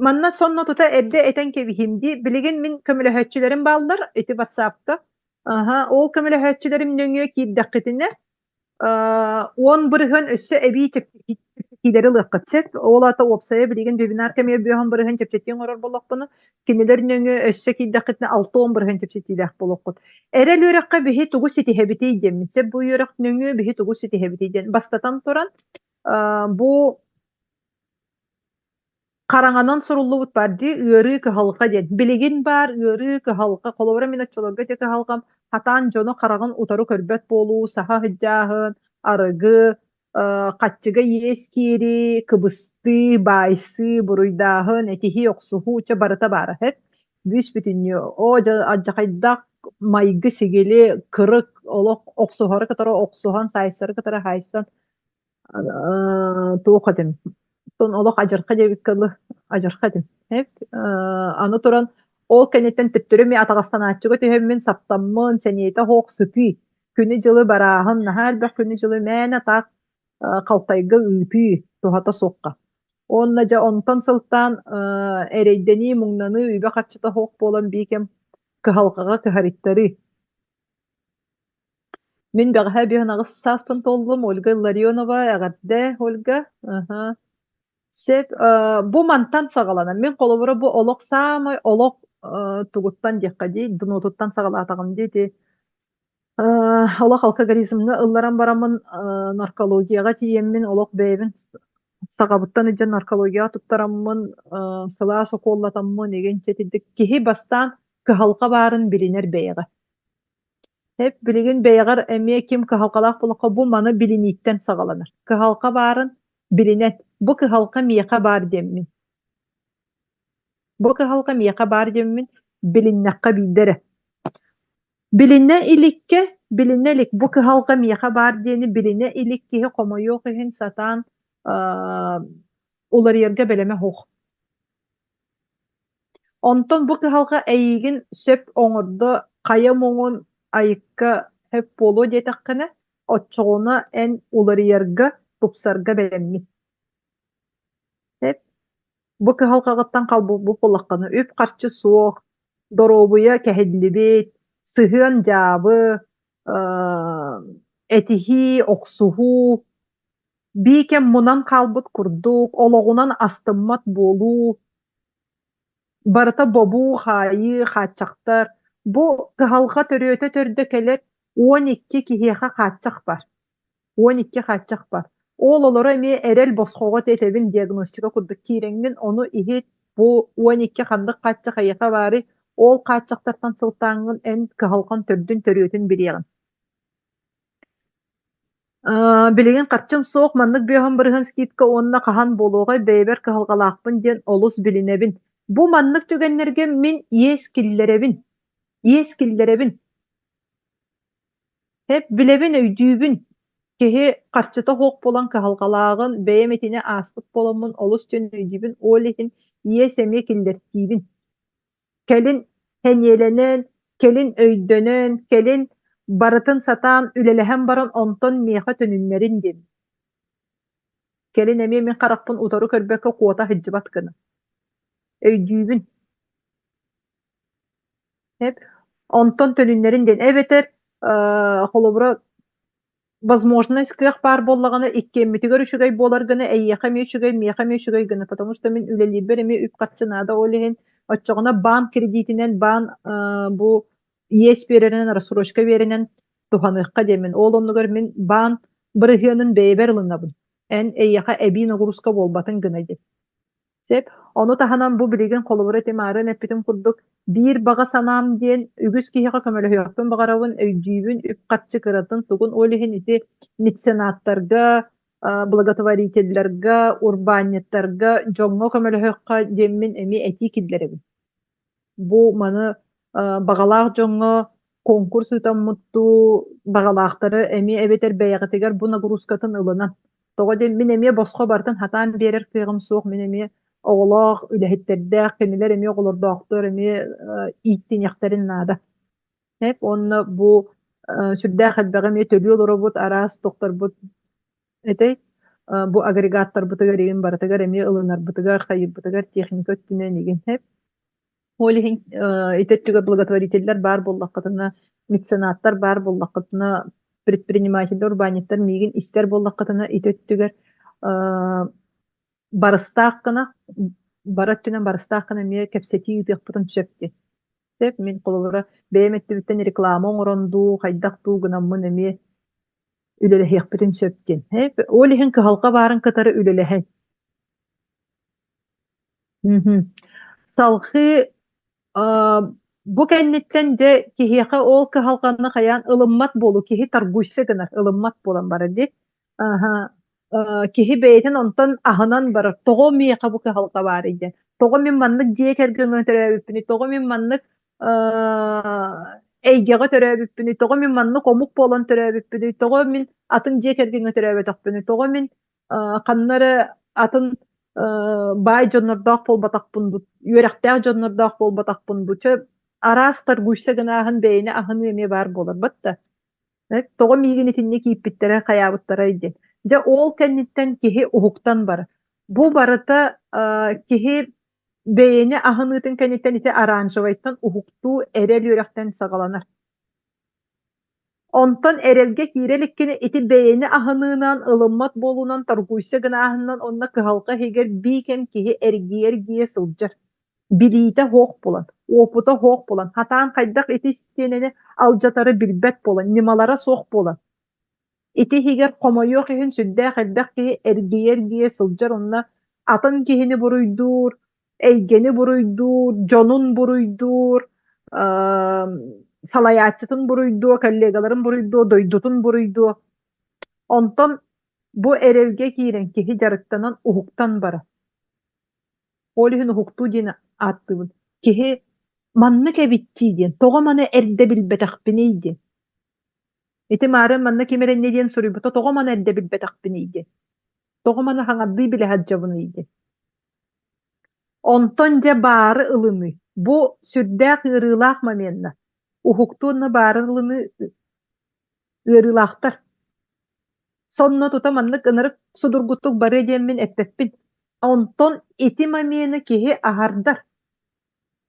манна сонно тута эрдэ этэн кэбиһиим дии. Билигин мин көмөлөһөөччүлэрим бааллар ити ватсапка. Аһа, ол көмөлөһөөччүлэрим нөҥүө киирдэххитинэ 10% өссө эбии чэпчэтиилэри ылыаххыт сөп. Ол аата уопсайа билигин вебинар кэмигэр 50% чэпчэтии оҥорор буоллахпына, кинилэр нөҥүө өссө киирдэххитинэ 60% чэпчэтиилээх буолуоххут. Эрэл үөрэххэ биһи тугу ситиһэбитий диэммит сөп. Бу үөрэх нөҥүө биһи тугу ситиһэбитий диэн. Бастатан туран, бу Хараҥанан суруллубут баар дии, ыарыы кыһалҕа диэн. Билигин баар ыарыы кыһалҕа, холобура мин оччолорго ити кыһалҕам хатаан дьону хараҕын утары көрбөт буолуу, саха сыдьааһын, арыгы, хаччыга иэс киирии, кыбыстыы, баайсыы, буруйдааһын, этиһии, охсуһуу, чэ барыта баара сөп. Бүүс-бүтүннүү оо дьэ алдьархайдаах майгы-сигили, кырык, олох охсуһары кытары охсуһан, саайсары кытары хаайсан туох этим оттон олох адьырха диэбиккэ дылы адьырха этим аны туран ол кэнниттэн төттөрү эмиэ атаҕастанааччыга түһэммин саптаммын сэниэтэ оһох сытыы күнү-дьылы барааһын наһаа элбэх күнү-дьылы мээнэ таах халтайга ыытыы туһата суохха уонна дьэ онтон сылтаан эрэйдэнии муҥнаныы үбэ-харчыта суох буолан биир кэм кыһалҕаҕа кыһарыйтарыы Мин бэҕэһээ 58 сааспын туоллум. Ольга Илларионова, эҕэрдэ, Ольга. Аһа. Сөп. Бу мантан саҕаланар. Мин холобура бу олох саамай олох тугуттан диэххэ дии, днотуттан саҕалаатаҕым дии ити. Олох алкоголизмҥа ылларан бараммын наркологияҕа тиийэммин олох бэйэбин саҕабыттан илдьэн наркологияҕа туттараммын сылаас укуоллатаммын игин итинник киһи бастаан кыһалҕа баарын билинэр бэйэҕэ. Эп билигин бэйэҕэр эмиэ ким кыһалҕалаах буоллахха бу маны билинииттэн саҕаланар. Кыһалҕа баарын билинэн, бу кыһалҕа миэхэ баар диэммин. Бу кыһалҕа миэхэ баар диэммин билиннэххэ биирдэ эрэ. Билинэ иликкэ, билинэ илик бу кыһалҕа миэхэ баар диэни билинэ илик киһи хомойуох иһин сатаан уларыйарга бэлэмэ суох. Онтон бу кыһалҕа эйиигин сөп оҥордо, хайа муҥун айыкка сөп буолуо диэтэххинэ, оччоҕуна эн уларыйарга, тупсарга бэлэмҥин. Сөп. Бу кыһалҕаҕыттан халбарбыт буоллаххына, үп-харчы суох, доруобуйа кэһиллибит, сыһыан дьаабы, этиһии, охсуһуу, бии кэм мунан хаалбыт курдук, олоҕунан астыммат буолуу, барыта бобуу-хаайыы, хааччахтар. Бу кыһалҕа төрүөтэ төрдө кэлэр 12 киһиэхэ хааччах бар. 12 хааччах бар. Ол олоро эмиэ эрэл босхоҕо этэбин диагностика курдук киирэҥҥин ону иһит бу 12 ханнык хааччах эйиэхэ баарый ол хааччахтартан сылтааҥҥын эн кыһалҕан төрдүн төрүөтүн билиэҕин. Билигин харчым суох, маннык 50% скидка уонна хаһан буолуоҕай, бэйэбэр кыһалҕалаахпын диэн олус билинэбин. Бу маннык түгэннэргэ мин иэс киллэрэбин. Иэс киллэрэбин. Эп билэбин, өйдүүбүн. Киһи харчыта суох буолан кыһалҕалааҕын, бэйэм итини ааспыт буоламмын олус диэн өйдүүбүн, ол иһин иэс эмиэ киллэртиибин. Кэлин сэниэлэнэн, кэлин өйдөнөн, кэлин барытын сатаан үлэлэһэн баран онтон миэхэ төнүннэрин диэн. Кэлин эмиэ мин харахпын утары көрбөккө куота сылдьыбат гына. Өйдүүбүн. Эп. Онтон төнүннэрин диэн эбэтэр холобура возможность кыах баар буоллаҕына иккиэммитигэр үчүгэй буолар гына эйиэхэ эмиэ үчүгэй, миэхэ эмиэ үчүгэй гына потому что мин үлэлиирбэр эмиэ үп-харчы наада ол иһин оччоҕуна баан кредитинэн баан бу иэс биэрэринэн рассрочка биэринэн туһаныахха диэммин ол оннугар мин баан бырыһыанын бэйэбэр ылынабын эн эйиэхэ эбии нагрузка буолбатын гына диэн Сөп. Ону таһынан бу билигин холобура ити маарыын эппитим курдук биир баҕа санаам диэн үгүс киһиэхэ көмөлөһүөхпүн баҕарабын, өйдүүбүн, үп-харчы кыратын тугун ол иһин ити меценаттарга, благотворителларга, урбаанньыттарга, дьоҥҥо көмөлөһүөххэ диэммин эмиэ этии киллэрэбин. Бу маны баҕалаах дьоҥҥо конкурс ыытаммыт дуу, баҕалаахтары эмиэ эбэтэр бэйэҕитигэр бу нагрузкатын ылынан. Тоҕо диэн мин эмиэ босхо барытын сатаан биэрэр кыаҕым суох, мин эмиэ оҕолоох, үлэһиттэрдээх, кинилэр эмиэ оҕолордоохтор, эмиэ ииттиниэхтэрин наада. Эп уонна бу сүрдээх элбэҕи эмиэ төлүү олоробут, араас тохторбут этэй бу агрегаттарбытыгар игин барытыгар эмиэ ылынарбытыгар, хайыырбытыгар техника өттүнэн игин эп. Ол иһин ити өттүгэр благотворителлэр баар буоллаххытына, меценаттар баар буоллаххытына, предпринимателлэр, урбаанньыттар миигин истэр буоллаххытына ити өттүгэр барыстаах гына, бары өттүнэн барыстаах гына эмиэ кэпсэтии ыытыахпытын сөп дии. Сөп, мин холобура бэйэм өттүбүттэн реклама оҥорон дуу, хайдах дуу гынаммын эмиэ үлэлэһиэхпитин сөп диэн. Ол иһин кыһалҕа баарын кытары үлэлэһэн. Салҕыы бу кэнниттэн дьэ киһиэхэ ол кыһалҕаны хайаан ылыммат буолуу киһи торгуйса гынар, ылыммат буолан барар дии. Киһи бэйэтин онтон аһынан барар. Тоҕо миэхэ бу кыһалҕа баарый диэн. Тоҕо мин маннык дьиэ кэргэҥҥэ төрөөбүппүнүй? Тоҕо мин маннык эйгэҕэ төрөөбүппүнүй? Тоҕо мин маннык омук буолан төрөөбүппүнүй? Тоҕо мин атын дьиэ кэргэҥҥэ төрөөбөтөхпүнүй? Тоҕо мин ханна эрэ атын баай дьоннордоох буолбатахпын дуу, үөрэхтээх дьоннордоох буолбатахпын дуу? Чэ, араас торгуйса гынааһын бэйэни аһыныы эмиэ баар буолар батта. Тоҕо миигин итинник ииппиттэрэ, хайаабыттарай диэн. Дьэ, ол кэнниттэн киһи уһуктан барар. Бу барыта киһи бэйэни аһыныытын кэнниттэн ити оранжевайтан уһуктуу эрэл үөрэхтэн саҕаланар. Онтон эрэлгэ киирэ иликкинэ ити бэйэни аһыныынан, ылыммат буолуунан торгуйса гынааһынынан уонна кыһалҕа иһигэр биикэн киһи эргийэ-эргийэ сылдьар. Билиитэ суох буолан, уопута суох буолан, хатаан хайдах ити истиэнэни алдьатары билбэт буолан, ньымалара суох буолан Ити иһигэр хомойуох иһин сүрдээх элбэх киһи эргийэ-эргийэ сылдьар уонна атын киһини буруйдуур, эйгэни буруйдуур, дьонун буруйдуур, салайааччытын буруйдуо, коллегаларын буруйдуо, дойдутун буруйдуо. Онтон бу эрэлгэ киирэн киһи дьарыктанан уһуктан барар. Ол иһин уһуктуу диэн ааттыыбын. Киһи маннык эбиттии диэн, тоҕо маны эрдэ билбэтэхпиний диэн. Ити маарыан манна ким эрэ инньэ диэн суруйбута тоҕо маны эрдэ билбэтэхпиний диэн. Тоҕо маны хаҥардыы билэ сылдьабыный диэн. Онтон дьэ баары ылыныы. Бу сүрдээх ыарыылаах моменна. Уһуктуу уонна баары ылыныы ыарыылаахтар. Сонно тута маннык ынырык судургутук барыа диэммин эппэппин. Онтон ити момены киһи аһардар.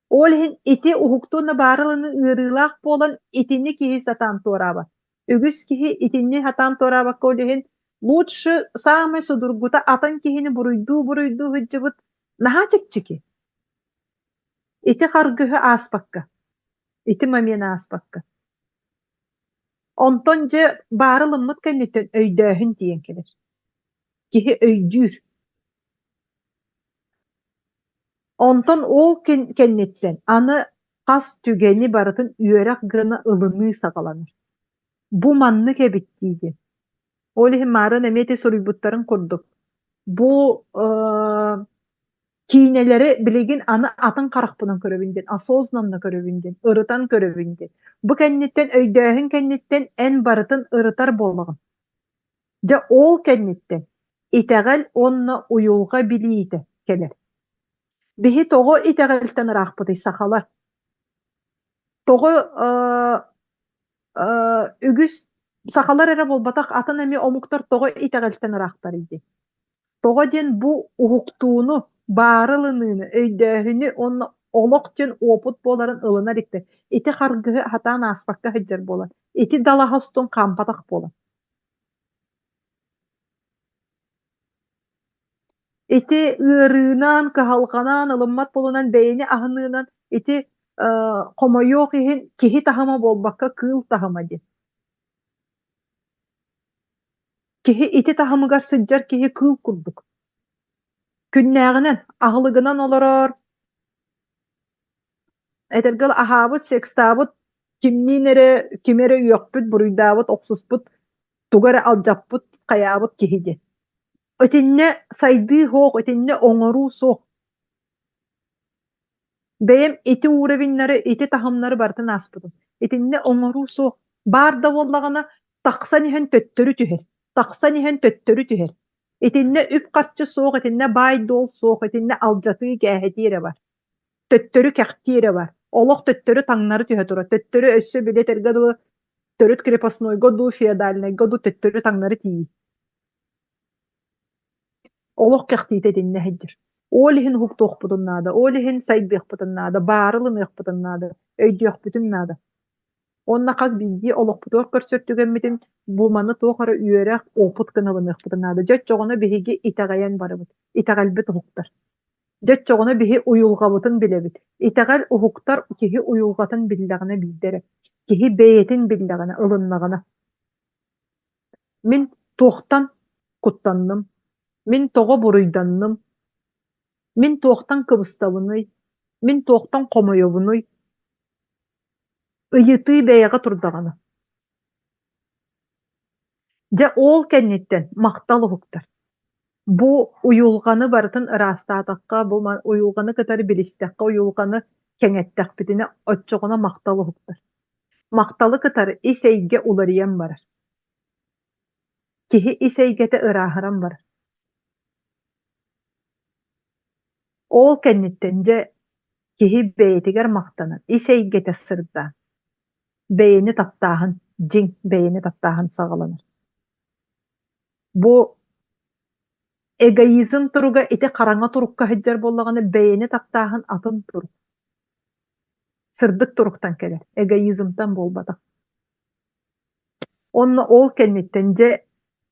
Ол иһин ити уһуктууна баарыланы ыарыылаах буолан итини киһи сатаан туораабат. Үгүс киһи итинни сатаан туораабакка ол иһин лучше саамай судургута атын киһини буруйдуу-буруйдуу сылдьыбыт наһаа чэпчэки. Ити харгыһы ааспакка, ити момены ааспакка. Онтон дьэ баары ылыммыт кэнниттэн өйдөөһүн тиийэн кэлэр. Киһи өйдүүр. Онтон ол кэнниттэн аны хас түгэни барытын үөрэх гына ылыныы саҕаланар. Бу маннык эбит диигин. Ол иһин маарыан эмиэ ити суруйбуттарын курдук бу киинэлэри билигин аны атын харахпынан көрөбүн диэн, осознанно көрөбүн диэн, ырытан көрөбүн диэн. Бу кэнниттэн өйдөөһүн кэнниттэн эн барытын ырытар буолаҕын. Дьэ ол кэнниттэн итэҕэл уонна уйулҕа билиитэ кэлэр. Биһи тоҕо итэҕэлтэн ыраахпытый сахалар? Тоҕо үгүс сахалар эрэ буолбатах атын эмиэ омуктар тоҕо итэҕэлтэн ыраахтарый дии? Тоҕо диэн бу уһуктууну, Баары ылыныыны, өйдөөһүнү уонна олох диэн уопут буоларын ылына иликтэр. Ити харгыһы сатаан ааспакка сылдьар буолан, ити далаһа устун хаампатах буолан. Ити ыарыынан, кыһалҕанан, ылыммат буолунан, бэйэни аһыныынан ити хомойуох иһин киһи таһыма буолбакка кыыл таһыма диэн. Киһи ити таһымыгар сылдьар киһи кыыл курдук. Күннээҕинэн, аһылыгынан олорор, этэргэ дылы аһаабыт, секстаабыт, кимниин эрэ, кими эрэ үөхпүт, буруйдаабыт, охсуспут, тугу эрэ алдьаппыт, хайаабыт киһи диэн. Итиннэ сайдыы суох, итиннэ оҥоруу суох. Бэйэм ити уровеннары, ити таһымнары барытын ааспытым. Итиннэ оҥоруу суох. Баар да буоллаҕына, тахсан иһэн төттөрү түһэр, тахсан иһэн төттөрү түһэр. Итиннэ үп-харчы суох, итиннэ баай-дуол суох, итиннэ алдьатыы-кээһэтии эрэ бар. Төттөрү кэхтии эрэ бар. Олох төттөрү таҥнары түһэ турар. Төттөрү өссө били этэргэ дылы төрүт крепостнойга дуу, феодальнайга дуу төттөрү таҥнары тиийии. Олох кэхтиитэ итиннэ сылдьар. Ол иһин уһуктуохпутун наада, ол иһин сайдыахпытын наада, баары ылыныахпытын наада, өйдүөхпүтүн наада. Уонна хас биирдии олохпутугар көрсөр түгэммитин бу маны туох эрэ үөрэх, опыт гына ылыныахпытын наада. Дьэ оччоҕуна биһиги итэҕэйэн барабыт, итэҕэлбит уһуктар. Дьэ оччоҕуна биһи уйулҕабытын билэбит. Итэҕэл уһуктар киһи уйулҕатын биллэҕинэ биирдэ эрэ. Киһи бэйэтин биллэҕинэ, ылыннаҕына. Мин туохтан куттанным, мин тоҕо буруйданным, мин туохтан кыбыстабыный, мин туохтан хомойобунуй? Ыйытыы бэйэҕэ турдаҕына. Дьэ ол кэнниттэн махтал уһуктар. Бу уйулҕаны барытын ыраастаатахха, бу уйулҕаны кытары билистэххэ, уйулҕаны кэҥэттэхпитинэ, оччоҕуна махтал уһуктар. Махталы кытары ис эйгэ уларыйан барар. Киһи ис эйгэтэ ырааһыран барар. Ол кэнниттэн дьэ киһи бэйэтигэр махтанан, ис эйгэтэ сырдаан, бэйэни таптааһын, дьиҥ бэйэни таптааһын саҕаланар. Бу эгоизм туруга ити хараҥа турукка сылдьар буоллаҕына, бэйэни таптааһын атын турук. Сырдык туруктан кэлэр, эгоизмтан буолбатах. Уонна ол кэнниттэн дьэ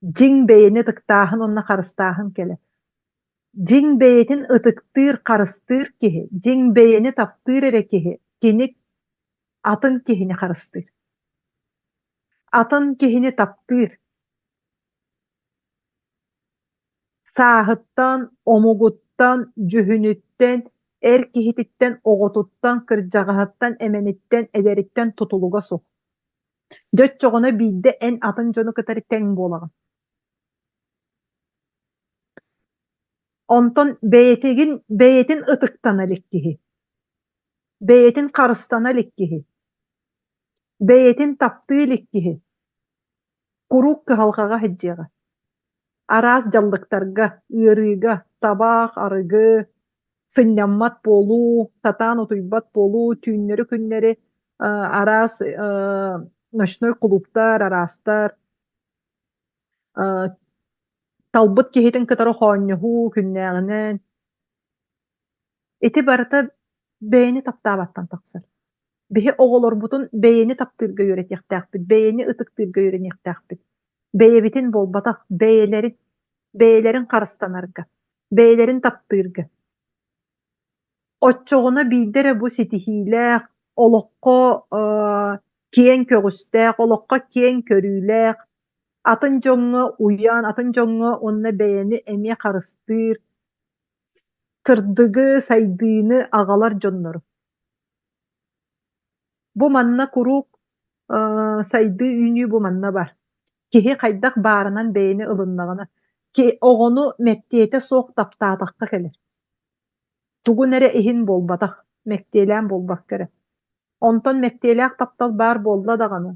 дьиҥ бэйэни ытыктааһын уонна харыстааһын кэлэр. Дьиҥ бэйэтин ытыктыыр, харыстыыр киһи, дьиҥ бэйэни таптыыр эрэ киһи, кини атын киһини харыстыыр. Атын киһини таптыыр. Сааһыттан, омугуттан, дьүһүнүттэн, эр киһититтэн, оҕотуттан, кырдьаҕаһыттан, эмэниттэн, эдэриттэн тутулуга суох. Дьэ оччоҕуна биирдэ эн атын дьону кытары тэҥ буолаҕын. Онтон бэйэтигин бэйэтин ытыктана илик киһи, бэйэтин харыстана илик киһи, бэйэтин таптыы илик киһи куруук кыһалҕаҕа сылдьыаҕа. Араас дьаллыктарга, ыарыыга, табаах, арыгы, сынньаммат буолуу, сатаан утуйбат буолуу, түүннэри-күннэри араас ночной кулууптар, араастар, талбыт киһитин кытары хоонньоһуу күннээҕинэн. Ити барыта бэйэни таптаабаттан тахсар. Биһи оҕолорбутун бэйэни таптыырга үөрэтиэхтээхпит, бэйэни ытыктыырга үөрэниэхтээхпит. Бэйэбитин буолбатах, бэйэлэрин, бэйэлэрин харыстанарга, бэйэлэрин таптыырга. Оччоҕуна биирдэ эрэ бу ситиһиилээх, олоххо киэҥ көҕүстээх, олоххо киэҥ көрүүлээх, атын дьоҥҥо уйан, атын дьоҥҥо уонна бэйэни эмиэ харыстыыр, сырдыгы, сайдыыны аҕалар дьоннору. Бу манна куруук сайдыы үүнүү бу манна бар. Киһи хайдах баарынан бэйэни ылыннаҕына, оҕону мэктиэтэ суох таптаатахха кэлэр. Тугун эрэ иһин буолбатах, мэктиэлээн буолбакка эрэ. Онтон мэктиэлээх таптал баар буолла даҕаны,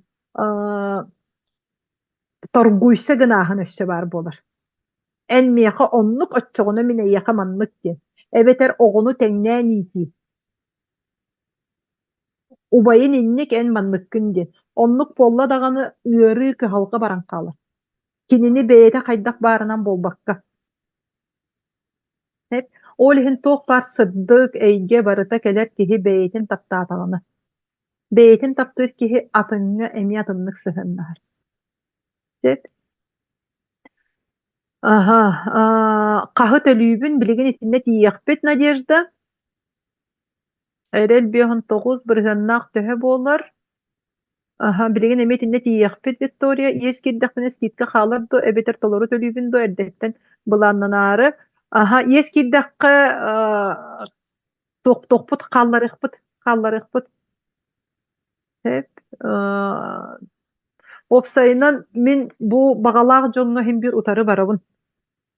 торгуйса гынааһын өссө баар буолар. Эн миэхэ оннук, оччоҕуна мин эйиэхэ маннык диэн. Эбэтэр оҕону тэҥнээн иитии. Убайын инник, эн манныккын диэн. Оннук буолла даҕаны ыарыы, кыһалҕа баран хаалар. Кинини бэйэтэ хайдах баарынан буолбакка. Ол иһин туох баар сырдык эйгэ барыта кэлэр киһи бэйэтин таптаатаҕына. Бэйэтин таптыыр киһи атыҥҥа эмиэ атыннык сыһыаннаһар. Сөп. Аһа, хаһы төлүүбүн, билигин итиннэ тиийиэхпит, Надежда. Эрэл 59 бырыһыаннаах төһө буолар? Аһа, билигин эмиэ итиннэ тиийиэхпит, Виктория. Иэс киирдэхпинэ скидка хаалар дуо, эбэтэр толору төлүүбүн дуо эрдэттэн былааннанаары. Аһа, иэс киирдэххэ, туохпут хаалларыахпыт, хаалларыахпыт. Сөп. Уопсайынан, мин бу баҕалаах дьоҥҥо иһин биир утары барабын.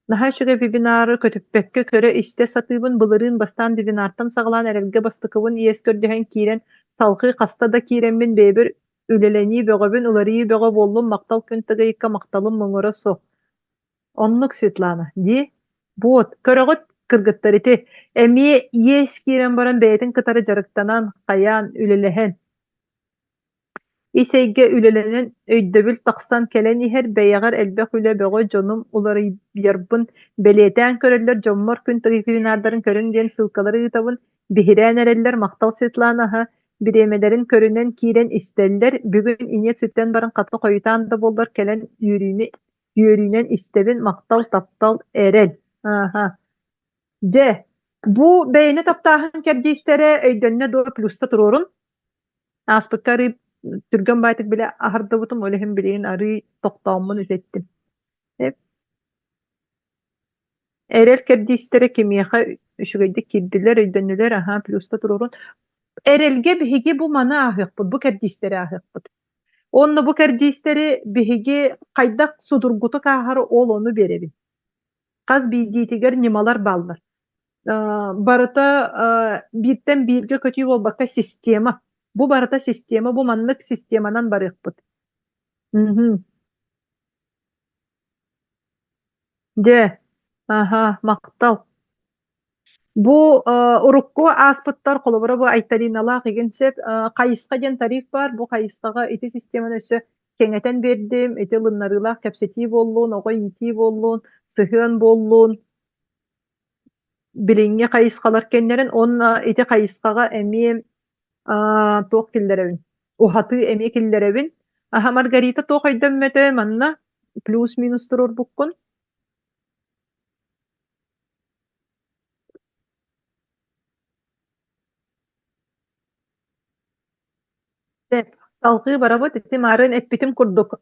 Наһаа үчүгэй вебинары көтүппэккэ көрө-истэ сатыыбын. Былырыын бастаан вебинартан саҕалаан эрэлгэ бастакыбын иэс көрдөһөн киирэн, салҕыы хаста да киирэммин бэйэбэр үлэлэнии бөҕөбүн, уларыйыы бөҕө буоллум, махтал күн тыгыйыкка махталым муҥура суох. Оннук, Светлана, дии. Вот, көрөҕүт, кыргыттар ити эмиэ иэс киирэн баран бэйэтин кытары дьарыктанан, хайаан, үлэлэһэн. Ис эйгэ үлэлэнэн өйдөбүл тахсан кэлэн иһэр, бэйэҕэр элбэх үлэ бөҕө дьонум уларыйарбын бэлиэтээн көрөллөр, дьоммор күн вебинардарын көрүҥ диэн ссылкалары ыытабын, биһирээн эрэллэр, махтал Светлана аһа, бириэмэлэрин көрүнэн киирэн истэллэр, бүгүн ийэ сүтэн баран хата хойутаан да буоллар кэлэн үөрүүнү үөрүүнэн истэбин, махтал, таптал, эрэл. Ааһа. Дьэ, бу бэйэни таптааһын кэрдиистэрэ өйдөннө дуо плюста туруорун. Ааспыкка арыы түргэн баайтык билэ аһардыбытым, ол иһин билигин арыы тохтооммун үтэттим. Эрэл кэрдиистэрэ кимиэхэ үчүгэйдик киирдилэр, өйдөннүлэр, аһаа, плюста туруорун. Эрэлгэ биһиги бу маны ааһыахпыт, бу кэрдиистэри ааһыахпыт. Уонна бу кэрдиистэри биһиги хайдах судургутук ааһары ол ону биэрэбин. Хас биирдиитигэр ньымалар бааллар. Барыта бииртэн бииргэ көтүү буолбакка система. Бу барыта система, бу маннык системанан барыахпыт. Мгм. Дьэ, аһа, махтал. Бу урукку ааспыттар, холобура бу Айталиналаах игин сөп, хайысха диэн тариф баар, бу хайысхаҕа ити системаны өссө кэҥэтэн биэрдим, ити ылыннарыылаах кэпсэтии буоллун, оҕо иитии буоллун, сыһыан буоллун, билиҥҥи хайысхалар кэннэрин уонна ити хайысхаҕа эмиэ туох киллэрэбин, уһатыы эмиэ киллэрэбин. Аһа, Маргарита туох өйдөммөтө манна плюс-минус туруорбуккун? Салҕыы барабыт ити маарыын эппитим курдук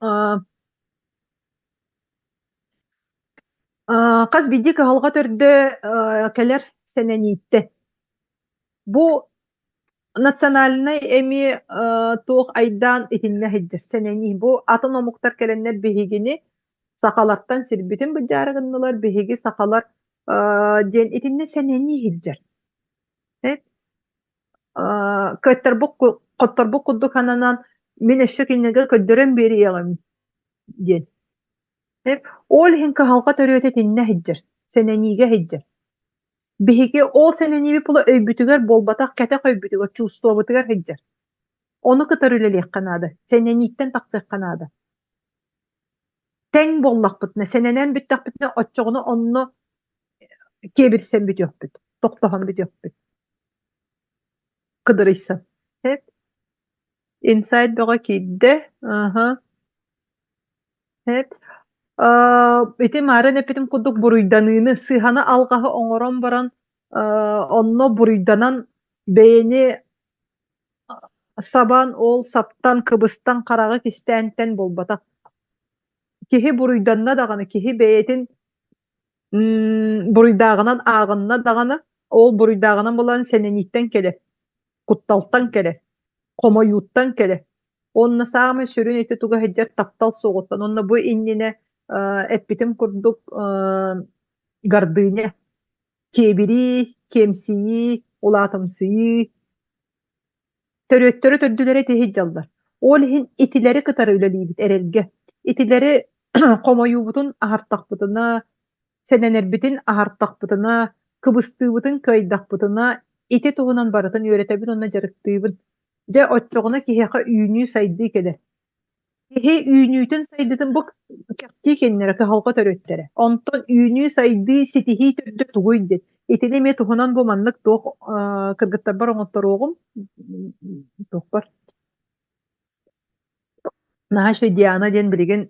Хас биирдии кыһалҕа төрдө кэлэр сэнэнииттэн. Бу национальнай эмиэ туох айдаан итиннэ сылдьар сэнэнии. Бу атын омуктар кэлэннэр биһигини сахалартан сирбитин быдьаары гыннылар, биһиги сахалар диэн итиннэ сэнэнии сылдьар. Кыаттарбыт хотторбут курдук сананан мин өссө кинилэргэ көрдөрөн биэриэҕим диэн. Ол иһин кыһалҕа төрүөтэ итиннэ сылдьар, сэнэниигэ сылдьар. Биһиги ол сэнэниибит була өйбүтүгэр буолбатах, кэтэх өйбүтүгэр, чувствобытыгар сылдьар. Ону кытары үлэлиэххэ наада, сэнэнииттэн тахсыахха наада. Тэҥ буоллахпытына, сэнэнэн бүттэхпитинэ, оччоҕуна онно киэбирсэн бүтүөхпүт, тохтоһон бүтүөхпүт. Кыдырыйсан. Инсайт бөҕө киирдэ. Аха. Эт. Ити маарыын эппитим курдук буруйданыыны, сыыһаны-алҕаһы оҥорон баран, онно буруйданан бэйэни сабан, ол саптан, кыбыстан, хараҕы кистээнтэн буолбатах. Киһи буруйданна даҕаны, киһи бэйэтин буруйдааҕынан ааҕынна даҕаны, ол буруйдааҕынан буолан сэнэнииттэн кэлэр. кутталтан кэлэ, хомойууттан кэлэ. Уонна саамай сүрүн ити туга сылдьар таптал суоҕуттан. Уонна бу иннинэ эппитим курдук гордыня, киэбирии, киэмсийии, улаатымсыйыы төрүөттэрэ төрдүлэрэ ити сылдьаллар. Ол иһин итилэри кытары үлэлиибит эрэлгэ. Итилэри хомойуубутун аһартахпытына, сэнэнэрбитин аһартахпытына, кыбыстыыбытын кыайдахпытына, ити туһунан барытын үөрэтэбин уонна дьарыктыыбын. Дьэ, оччоҕуна киһиэхэ үүнүү-сайдыы кэлэр. Киһи үүнүүтүн-сайдыытын бу кэхтии кэннэрэ кыһалҕа төрүттэрэ. Онтон үүнүү-сайдыы, ситиһии төрдө тугуй диэн. Итини эмиэ туһунан бу маннык туох кыргыттарбар оҥотторуоҕум туохпар Наһаа үчүгэй Диана диэн билигин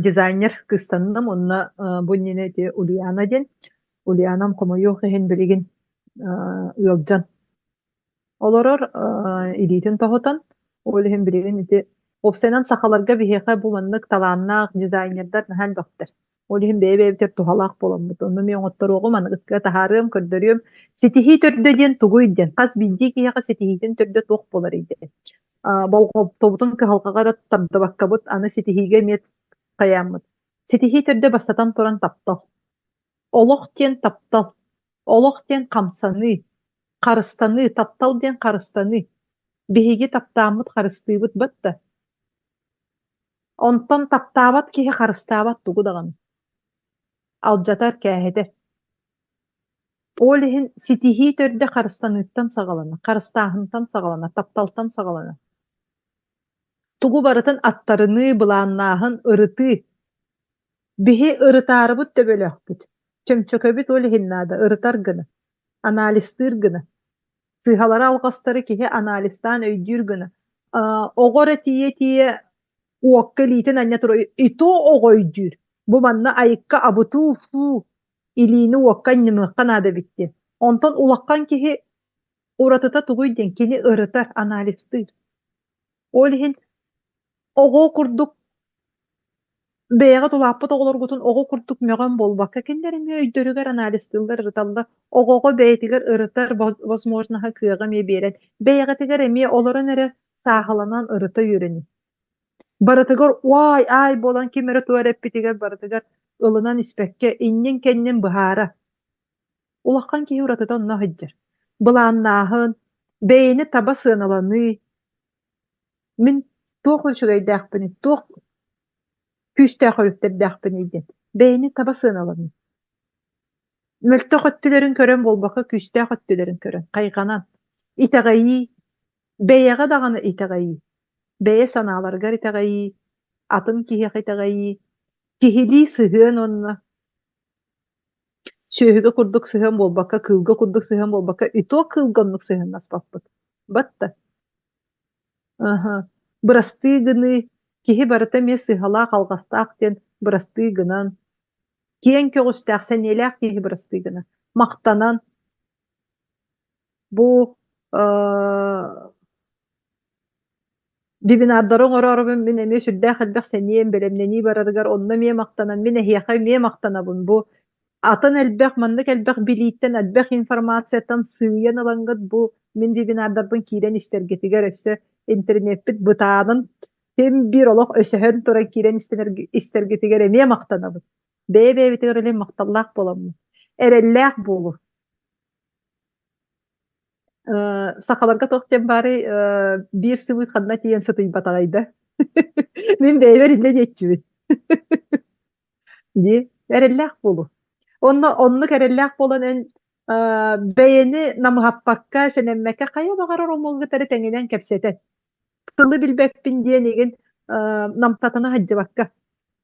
дизайнер кыыстанным уонна бу иннинэ ити Ульяна диэн. Ульянам хомойуох иһин билигин ыалдьан олорор, илиитин тоһутан. Ол иһин билигин ити уопсайынан сахаларга биһиэхэ бу маннык талааннаах дизайнердар наһаа элбэхтэр. Ол иһин бэйэ-бэйэбитигэр туһалаах буоламмыт. Онно эмиэ оҥотторуоҕум, аныгыскыга таһаарыам, көрдөрүөм. Ситиһии төрдө диэн тугуй диэн, хас биирдии киһиэхэ ситиһиитин төрдө туох буоларый диэн. Болҕомтобутун кыһалҕаҕа эрэ тардыбаккабыт, аны ситиһиигэ эмиэ хайааммыт. Ситиһии төрдө бастатан туран таптал. Олох диэн таптал. Олох диэн хамсаныы. Харыстаныы, таптал диэн харыстаныы. Биһиги таптааммыт харыстыыбыт батта. Онтон таптаабат киһи харыстаабат тугу даҕаны. Алдьатар, кээһэтэр. Ол иһин ситиһии төрдө харыстаныыттан саҕаланар, харыстааһынтан саҕаланар, тапталтан саҕаланар. Тугу барытын аттарыныы, былааннааһын, ырытыы. Биһи ырытаарыбыт төбөлөөхпүт. Чөмчөкөбүт ол иһин наада, ырытар гына, анализтыыр гына. Сыыһалары алҕастары киһи анализтаан өйдүүр гына. Оҕо эрэ тиийэ-тиийэ уокка илиитин анньа турар, и то оҕо өйдүүр. Бу манна айыкка абытуу фу илиини уокка анньыныахха наада эбит диэн. Онтон улахан киһи уратыта тугуй диэн кини ырытар, анализтыыр. Ол иһин оҕо курдук бэйэҕит улааппыт оҕолоргутун оҕо курдук мөҕөн буолбакка, кинилэр эмиэ өйдөрүгэр анализтыыллар, ырыталлар. Оҕоҕо бэйэтигэр ырытар возможноһа кыаҕа эмиэ биэрэн, бэйэҕитигэр эмиэ олорон эрэ сааһыланан ырыта үөрэниҥ. Барытыгар уай аай буолан ким эрэ туох эрэ эппитигэр барытыгар ылынан испэккэ иннин-кэннин быһаара. Улахан киһи уратыта онно сылдьар. Былааннааһын, бэйэни таба сыаналаныы. Мин туох үчүгэйдээхпиний, туох күүстээх өрүттэрдээхпиний диэн. Бэйэни таба сыаналаныы. Мөлтөх өттүлэрин көрөн буолбакка, күүстээх өттүлэрин көрөн, хайҕанан. Итэҕэйии, Бэйэҕэ даҕаны итэҕэйии, бэйэ санааларыгар итэҕэйии, атын киһиэхэ итэҕэйии, киһилии сыһыан уонна сүөһүгэ курдук сыһыан буолбакка, кыылга курдук сыһыан буолбакка, и то кыылга оннук сыһыаннаспаппыт. Батта. Аһа. Бырастыы гыныы, киһи барыта эмиэ сыыһалаах, алҕастаах диэн бырастыы гынан, киэҥ көҕүстээх, сэниэлээх киһи бырастыы гынан, махтанан, Бу вебинардары оҥороорубун мин эмиэ сүрдээх элбэх сэниэм, бэлэмнэнии барарыгар онно эмиэ махтанан, мин эһиэхэ эмиэ махтанабын. Бу атын элбэх, маннык элбэх билииттэн, элбэх информацияттан сыыйан ылаҥҥыт бу мин вебинардарбын киирэн истэргитигэр өссө интернеппит бытаанын ким биир олох өсөһөн туран киирэн истэргитигэр эмиэ махтанабын. Бэйэ-бэйэбитигэр эле махталлаах буоламмыт. Эрэллээх буолуу. Сахаларга туох диэн баарый, биир сыбыыт ханна тиийэн сытыйбатаҕай да? Мин бэйэбэр иннэ диэччибин. Дии, эрэллээх буолуу. Онно оннук эрэллээх буолан эн бэйэни намыһаппакка, сэнэммэккэ хайа баҕарар омугу кытары тэҥинэн кэпсэтэн, тылы билбэппин диэн игин намтатына сылдьыбакка,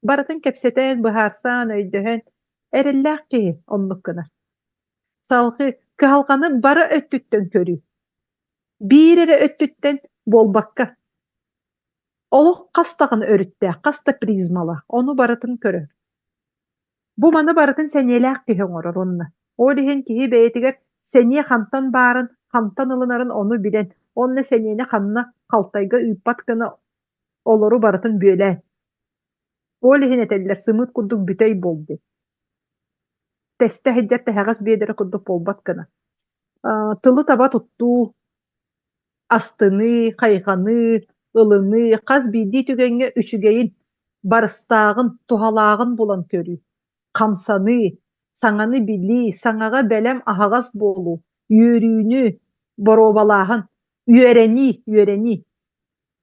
барытын кэпсэтэн, быһаарсан, өйдөһөн, эрэллээх киһи оннук гынар. Салгыы кыһалҕаны бары өттүттэн көрүү. Биир эрэ өттүттэн буолбакка. Олох хас даҕаны өрүттээх, хас да призмалаах, ону барытын көрөр. Бу маны барытын сэниэлээх киһи оҥорор уонна. Ол иһин киһи бэйэтигэр сэниэ хантан баарын, хантан ылынарын ону билэн, уонна сэниэни ханна халтайга ыыппат гына олору барытын бүөлээн. Ол иһин этэллэр сымыыт курдук бүтэй буол диэн. Тэстэ сылдьар тэһэҕэс биэдэрэ курдук буолбат гына. Тылы таба туттуу, астыныы, хайҕаныы, ылыныы хас биирдии түгэҥҥэ үчүгэйин, барыстааҕын, туһалааҕын булан көрүү, хамсаныы, саҥаны билии, саҥаҕа бэлэм аһаҕас буолуу, үөрүүнү, боруобалааһын, үөрэнии, үөрэнии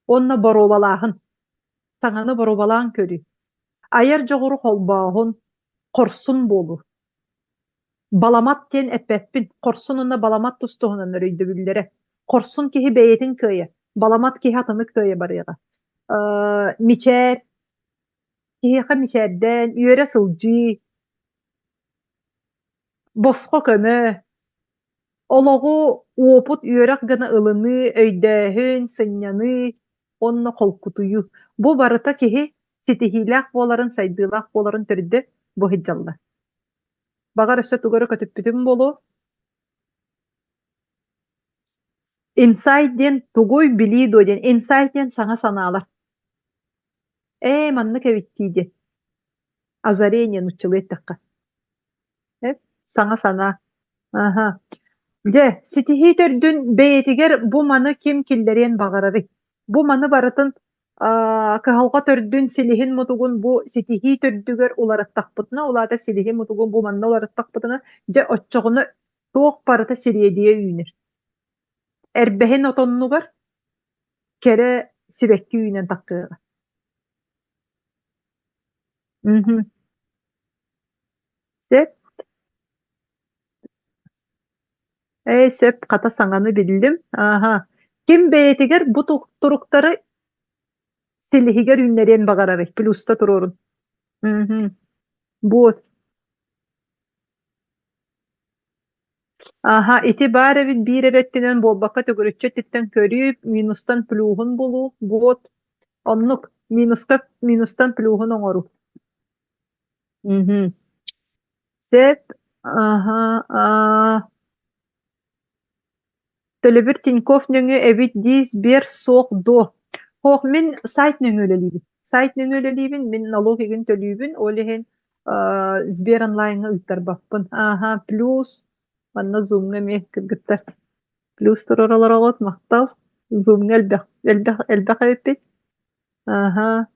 уонна боруобалааһын Саҥаны боруобалаан көрүү, айар дьоҕуру холбооһун, хорсун буолуу. Баламат диэн эппэппин, хорсун уонна баламат тус-туһунан өйдөбүллэрэ. Хорсун киһи бэйэтин кыайар, баламат киһи атыны кыайа барыаҕа. Мичээр, киһиэхэ мичээрдээн, үөрэ сылдьыы, босхо көмө. Олоҕу уопут үөрэх гына ылыныы, өйдөөһүн, сынньаныы уонна холкутуйуу. Бу барыта киһи ситиһиилээх буоларын, сайдыылаах буоларын төрдө бу сылдьаллар. Баҕар өссө тугу эрэ көтүппүтүм буолуо. Инсайт диэн тугуй билии дуо диэн. Инсайт диэн саҥа санаалар. Ээ, маннык эбит дии диэн. Озарение нууччалыы эттэххэ. Э, саҥа санаа. Аһа. Дьэ, ситиһии төрдүн бэйэтигэр бу маны ким киллэриэн баҕарарый? Бу маны барытын аа, кыһалҕа төрдүн, силиһин-мутугун бу ситиһии төрдүгэр уларыттахпытына, ол аата силиһин-мутугун бу манна уларыттахпытына, дьэ оччоҕуна туох барыта сириэдийэ үүнэр. Эрбэһин отоннугар кэрэ сибэкки үүнэн таххыаҕа. Мгм. Сөп. Ээ, сөп, хата саҥаны биллим. Ааһа. Ким бэйэтигэр бу туруктары силиһигэр үүннэриэн баҕарарый? Плюста туруорун. Мгм. Буот. Аһа, ити баар эбит биир эрэ өттүнэн буолбакка төгүрүччү өттүттэн көрүү, минустан плюһун булуу, буот. Оннук, минуска минустан плюһун оҥоруу. Мгм. Сөп. Аһа, аа Төлөбүр Тинькофф нөҥүө эбит дии Сбер суох дуо? Суох, мин сайт нөҥүө үлэлиибин. Сайт нөҥүө үлэлиибин, мин налог игин төлүүбүн, ол иһин э, Сбер онлайҥҥа ыыттарбаппын. Ааһа, плюс манна Zoom-ҥа эмиэ кыргыттар плюс туруора олороҕут, махтал. Zoom-ҥа элбэх элбэх элбэх эбиппит. Ааһа.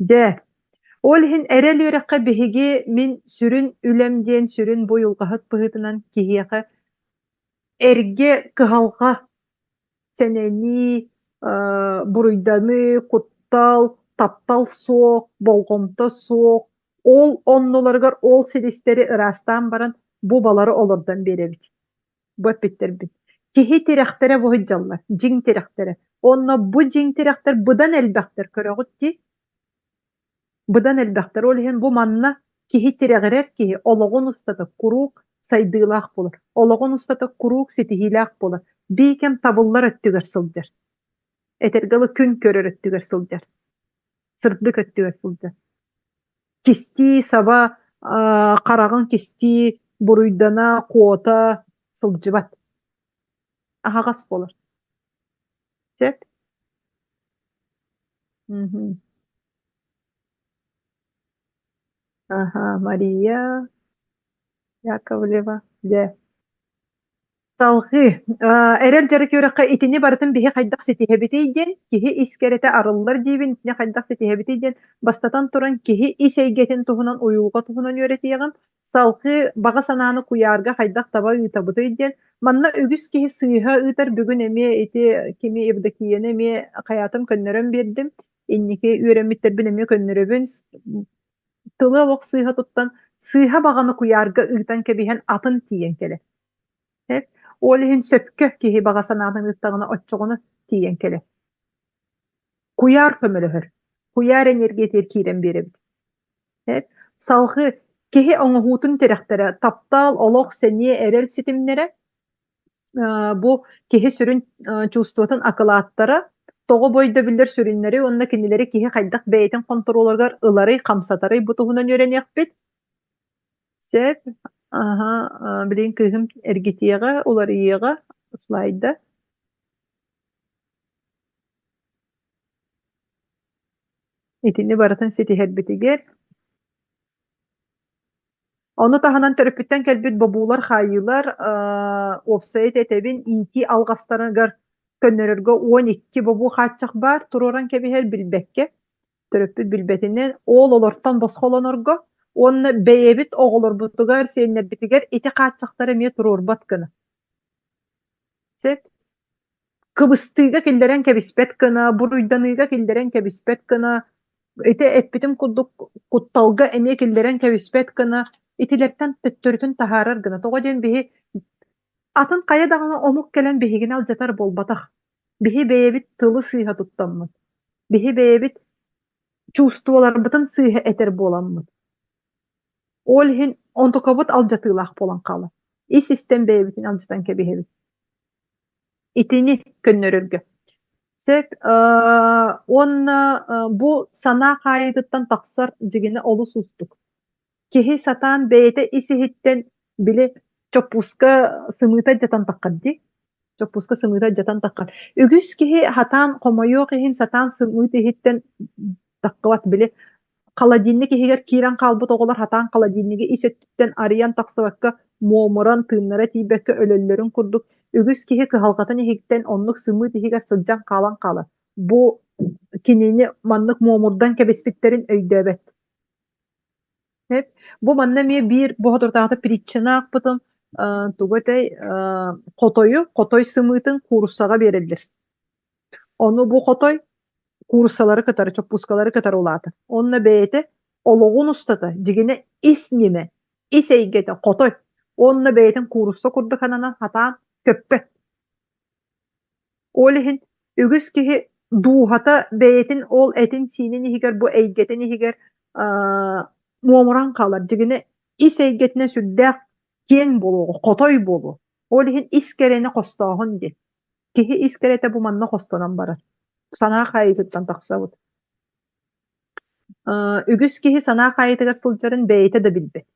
Дьэ, ол иһин эрэл үөрэххэ биһиги мин сүрүн үлэм диэн сүрүн бу уйулҕаһыт быһыытынан киһиэхэ эргэ кыһалҕа, сэнэнии, буруйданыы, куттал, таптал суох, болҕомто суох, ол оннуларыгар ол силистэри ыраастаан баран бу балары олордон биэрэбит. Бу эппиттэрбит. Киһи тирэхтэрэ бу сылдьаллар, дьиҥ тирэхтэрэ. Уонна бу дьиҥ тирэхтэр быдан элбэхтэр, көрөҕүт дии? Быдан элбэхтэр. Ол иһин бу манна киһи тирэҕирэр киһи олоҕун устата куруук сайдыылаах буолар, олоҕун устата куруук ситиһиилээх буолар, биикэм табыллар өттүгэр сылдьар. Этэргэ дылы күн көрөр өттүгэр сылдьар, сырдык өттүгэр сылдьар. Кистии саба хараҕын кистии, буруйдана, куота сылдьыбат. Аһаҕас буолар. Сөп? Мгм. Аһа, Мария Яковлева. Дьэ. Салҕыы, эрэл дьарык үөрэххэ итини барытын биһи хайдах ситиһэбитий диэн, киһи ис кэрэтэ арыллар диибин, итини хайдах ситиһэбитий диэн, бастатан туран киһи ис эйгэтин туһунан, уйулҕа туһунан үөрэтиэҕим. Салҕыы баҕа санааны куйаарга хайдах таба ыытабытый диэн. Манна үгүс киһи сыыһа ыытар, бүгүн эмиэ ити кими Евдокияны эмиэ хайаатым көннөрөн биэрдим. Инники үөрэммиттэрбин эмиэ көннөрөбүн. Тылы олох сыыһа туттан, сыыһа баҕаны куйаарга ыытан кэбиһэн атын тиийэн кэлэр. Ол иһин сөпкө киһи баҕа санаатын ыыттаҕына оччоҕуна тиийэн кэлэр. Куйаар көмөлөһөр. Куйаар энергиятыгар киирэн биэрэбит. Салҕыы киһи оҥоһуутун тирэхтэрэ, таптал, олох, сэниэ, эрэл ситимнэрэ бу киһи сүрүн чувствотын акылааттара, тоҕо бу өйдөбүллэр сүрүннэри уонна кинилэри киһи хайдах бэйэтин хонтуруолугар ыларый, хамсатарый бу туһунан үөрэниэхпит. Сөп. Аһа, билигин кыыһым эргитиэҕэ, уларыйыаҕа слайда. Итини барытын ситиһэрбитигэр Ону таһынан төрөппүттэн кэлбит бобуулар, хаайыылар, уопсайа этэбин, иитии алҕастарыгар көннөрөргө 12 бобуу хааччах баар, туруоран кэбиһэр билбэккэ, төрөппүт билбэтинэн, ол олортон босхолонорго уонна бэйэбит оҕолорбутугар, сиэннэрбитигэр ити хааччахтары эмиэ туруорбат гына. Сөп. Кыбыстыыга киллэрэн кэбиспэт гына, буруйданыыга киллэрэн кэбиспэт гына, ити эппитим курдук кутталга эмиэ киллэрэн кэбиспэт гына, итилэртэн төттөрүтүн таһаарар гына. Тоҕо диэн биһи атын хайа даҕаны омук кэлэн биһигини алдьатар буолбатах. Биһи бэйэбит тылы сыыһа туттаммыт. Биһи бэйэбит чувстволарбытын сыыһа этэр буоламмыт. Ол иһин Онтукабыт алдьатыылаах буолан хаалар. Ис-истэн бэйэбитин алдьатан кэбиһэбит. Итини көннөрөргө. Сөп уонна бу санаа хаайыытыттан тахсар дьигинэ олус уустук. Киһи сатаан бэйэтэ ис-иһиттэн били чоппууска сымыыта алдьатан таххар дии. Чоппууска сымыыта алдьатан таххар. Үгүс киһи сатаан хомойуох иһин сатаан сымыыт иһиттэн таххыбат били холодильник иһигэр киирэн хаалбыт оҕолор сатаан холодильнигы ис өттүттэн арыйан тахсыбакка муомуран тыыннара тиийбэккэ өлөллөрүн курдук үгүс киһи кыһалҕатын иһиттэн оннук сымыыт иһигэр сылдьан хаалан хаалар. Бу кинини маннык муомурдан кэбиспиттэрин өйдөөбөт. Эп, Бу манна эмиэ биир бу соторутааҕыта притчаны аахпытым, тугу этэй, хотойу, хотой сымыытын кууруссаҕа биэрэллэр. Ону бу хотой кууруссалары кытары, чоппуускалары кытары улаатар. Уонна бэйэтэ олоҕун устата дьигинэ ис ньимэ, ис эйгэтэ хотой. Уонна бэйэтин куурусса курдук ананан сатаан көппөт. Ол иһин үгүс киһи дууһата бэйэтин ол этин-сиинин иһигэр, бу эйгэтин иһигэр муомуран хаалар. Дьигинэ ис эйгэтинэн сүрдээх киэҥ буолуоҕа, хотой буолуо. Ол иһин ис кэрэни хостооһун диэн. Киһи ис кэрэтэ бу манна хостонон барар. Санаа хаайыытыттан тахсабыт. Үгүс киһи санаа хаайыытыгар сылдьарын бэйэтэ да билбэт.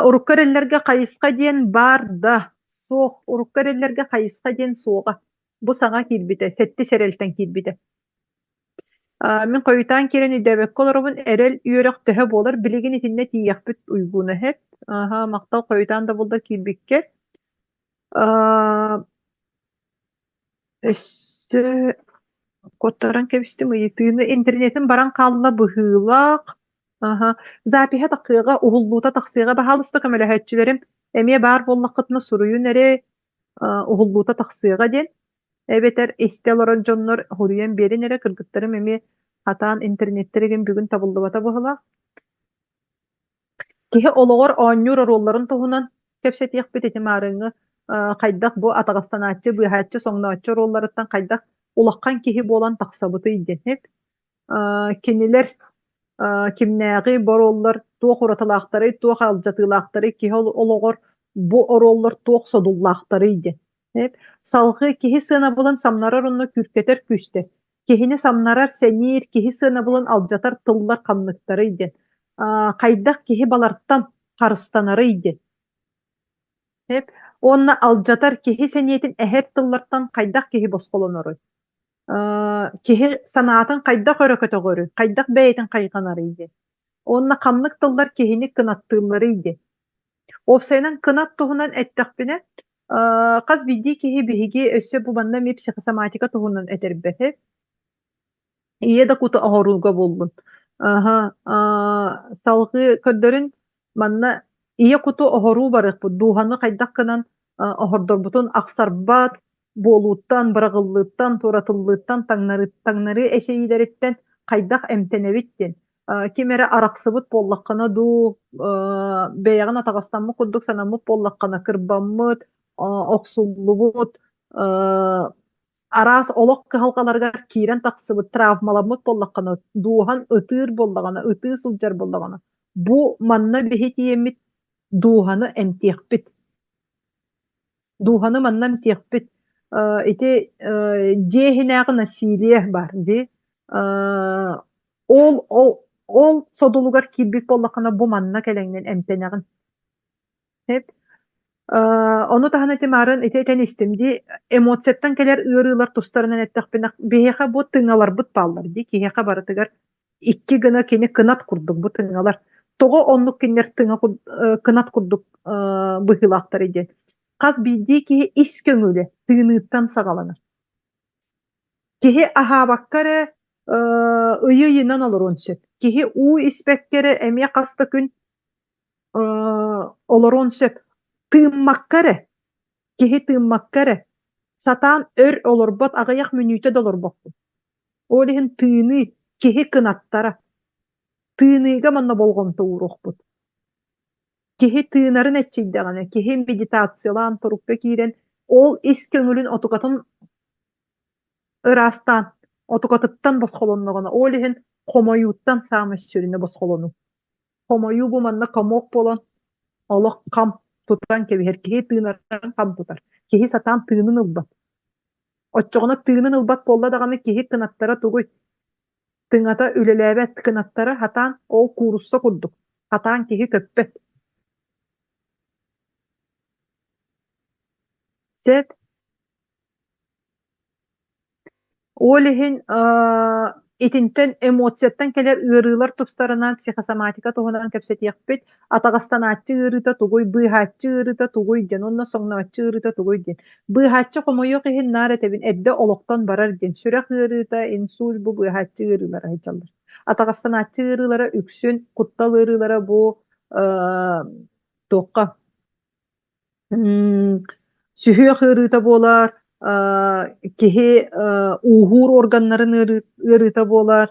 Урукку эрэллэргэ хайысха диэн баар да, суох. Урукку эрэллэргэ хайысха диэн суоҕа. Бу саҥа киирбитэ, сэттис эрэлтэн киирбитэ. Мин хойутаан киирэн өйдөөбөккө олоробун, эрэл үөрэх төһө буолар, билигин итиннэ тиийиэхпит уйгуна эһэт. Аһа, махтал хойутаан да буоллар киирбиккэр. Өссө куоттаран кэбистим ыйытыыны. Интернетим баран хаалла быһыылаах. Аһа. Запиһа тахсыаҕа, уһуллуута тахсыаҕа. Баһаалыста көмөлөһөөччүлэрим эмиэ баар буоллаххытына суруйун эрэ, уһуллуута тахсыаҕа диэн. Эбэтэр истэ олорор дьоннор суруйан биэрин эрэ, кыргыттарым эмиэ хатаан интернеттэригин бүгүн табыллыбата быһыылаах. Киһи олоҕор оонньуур оруолларын туһунан кэпсэтиэхпит ити маарыҥҥы хайдах бу атаҕастанааччы, быыһааччы, соҥнооччу оруолларыттан хайдах улахан киһи буолан тахсабытый диэн. Кинилэр кимнээҕи бу оруоллар туох уратылаахтарый, туох алдьатыылаахтарый, киһи олоҕор бу оруоллар туох содуллаахтарый диэн. Салҕыы киһи сыанабылын самнарар уонна күүркэтэр күүстэр. Киһини самнарар, сэниир, киһи сыанабылын алдьатар тыллар ханныктарый диэн. Хайдах киһи балартан харыстанарый диэн. Уонна алдьатар киһи сэниэтин эһэр тыллартан хайдах киһи босхолоноруй? Киһи санаатын хайдах өрө көтөҕөрүй, хайдах бэйэтин хайҕанарый диэн. Уонна ханнык тыллар киһини кынаттыылларый диэн. Уопсайынан кынат туһунан эттэхпинэ, хас биирдии киһи биһиги өссө бу манна эмиэ психосоматика туһунан этэрбэт Ийэ да кута оһорууга буоллун. Аһа, салҕыы көрдөрүн манна ийэ куту оһоруу барыахпыт. Дууһаны хайдах гынан оһордорбутун ахсарбат буолууттан, быраҕыллыыттан, туоратыллыыттан, таҥнарыы эчэйиилэриттэн хайдах эмтэнэбит диэн. Ким эрэ арахсыбыт буоллаххына дуу, бэйэҕин атаҕастаммыт курдук санаммыт буоллаххына, кырбаммыт, охсуллубут, араас олох кыһалҕаларыгар киирэн тахсыбыт травмаламмыт буоллаххына, дууһан ытыыр буоллаҕына, ытыы сылдьар буоллаҕына, бу манна биһи тиийэммит дууһаны эмтиэхпит. Дууһаны манна эмтиэхпит. Ити дьиэ иһинээҕи насилие баар дии. Ол ол ол содулугар киирбит буоллаххына, бу манна кэлэҥҥин эмтэнэҕин. Эп. Ону таһынан ити маарын ити этэн истим дии, эмоцияттан кэлэр ыарыылар тустарынан эттэхпинэ, биһиэхэ бу тыҥаларбыт бааллар дии, киһиэхэ барытыгар икки гына кини кынат курдук бу тыҥалар. Тоҕо оннук кинилэр тыҥа кынат курдук быһыылаахтарый диэн. Хас биирдии киһи ис көҥүлэ тыыныыттан саҕаланар. Киһи аһаабакка эрэ ыйы ыйынан олоруон сөп. Киһи уу испэккэ эрэ эмиэ хас да күн олоруон сөп. Тыыммакка эрэ, киһи тыыммакка эрэ, сатаан өр олорбот, аҕыйах мүнүүтэ да олорбоккун. Ол иһин тыыныы киһи кынаттара. Тыыныыга манна болҕомто ууруохпут. Киһи тыынарын эччийдэҕинэ, киһи медитациялаан турукка киирэн, ол ис көҥүлүн отукатын ыраастаан. Отукатыттан босхолонноҕуна, ол иһин хомойууттан саамай сүрүнэ босхолонуу. Хомойуу бу манна комок буолан олох хам тутан кэбиһэр. Киһи тыынарын хам тутар. Киһи сатаан тыынын ылбат. Оччоҕуна тыынын ылбат буолла даҕаны киһи кынаттара тугуй? Тыҥата үлэлээбэт кынаттара хатаан ол куурусса курдук. Хатаан киһи көппөт. Сөп. Ол иһин итинтэн эмоцияттан кэлэр ыарыылар тустарынан психосоматика туһунан кэпсэтиэхпит. Атаҕастанааччы ыарыыта тугуй, быыһааччы ыарыыта тугуй диэн уонна соҥнооччу ыарыыта тугуй диэн. Быыһааччы хомойуох иһин наар этэбин, эрдэ олохтон барар диэн. Сүрэх ыарыыта, инсульт бу быыһааччы ыарыылара сылдьаллар. Атаҕастанааччы ыарыылара үксүн куттал ыарыылара бу туохха Сүһүөх ыарыыта буолар, киһи ууһуур органнарын ыарыыта буолар,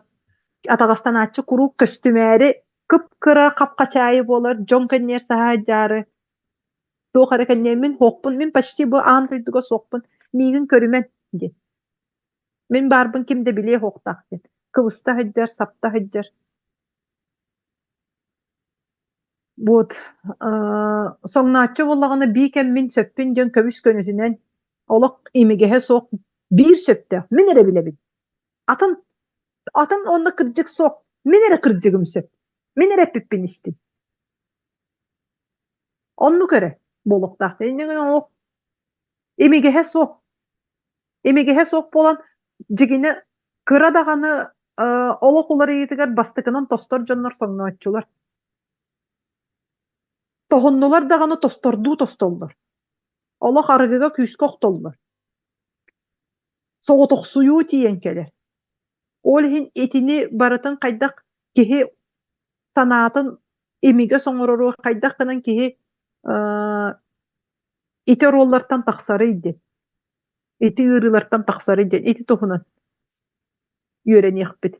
атаҕастанааччы куруук көстүмээри кып-кыра хап-хачаайы буолар, дьон кэнниэр саһаайдаары туох эрэ кэнниэ мин суохпун, мин почти бу аан дойдуга суохпун, миигин көрүмэн диэн. Мин баарбын ким да билиэ суохтаах диэн. Кыбыста сылдьар, сапта сылдьар. Вот, соҥнооччу буоллаҕына бии кэммин сөппүн диэн көбүс-көнөтүнэн олох имигэһэ суох биир сөптөөх мин эрэ билэбин. Атын атын онно кырдьык суох мин эрэ кырдьыгым сөп. Мин эрэ эппиппин истин. Оннук эрэ буолуохтаах. Инньэ гынан олох имигэһэ суох. Имигэһэ суох буолан дьигинэ кыра даҕаны олох уларыйыытыгар бастакынан тостор дьоннор соҥнооччулар. Тоһуннулар даҕаны тостордуу тостоллор. Олох арыгыга күүскэ охтоллор. Соҕотохсуйуу тиийэн кэлэр. Ол иһин итини барытын хайдах киһи санаатын имигэс оҥорору, хайдах гынан киһи ити оруоллартан тахсарый диэн, ити ыарыылартан тахсарый диэн ити туһунан үөрэниэхпит.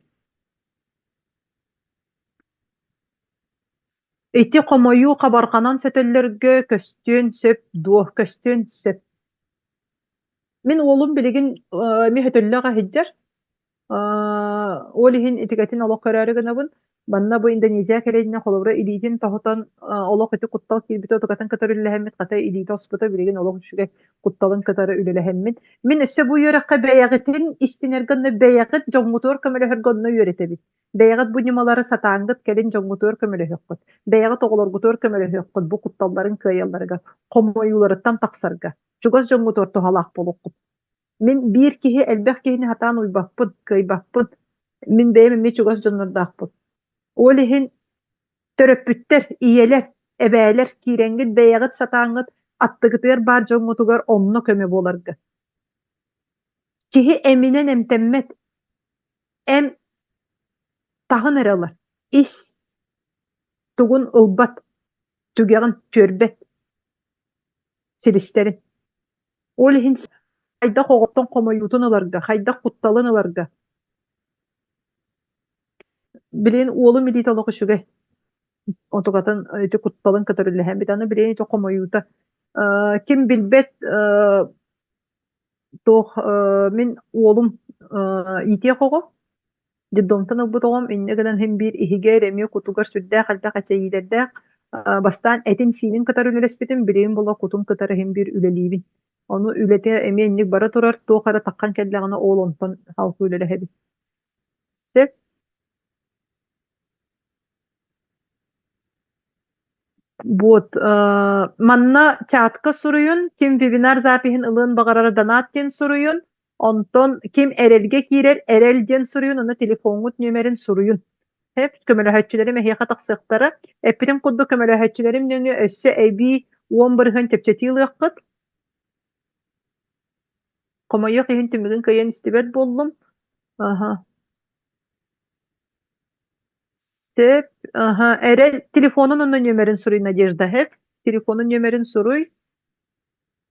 Ити хомойуу хабарҕанан сөтөллөргө көстүөн сөп дуо, көстүөн сөп. Мин уолум билигин эмиэ сөтөллөөх иһдьэр. Ол иһин итигэтин олох көрөөрү гынабын. Манна бу Индонезия кэлиитинэн холобура илиитин тоһутан олох ити куттал киирбитэ отукатын кытары үлэлэһэммит хата илиитэ оспута билигин олох үчүгэй кутталын кытары үлэлэһэммин. Мин өссө бу үөрэххэ бэйэҕитин истинэргэ онно бэйэҕит дьоҥҥутугар көмөлөһөргө онно үөрэтэбит. Бэйэҕит бу ньымалары сатааҥҥыт кэлин дьоҥҥутугар көмөлөһүөххүт. Бэйэҕит оҕолоргутугар көмөлөһүөххүт бу кутталларын кыайалларыгар, хомойууларыттан тахсарга. Чугас дьоҥҥутугар туһалаах буолуоххут. Мин биир киһи элбэх киһини сатаан уйбаппын, кыайбаппын. Мин бэйэм эмиэ чугас дьоннордоохпун. Ол иһин төрөппүттэр, ийэлэр, эбээлэр киирэҥҥит бэйэҕит сатааҥҥыт аттыгытыгар баар дьоҥҥутугар онно көмө буоларга. Киһи эминэн эмтэммэт. Эм таһын эрэ ылар, ис тугун ылбат, түгэҕин түөрбэт силистэрин. Ол иһин хайдах оҕоттон хомойуутун ыларга, хайдах кутталын ыларга. Билигин уолум илиитэ олох үчүгэй. Отугатын ити кутталын кытары үлэлэһэммит. Аны билигин ити хомойуута. Ким билбэт туох мин уолум иитиэх оҕо Детдомтан ылбыт оҕом инньэ гынан иһин биир иһигэр эмиэ кутугар сүрдээх элбэх эчэйиилэрдээх. Бастаан этин-сиинин кытары үлэлэспитим, билигин була кутун кытары иһин биир үлэлиибин. Ону үлэтэ эмиэ инник бара турар, туох эрэ таххан кэллэҕинэ ол онтон салгыы үлэлэһэбин. Сөп. Вот, манна чатка суруйун, ким вебинар запиһын ылыан баҕарара донат диэн суруйун, онтон ким эрэлгэ киирэр эрэл диэн суруйун, уонна телефоҥҥут нүөмэрин суруйун. Сөп, көмөлөһөөччүлэрим эһиэхэ тахсыахтара. Эппитим курдук көмөлөһөөччүлэрим нөҥүө өссө эбии 10% чэпчэтии ылыаххыт. Хомойуох иһин түмүгүн кыайан истибэт буоллум. Аха. Сөп, аһа, эрэл телефонун онно нүөмэрин суруй Надежда, сөп? Телефонун нүөмэрин суруй,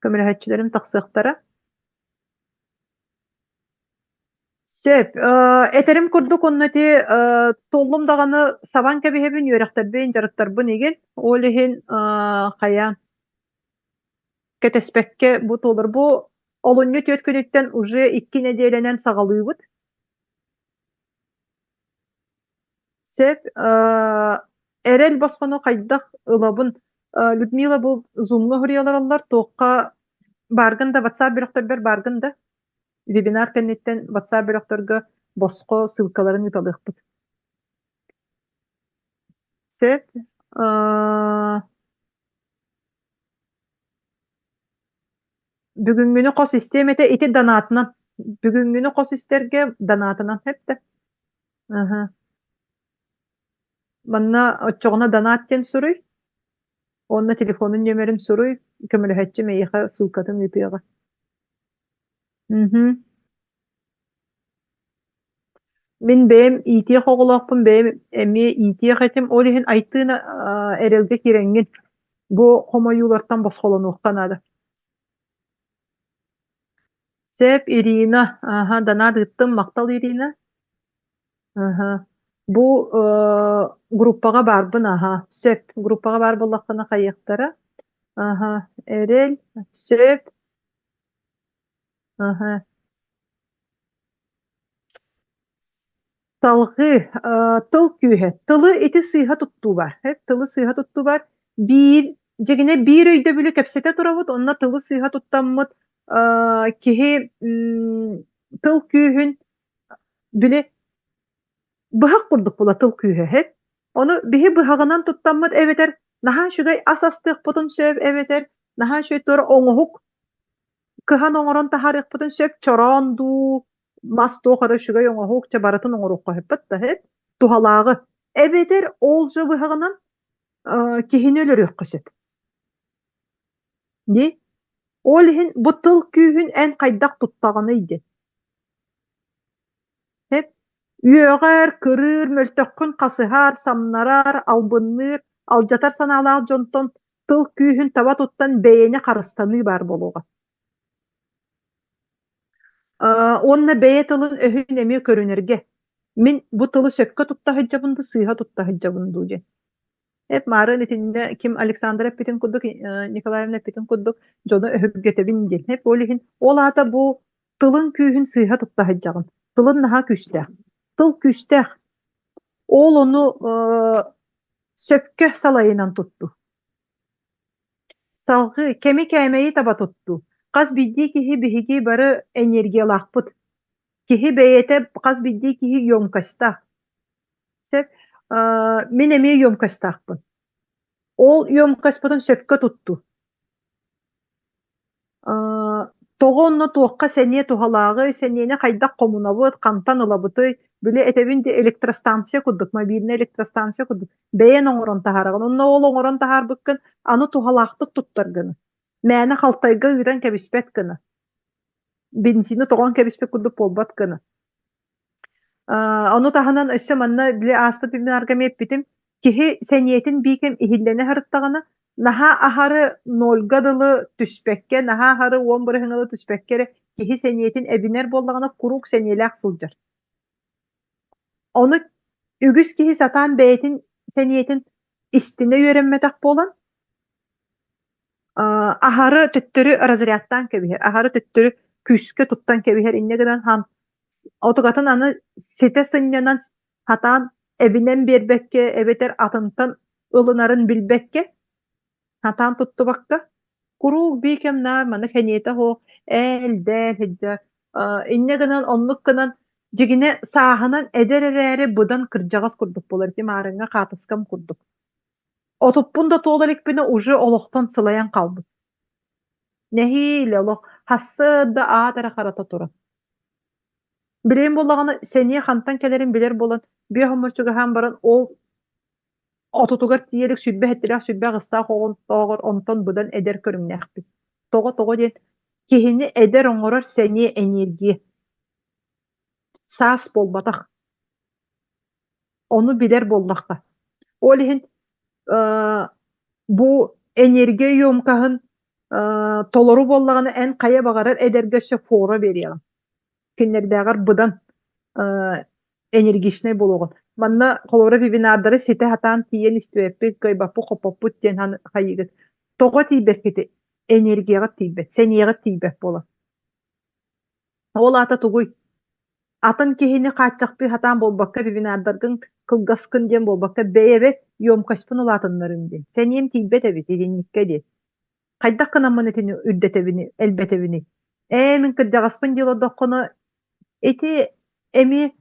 көмөлөһөөччүлэрим тахсыахтара. Сөп, этэрим курдук онно ити толлум даҕаны сабан кэбиһэбин, үөрэхтэрбин, дьарыктарбын игин. Ол иһин хайа кэтэспэккэ бу туолар. Бу олунньу 4 күнүттэн уже 2 нэдиэлэнэн саҕалыыбыт. Сөп. Эрэл босхону хайдах ылабын? Людмила бу Zoom-ҥа уһуруйалараллар, туохха бааргын да WhatsApp бөлөхтөрбөр бааргын да? Вебинар кэнниттэн WhatsApp бөлөхтөргө босхо ссылкаларын ыыталыахпыт. Сөп. Бүгүҥҥүнү хос истиэм этэ ити донатынан. Бүгүҥҥүнү хос истэргэ донатынан эптэ. Аһа. Манна оччоҕуна донат диэн суруй уонна телефонун нүөмэрин суруй, көмөлөһөөччүм эйиэхэ ссылкатын ыытыаҕа. Мгм. Мин бэйэм иитиэх оҕолоохпун, бэйэм эмиэ иитиэх этим. Ол иһин Айтыына эрэлгэ киирэҥҥин бу хомойуулартан босхолонуохха наада. Сөп, Ирина. Аһа, донат ыыттым. Махтал, Ирина. Аһа. Бу группаҕа баарбын, аһа. Сөп. Группаҕа баар буоллаххына хайыахтара. Аһа. Эрэл. Сөп. Аһа. Салҕыы тыл күүһэ. Тылы ити сыыһа туттуу баар. Тылы сыыһа туттуу баар. Биир дьигинэ биир өйдөбүлү кэпсэтэ турабыт, онно тылы сыыһа туттаммыт киһи тыл күүһүн били быһах курдук була тыл күүһэ һэп. Ону биһи быһаҕынан туттаммыт эбэтэр наһаа үчүгэй ас астыахпытын сөп эбэтэр наһаа үчүгэй туора оҥоһук кыһан оҥорон таһаарыахпытын сөп чороон дуу мас туох эрэ үчүгэй оҥоһук чэ барытын оҥоруохха сөппөт да сөп туһалааҕы эбэтэр ол же быһаҕынан киһини өлөрүөххэ сөп дии ол иһин бу тыл күүһүн эн хайдах туттаҕыный диэн сөп үөҕэр кырыыр мөлтөххүн хасыһар самнарар албынныыр алдьатар санаалаах дьонтон тыл күүһүн таба туттан бэйэни харыстаныы баар буолуоҕа Уонна бэйэ тылын-өһүн эмиэ көрүнэргэ. Мин бу тылы сөпкө тутта сылдьабын дуу, сыыһа тутта сылдьабын дуу диэн. Эп маарыын итиннэ ким Александра эппитин курдук, Николаевна эппитин курдук дьону өһүргэтэбин диэн. Эп ол иһин ол аата бу тылын күүһүн сыыһа тутта сылдьаҕын. Тылын наһаа күүстээх. Тыл күүстээх. Ол ону сөпкө салайынан туттуу. Салҕыы, кэми-кээмэйи таба туттуу. Хас биирдии киһи биһиги бары энергиялаахпыт. Киһи бэйэтэ хас биирдии киһи емкостаах. Сөп. Мин эмиэ емкостаахпын. Ол емкостьпытын сөпкө туттуу. Тоҕо онно туохха сэниэ туһалааҕый, сэниэни хайдах хомунабыт, хантан ылабытый? Били этэбин дии электростанция курдук, мобильнай электростанция курдук бэйэн оҥорон таһаараҕын. Онно ол оҥорон таһаарбыккын аны туһалаахтык туттар гына. Мээнэ халтайга ыытан кэбиспэт гына. Бензини тоҕон кэбиспит курдук буолбат гына. Ону таһынан өссө манна били ааспыт вебинарга эмиэ эппитим, киһи сэниэтин биикэм иһиллэнэ сырыттаҕына, наһаа аһары нольга дылы түспэккэ, наһаа аһары уон бырыһыҥҥа дылы түспэккэ эрэ киһи сэниэтин эбинэр буоллаҕына куруук сэниэлээх сылдьар. Ону үгүс киһи сатаан бэйэтин сэниэтин истинэ үөрэммэтэх буолан, аһары төттөрү разрядтаан кэбиһэр, аһары төттөрү күүскэ туттан кэбиһэр, инньэ гынан Отугатын аны ситэ сынньанан сатаан эбинэн биэрбэккэ эбэтэр атынтан ылынарын билбэккэ, сатаан туттубакка, куруук биир кэм наар маны сэниэтэ суох ээл-дээл сылдьар. Инньэ гынан оннук гынан дьигинэ сааһынан эдэр эрээри быдан кырдьаҕас курдук буолар ити маарыҥҥа хаатыскам курдук. Отуппун да туола иликпинэ уже олохтон сылайан хаалбыт. Нэһиилэ олох хассыа да аат эрэ харата турар. Билигин буоллаҕына сэниэ хантан кэлэрин билэр буолан, биэ хоммор чугаһаан баран ол отутугар тиийэ илик 27 сэттэлээх 28-таах оҕонтооҕор онтон быдан эдэр көрүҥнээхпит. Тоҕо тоҕо диэн киһини эдэр оҥорор сэниэ энергия. Саас буолбатах. Ону билэр буоллахха. Ол иһин бу энергия емкоһын толору буоллаҕына эн хайа баҕарар эдэргэ өссө фора биэриэҕин. Кинилэрдээҕэр быдан энергичнэй буолуоҕун. Манна холобура вебинардары ситэ сатаан тиийэн истибэппит, кыайбаппыт-хоппоппут диэн хайыыгыт. Тоҕо тиийбэккитий? Энергияҕыт тиийбэт, сэниэҕит тиийбэт буолар. Ол аата тугуй? Атын киһини хааччахтыы сатаан буолбакка вебинардаргын кылгаскын диэн буолбакка, бэйэбэр емкостьпын улаатыннарым диэн. Сэниэм тиийбэт эбит итинниккэ диэн. Хайдах гынаммын итини үрдэтэбиний, элбэтэбиний? Ээ, мин кырдьаҕаспын дии олордоххуна, ити эмиэ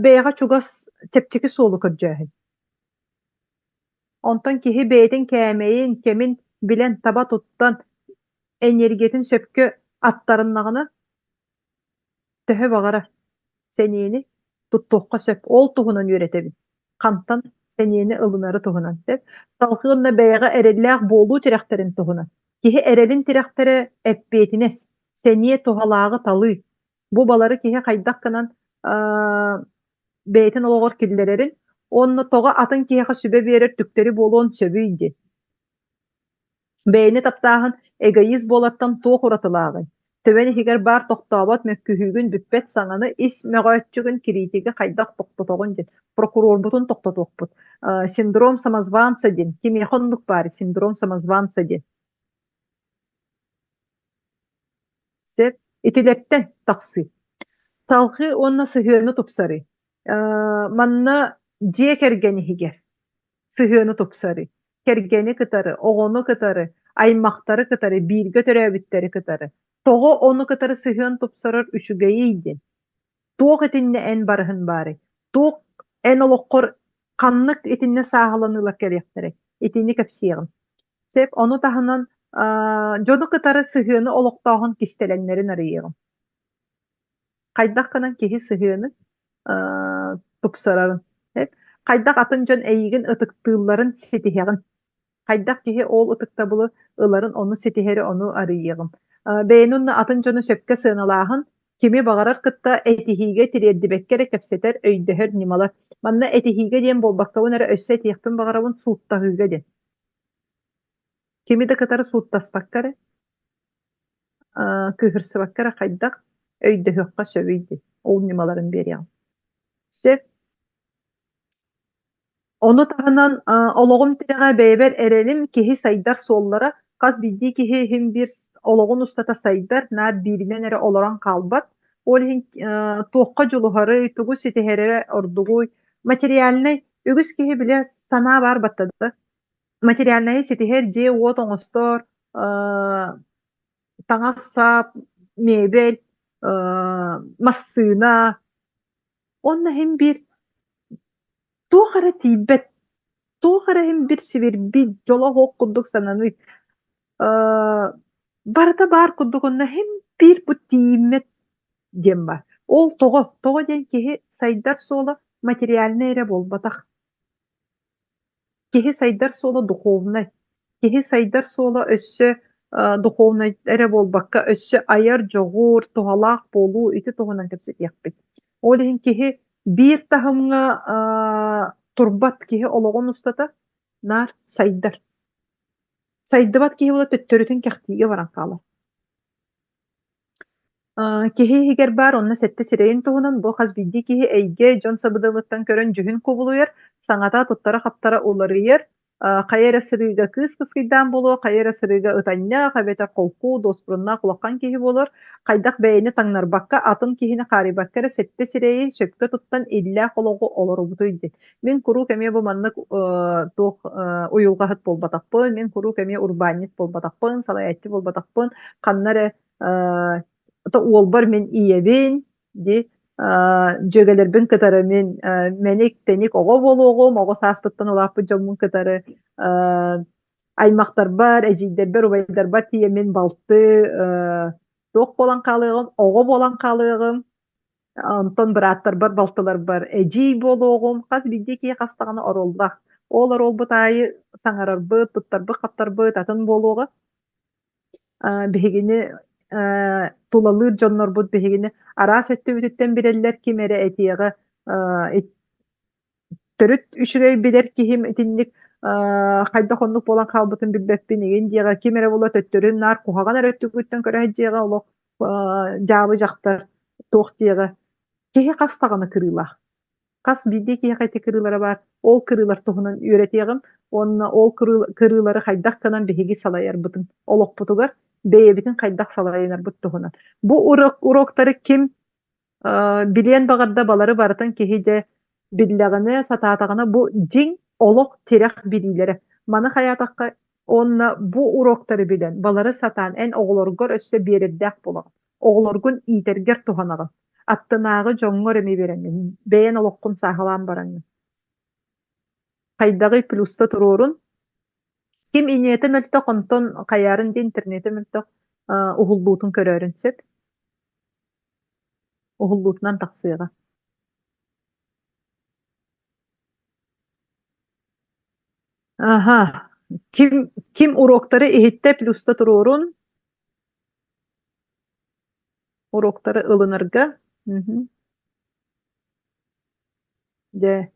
бэйэҕэ чугас чэпчэки суолу көрдьөөһүн. Онтон киһи бэйэтин кээмэйин, кэмин билэн таба туттан, энергиятын сөпкө аттарыннаҕына, төһө баҕарар сэниэни туттуохха сөп. Ол туһунан үөрэтэбин. Хантан сэниэни ылынары туһунан сөп. Салгыы уонна бэйэҕэ эрэллээх буолуу тирэхтэрин туһунан. Киһи эрэлин тирэхтэрэ эппиэтинэс, сэниэ туһалааҕы талыы. Бу балары киһи хайдах гынан бэйэтин олоҕор киллэрэрин уонна тоҕо атын киһиэхэ сүбэ биэрэр түктэри буолуон сөбүй диэн. Бэйэни таптааһын эгоист буолартан туох уратылааҕый? Төбөн иһигэр баар тохтообот мөккүһүүгүн бүппэт саҥаны ис мөҕөөччүгүн кириитиги хайдах тохтотоҕун диэн прокурорбутун тохтотуохпут. Синдром самозванца диэн кимиэхэ оннук баар синдром самозванца диэн. Сөп. Итилэртэн тахсыы. Салҕыы уонна сыһыаны тупсарыы. Манна дьиэ кэргэн иһигэр сыһыаны тупсарыы. Кэргэни кытары, оҕону кытары, аймахтары кытары, бииргэ төрөөбүттэри кытары. Тоҕо ону кытары сыһыан тупсарар үчүгэйий диэн. Туох итиннэ эн барыһын баарый? Туох эн олоххор ханнык итиннэ сааһыланыылар кэлиэхтэрэй? Итини кэпсиэҕим. Сөп, ону таһынан дьону кытары сыһыаны олохтооһун кистэлэҥнэрин арыйыаҕым. Хайдах гынан киһи сыһыаны тупсарарын, хайдах атын дьон эйигин ытыктыылларын ситиһэҕин, хайдах киһи ол ытыктабылы ыларын ону ситиһэри ону арыйыаҕым. Бэйэни уонна атын дьону сөпкө сыаналааһын кими баҕарар кытта этиһиигэ тириэрдибэккэ эрэ кэпсэтэр, өйдөһөр ньымалар. Манна этиһиигэ диэн буолбаккабын эрэ өссө этиэхпин баҕарабын сууттаһыыга диэн. Кими да кытары сууттаспакка эрэ, кыыһырсыбакка эрэ хайдах өйдөһүөххэ сөбүй диэн ол ньымаларын биэриэҕим. Сөп. Ону таһынан олоҕум тирэҕэ бэйэбэр эрэлим, киһи сайдар суоллара, хас биирдии киһи иһин биир олоҕун устата сайдар, наар бииринэн эрэ олорон хаалбат. Ол иһин туохха дьулуһарый, тугу ситиһэрэ ордугуй, материальнай үгүс киһи билэ санаа баар баттада. Материальнайы ситиһэр дьиэ-уот оҥостор, таҥас-сап, мебель, массыына. Уонна иһин биир туох эрэ тиийбэт, туох эрэ иһин бир сибирбит, дьоло суох курдук сананыы. Барыта баар курдук онно иһин биир бу тиийиммэт диэн баар. Ол тоҕо? Тоҕо диэн киһи сайдар суола материальнай эрэ буолбатах. Киһи сайдар суола духовнай. Киһи сайдар суола өссө духовнай эрэ буолбакка, өссө айар дьоҕур, туһалаах буолуу ити туһунан кэпсэтиэхпит. Ол иһин киһи биир таһымҥа турбат киһи олоҕун устата наар сайдар. Сайдыбат киһи буола төттөрүтүн кэхтиигэ баран хаалар. Киһи иһигэр баар онно сэттэ сирэйин туһунан бу хас биирдии киһи эйгэ, дьон сабыдыалыттан көрөн дьүһүн кубулуйар, саҥата, туттара-хаптара уларыйар, хайа эрэ сырыыга кыыс кыскыйдаан буолуо, хайа эрэ сырыыга ытанньах эбэтэр холку, дуоспуруннаах улахан киһи буолар, хайдах бэйэни таҥнарбакка, атын киһини хаарыйбакка эрэ сэттэ сирэйи сөпкө туттан иллээх олоҕу олоробутуй диэн. Мин куруук эмиэ бу маннык туох уйулҕаһыт буолбатахпын, мин куруук эмиэ урбаанньыт буолбатахпын, салайааччы буолбатахпын, ханна эрэ уолбар мин ийэбин дии дьүөгэлэрбин кытары мин мэник-тэник оҕо буолуоҕум, оҕо сааспыттан улааппыт дьоммун кытары аймахтарбар, эдьиийдэрбэр, убайдарбар тиийэммин балты туох буолан хаалыаҕым, оҕо буолан хаалыаҕым, онтон бырааттарбар, балтыларбар эдьиий буолуоҕум, хас биирдии киһи хас даҕаны оруоллаах. Ол оруолбут аайы саҥарарбыт, туттарбыт-хаптарбыт атын буолуоҕа. Биһигини тулалыыр дьоннорбут биһигини араас өттүбүтүттэн билэллэр, ким эрэ этиэҕэ төрүт үчүгэй билэр киһим итинник хайдах оннук буолан хаалбытын билбэппин игин диэҕэ, ким эрэ буола төттөрүн наар куһаҕан эрэ өттүгүттэн көрө сылдьыаҕа олох дьаабы дьахтар туох диэҕэ. Киһи хас даҕаны кырыылаах. Хас биирдии киһиэхэ ити кырыылара баар. Ол кырыылар туһунан үөрэтиэҕим уонна ол кырыылары хайдах гынан биһиги салайарбытын, олохпутугар бэйэбитин хайдах салайынарбыт туһунан. Бу уроктары ким билиэн баҕарда балары барытын киһи дьэ Биллэҕинэ, сатаатаҕына бу дьиҥ олох тирэх билиилэрэ. Маны хайаатахха уонна бу уроктары билэн, балары сатаан эн оҕолоргор өссө биэрэрдээх буолаҕын. Оҕолоргун иитэргэр туһанаҕын. Аттынааҕы дьоҥҥор эмиэ биэрэҥҥин, бэйэн олоххун сааһылаан бараҥҥын. Хайдаҕый плюста туруорун. Ким иньиэтэ мөлтөх, онтон хайаарын диэн интернетэ мөлтөх уһуллуутун көрөөрүн сөп. Уһуллуутунан тахсыаҕа. Аха. Ким ким уроктары иһиттэ плюста туруорун. Уроктары ылынарга. Мгм. Дьэ.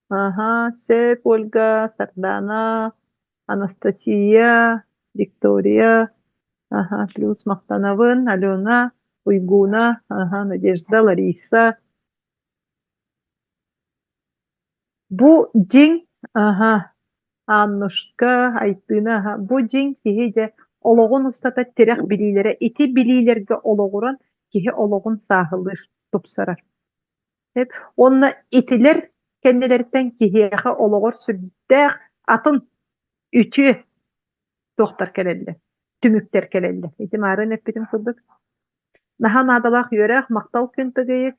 Аха, сөп, Ольга, Сардана, Анастасия, Виктория, аха, плюс махтанабын, Алена, Уйгуна, аха, Надежда, Лариса. Бу дьиҥ, аха, Аннушка, Айтыына, аха, бу дьиҥ киһи дьэ олоҕун устата тирэх билиилэрэ ити билиилэргэ олоҕуран киһи олоҕун сааһылыыр, тупсарар. Уонна итилэр кэннилэриттэн киһиэхэ олоҕор сүрдээх атын үтүө туохтар кэлэллэр, түмүктэр кэлэллэр. Ити маарыын эппитим курдук. Наһаа наадалаах үөрэх, махтал күн тыгыйык.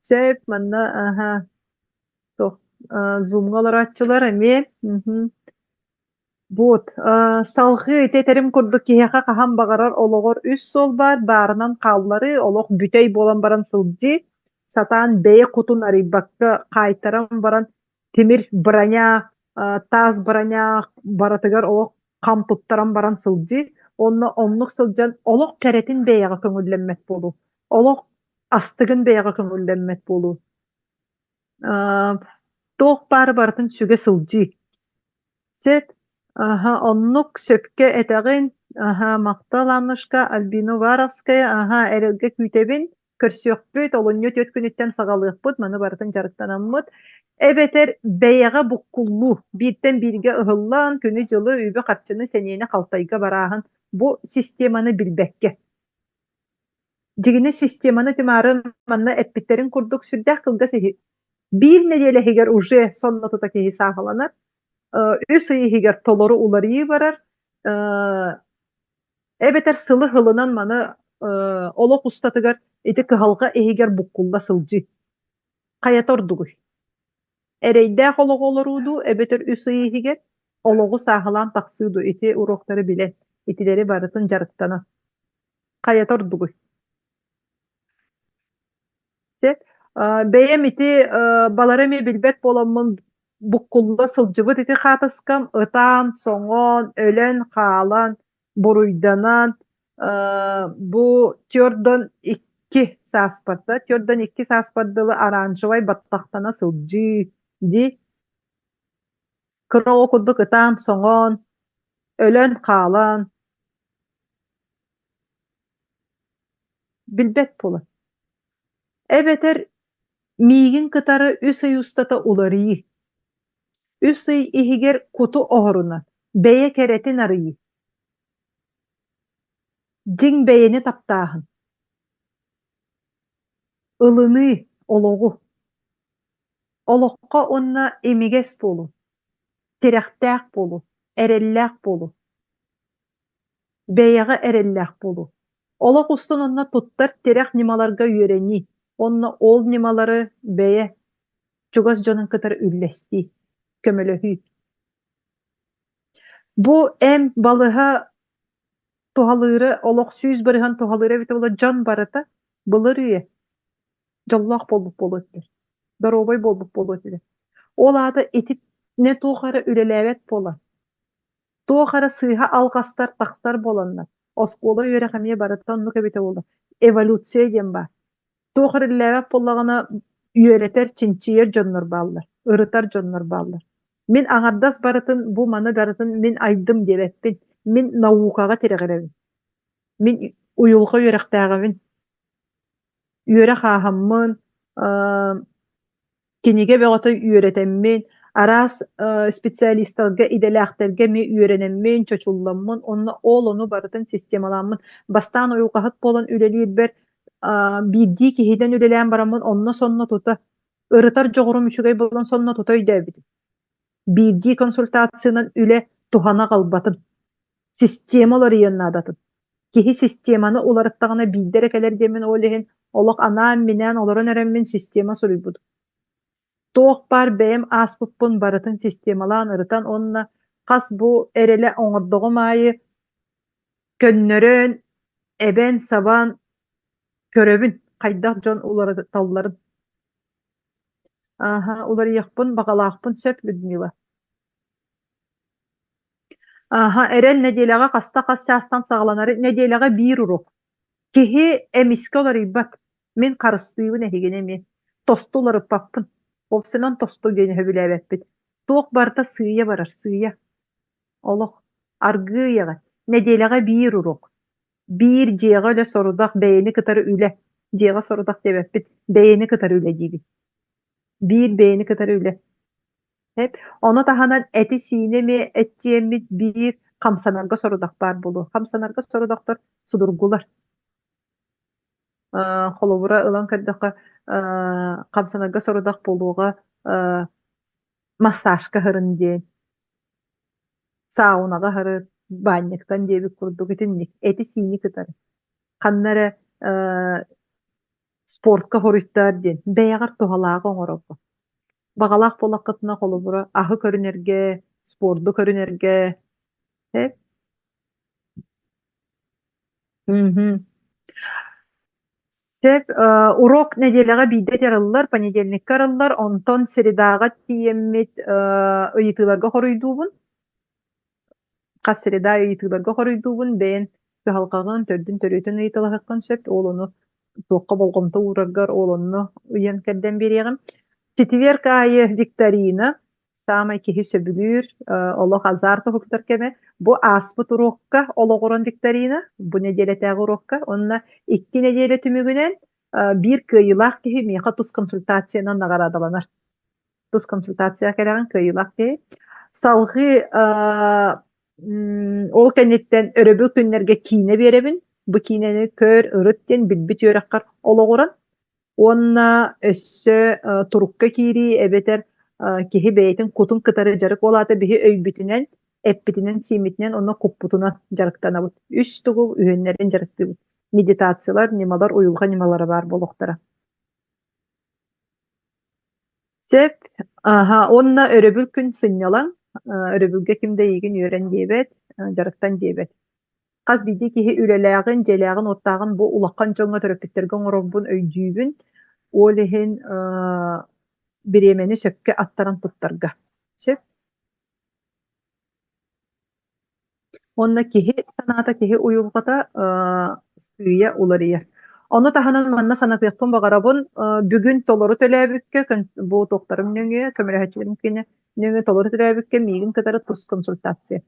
Сөп, манна аха, туох зумҥа олорооччулар эмиэ. Вот, салҕыы ити этэрим курдук киһиэхэ хаһан баҕарар олоҕор үс суол баар, баарынан хаалларыы, олох бүтэй буолан баран сылдьыы, сатаан бэйэ кутун арыйбакка хаайтаран баран тимир броня, таас броня барытыгар олох хам туттаран баран сылдьыы, уонна оннук сылдьан олох кэрэтин бэйэҕэ көҥүллэммэт буолуу, олох астыгын бэйэҕэ көҥүллэммэт буолуу. Туох баары барытын сүгэ сылдьыы. Сөп, аһа, оннук сөпкө этэҕин, аһа, махтал, Аннушка, Альбина Уваровская, аһа, эрэлгэ күүтэбин, көрсүөхпүт, олунньу түөрт күнүттэн саҕалыахпыт, маны барытын дьарыктанаммыт. Эбэтэр бэйэҕэ буккуллуу, бииртэн бииргэ ыһыллан, күнү-дьылы, үбү-харчыны, сэниэни халтайга барааһын, бу системаны билбэккэ. Дьигинэ системаны тимаарын манна эппиттэрин курдук сүрдээх кылгас иһи биир нэдиэлэ иһигэр уже сонно тута киһи сааһыланар. Үс ый иһигэр толору уларыйыы барар. Эбэтэр сылы сылынан маны олох устатыгар ити кыһалҕа иһигэр буккулла сылдьыы. Хайата ордугуй? Эрэйдээх олоҕу олоруу дуу эбэтэр үс ый иһигэр олоҕу сааһылаан тахсыы дуу ити уроктары билэн, итилэри барытын дьарыктанан. Хайата ордугуй? Сөп. Бэйэм ити балары эмиэ билбэт буоламмын буккулла сылдьыбыт ити хаатыскам ытаан, соҥоон, өлөн хаалан, буруйданан бу төрдөн икки сааспар да төрдөн икки сааспар дылы оранжевай баттахтана сылдьыы дии кыра оҕо курдук ытаан-соҥоон, өлөн хаалан Билбэт буолан. Эбэтэр миигин кытары үс ый устата уларыйыы. Үс ый иһигэр куту оһорунан, бэйэ кэрэтин арыйыы. Дьиҥ бэйэни таптааһын. Ылыныы, олоҕу. Олоххо уонна имигэс буолуу, тирэхтээх буолуу, эрэллээх буолуу. Бэйэҕэ эрэллээх буолуу. Олох устун онно туттар тирэх ньымаларга үөрэнии уонна ол ньымалары бэйэ чугас дьонун кытары үллэстии, көмөлөһүү. Бу эн балыһа туһалыыра олох 100% туһалыыра эбитэ буоллар дьон барыта былыр үйэ дьоллоох буолбут буолуо этилэр, доруобай буолбут буолуо этилэр. Ол аата итиннэ туох эрэ үлэлээбэт буолан Туох эрэ сыыһа алҕастар тахсар буоланнар, оскуола үөрэх эмиэ барыта оннук эбитэ буолуо. Эволюция диэн баар. Туох эрэ үлэлээбэт буоллаҕына, үөрэтэр, чинчийэр дьоннор бааллар, ырытар дьоннор бааллар. Мин аҥардас барытын, бу маны барытын мин айдым диэбэппин. Мин наукаҕа тирэҕирэбин. Мин уйулҕа үөрэхтээҕибин. Үөрэх ааһаммын, Кинигэ бөҕөтө үөрэтэммин, араас специалистарга, идэлээхтэргэ эмиэ үөрэнэммин, чочулламмын уонна ол ону барытын системалааммын бастаан уйулҕаһыт буолан үлэлиирбэр. Биирдии киһинэн үлэлээн бараммын онно сонно тута ырытар дьоҕурум үчүгэй буолан сонно тута өйдөөбүтүм. Биирдии консультациянан үлэ туһана аҕалбатын, система уларыйыан наадатын. Киһи системаны уларыттаҕына биирдэ эрэ кэлэр диэммин ол иһин олох анаан-минээн олорон эрэммин система суруйбутум. Туох баар бэйэм ааспыппын барытын системалаан ырытан уонна хас бу эрэлэ оҥордоҕум аайы көннөрөн, эбэн-сабан көрөбүн хайдах дьон уларыталларын. Ааһа, уларыйыахпын баҕалаахпын сөп, Людмила. Ааһа, эрэл нэдиэлэҕэ хаста хас чаастан саҕаланары нэдиэлэҕэ биир уруок. Киһи эмискэ уларыйбат. Мин харыстыыбын эһигини эмиэ. Тосту уларыппаппын. Уопсайынан тосту диэни сөбүлээбэппит. Туох барыта сыыйа барар, сыыйа. Олох. Аргыый аҕай. Нэдиэлэҕэ биир уруок. Биир дьиэҕэ үлэ сорудах, бэйэни кытары үлэ. Дьиэҕэ сорудах диэбэппит, бэйэни кытары үлэ диибин. Биир бэйэни кытары үлэ. Эп. Ону таһынан эти-сиини эмиэ эччиэммит биир хамсанарга сорудах баар буолуо. Хамсанарга сорудахтар судургулар. Холобура ылан көрдөххө, хамсанарга сорудах буолуоҕа массажка аһарын диэн, саунаҕа аһары, баанньыктан диэбит курдук итинник эти-сиини кытары. Ханна эрэ спортка хоруйтаар диэн бэйэҕэр туһалааҕы оҥорорго. Баҕалаах буоллаххытына, холобура, аһы көрүнэргэ, спорду көрүнэргэ, эп Мгм. Сөп. Урок нэдиэлэҕэ биирдэ арыллар, понедельникка арыллар, онтон средаҕа тиийэммит ыйытыыларга хоруйдуубун. Хас среда ыйытыыларга хоруйдуубун, бэйэн кыһалҕаҕын, төрдүн-төрүөтүн ыйыталаһыаххын сөп. Ол ону туохха болҕомто уураргар ол онно ыйан кэрдэн биэриэҕим. Четверг аайы викторина, саамай киһи сөбүлүүр, олох азарт уһуктар кэмэ. Бу ааспыт уруокка олоҕуран викторина, бу нэдиэлэтээҕи уруокка. Уонна икки нэдиэлэ түмүгүнэн биир кыайыылаах киһи миэхэ тус консультациянан наҕараадаланар. Тус консультация кэлэҕин кыайыылаах киһи. Салҕыы ол кэнниттэн өрөбүл күннэргэ киинэ биэрэбин. Бу киинэни көр, ырыт диэн билбит үөрэххэр олоҕуран Уонна өссө турукка киирии эбэтэр киһи бэйэтин кутун кытары дьарык ол аата биһи өйбүтүнэн, эппитинэн-сииммитинэн уонна куппутунан дьарыктанабыт. Үс тугу үһүөннэрин дьарыктыыбыт. Медитациялар, ньымалар, уйулҕа ньымалара баар буолуохтара. Сөп. Аһа, уонна өрөбүл күн сынньалаҥ. Өрөбүлгэ ким да эйигин үөрэн диэбэт, дьарыктан диэбэт. Хас биирдии киһи үлэлээҕин, дьиэлээҕин-уоттааҕын бу улахан дьоҥҥо, төрөппүттэргэ оҥорорбун өйдүүбүн. Ол иһин бириэмэни сөпкө аттаран туттарга. Сөп. Уонна киһи санаата, киһи уйулҕата сыыйа уларыйар. Ону таһынан манна санатыахпын баҕарабын, бүгүн толору төлөөбүккэ, бу туохтарым нөҥүө, көмөлөһөөччүлэрим кини нөҥүө толору төлөөбүккэ миигин кытары тус консультация.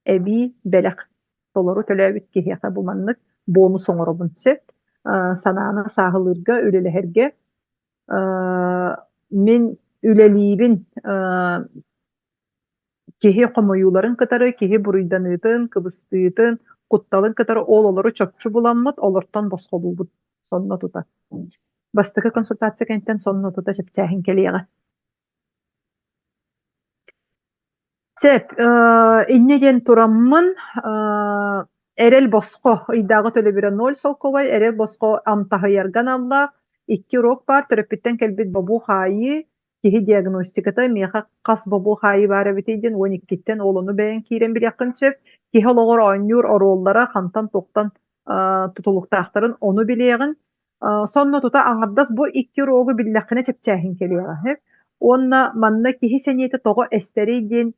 Эбии бэлэх толору төлөөбүт киһиэхэ бу маннык бонус оҥоробун сөп. Санааны сааһылыырга, үлэлэһэргэ мин үлэлиибин киһи хомойууларын кытары, киһи буруйданыытын, кыбыстыытын, кутталын кытары ол олору чопчу буламмыт, олортон босхолуубут сонно тута. Бастакы консультация кэнниттэн сонно тута чэпчээһин кэлиэҕэ. Сөп, инньэ диэн тураммын, эрэл босхо ыйдааҕы төлөбүрэ ноль солкуобай, эрэл босхо амтаһыйарга аналлаах икки урок баар, төрөппүттэн кэлбит бобуу-хаайыы, киһи диагностиката, миэхэ хас бобуу-хаайыы баар эбитий диэн уон иккиттэн ол ону бэйэҥ киирэн билиэххин сөп. Киһи олоҕор оонньуур оруоллара хантан-туохтан тутулуктаахтарын ону билиэҕин. Сонно тута аҥардас бу икки уруогу биллэххинэ чэпчээһин кэлиэҕэ. Уонна манна киһи сэниэтэ тоҕо эстэрий диэн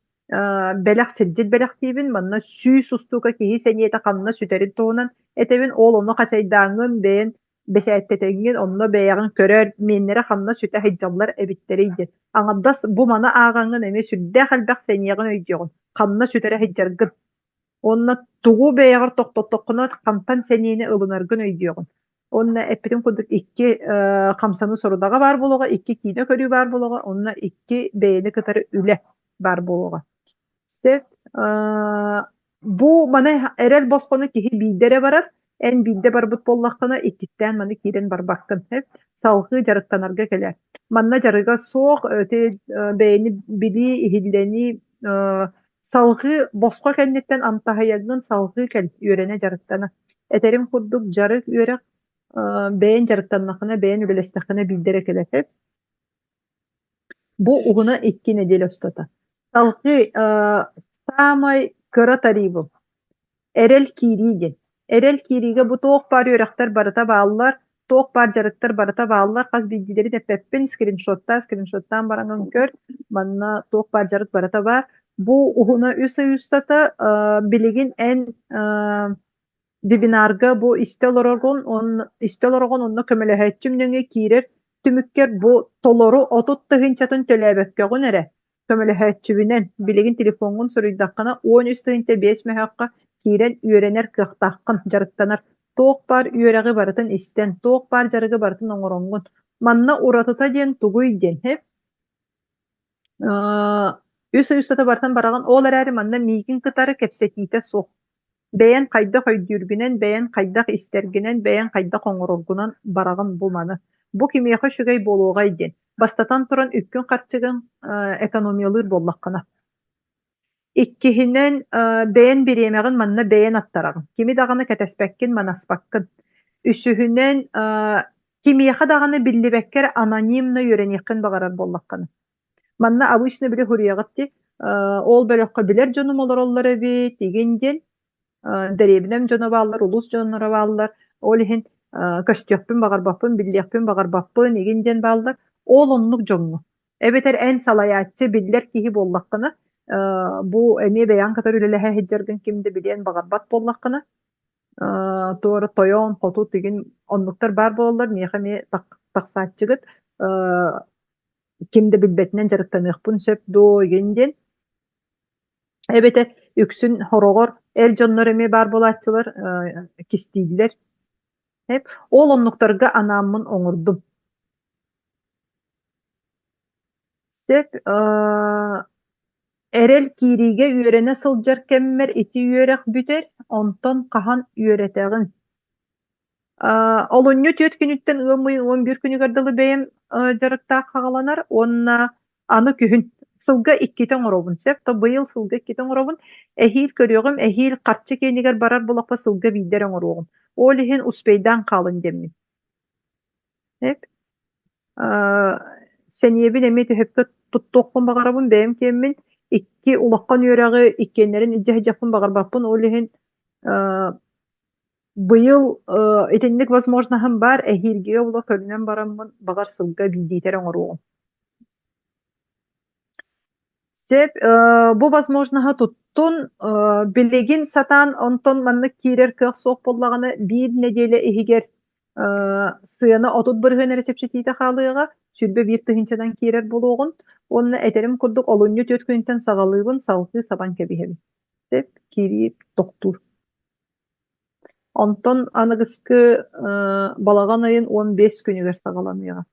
бэлэх сирдьит бэлэхтиибин. Манна сүүс устуука киһи сэниэтэ ханна сүтэрин туһунан этэбин. Ол ону хачайдааҥҥын бэйэн бэчээттэтэҥҥин онно бэйэҕин көрөр миэннэрэ ханна сүтэ сылдьаллар эбиттэрий диэн. Аҥардас бу маны ааҕаҥҥын эмиэ сүрдээх элбэх сэниэҕин өйдүөҕүн. Ханна сүтэрэ сылдьаргын. Уонна тугу бэйэҕэр тохтоттоххуна хантан сэниэни ылынаргын өйдүөҕүн. Уонна эппитим курдук икки хамсаныы сорудаҕа баар буолуоҕа, икки киинэ көрүү баар буолуоҕа, уонна икки бэйэни кытары үлэ баар буолуоҕа. Сөп. Бу маны эрэл босхону киһи биирдэ эрэ барар. Эн биирдэ барбыт буоллаххына, иккистээн маны киирэн барбаккын. Салҕыы дьарыктанарга кэлэр. Манна дьарыга суох, ити бэйэни билии, иһиллэнии салҕыы босхо кэнниттэн амтаһыйаҥҥын салҕыы кэл, үөрэнэ дьарыктана. Этэрим курдук дьарык үөрэх бэйэн дьарыктаннаххына, бэйэн үлэлэстэххинэ биирдэ эрэ кэлэр. Бу уһуна 2 нэдиэлэ устата. Салгыы саамай кыра тарибым Эрэл киирии диэн. Эрэл киириигэ бу туох баар үөрэхтэр барыта бааллар, туох баар дьарыктар барыта бааллар, хас биирдиилэрин эппэппин, скриншоттаа, скриншоттаан бараҥҥын көр, манна туох баар дьарык барыта баар. Бу уһуна үс ый устата билигин эн Вебинарга бу истэ олороргун, истэ олороҕун онно көмөлөһөөччүм нөҥүө киирэр түмүккэр бу толору 30 тыһыынчатын төлөөбөккөҕүн эрэ көмөлөһөөччүбүнэн билигин телефоҥҥун суруйдаххына 13 тыһыынча 5 мөһөөххө киирэн үөрэнэр кыахтааххын, дьарыктанар. Туох баар үөрэҕи барытын истэн, туох баар дьарыгы барытын оҥороҥҥун. Манна уратыта диэн тугуй диэн, Үс ый устата барытын бараҕын, ол эрээри манна миигин кытары кэпсэтиитэ суох. Бэйэн хайдах өйдүүргүнэн, бэйэн хайдах истэргинэн, бэйэн хайдах оҥороргунан бараҕын бу маны. Бу кимиэхэ үчүгэй буолуоҕай диэн. Бастатан туран, үпкүн-харчыгын экономиялыыр буоллаххына. Иккиһинэн, бэйэн бириэмэҕин манна бэйэн аттараҕын. Кими даҕаны кэтэспэккин, манаспаккын. Үсүһүнэн, кимиэхэ даҕаны биллибэккэ эрэ анонимно үөрэниэххин баҕарар буоллаххына. Манна обычно били суруйаҕыт дии, ол бөлөххө билэр дьонум олороллор эбит, игин диэн дэриэбинэм дьоно бааллар, улуус дьонноро бааллар. Ол иһин көстүөхпүн баҕарбаппын, биллиэхпин баҕарбаппын игин диэн бааллар. Ол оннук дьоҥҥо. Эбэтэр эн салайааччы, биллэр киһи буоллаххына, бу эмиэ бэйэҥ кытары үлэлэһэ сылдьаргын ким да билиэн баҕарбат буоллаххына, туора тойон, хоту тигин оннуктар баар буолаллар, миэхэ эмиэ тахсааччыгыт ким да билбэтинэн дьарыктаныахпын сөп дуо игин диэн. Эбэтэр үксүн хороҕор эр дьоннор эмиэ баар буолааччылар, кистииллэр. Ол оннуктарга анааммын оҥордум. Сөп, эрэл киириигэ үөрэнэ сылдьар кэммэр ити үөрэх бүтэр, онтон хаһан үөрэтэҕин? Олунньу түөрт күнүттэн ыам ыйын 11 күнүгэр дылы бэйэм дьарыктаах хаҕаланар уонна аны күһүн сылга иккитэ оҥоробун сөп, то быйыл сылга иккитэ оҥоробун. Эһиил көрүөҕүм, эһиил харчы киэнигэр барар буоллахпа сылга биирдэ эрэ оҥоруоҕум. Ол иһин успейдаан хаалын диэммин. Эп. Сэниэбин эмиэ түһэппэт туттуохпун баҕарабын, бэйэм киэммин икки улахан үөрэҕи иккиэннэрин илдьэ сылдьыахпын баҕарбаппын, ол иһин быйыл итинник возможноһым баар, эһиилгигэ була көрүнэн бараммын, баҕар сылга биирдиитэ эрэ оҥоруоҕум. Сөп, бу возможноһы туттун, билигин сатаан онтон маннык киирэр кыах суох буоллаҕына, биир нэдиэлэ иһигэр сыана 30% эрэ чэпчэтиитэ хаалыаҕа, 21 тыһыынчанан киирэр буолуоҕун уонна этэрим курдук олунньу түөрт күнүттэн саҕалыыбын, салгыы сабан кэбиһэбин. Сөп, киирии тохтуур. Онтон аныгыскы балаҕан ыйын 15 күнүгэр саҕаланыаҕа.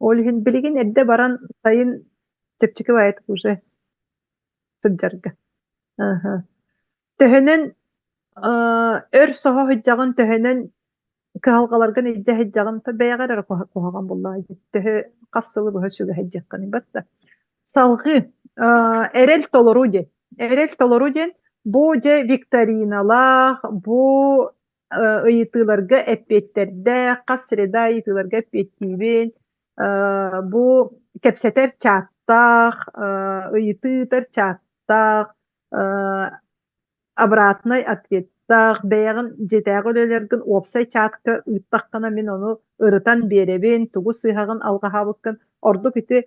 Ол иһин билигин эрдэ баран сайын чэпчэки баайытык уже сылдьарга. Аһа. Төһөнөн өр соһо сылдьаҕын, төһөнөн кыһалҕаларгын илдьэ сылдьаҕын, бэйэҕэр эрэ куһаҕан буоллаҕа дии. Төһө хас сылы быһа сүгэ сылдьыаххыный батта. Салҕыы эрэл толору диэн. Эрэл толору диэн бу дьэ викториналаах, бу ыйытыыларга эппиэттэрдээх, хас среда ыйытыыларга эппиэттиибин, бу кэпсэтэр чаттаах, ыйытыы ыытар чаттаах, обратнай ответтаах, бэйэҕин дьиэтээҕи үлэлэргин уопсай чатка ыыттаххына мин ону ырытан биэрэбин, тугу сыыһаҕын алҕаһаабыккын, ордук ити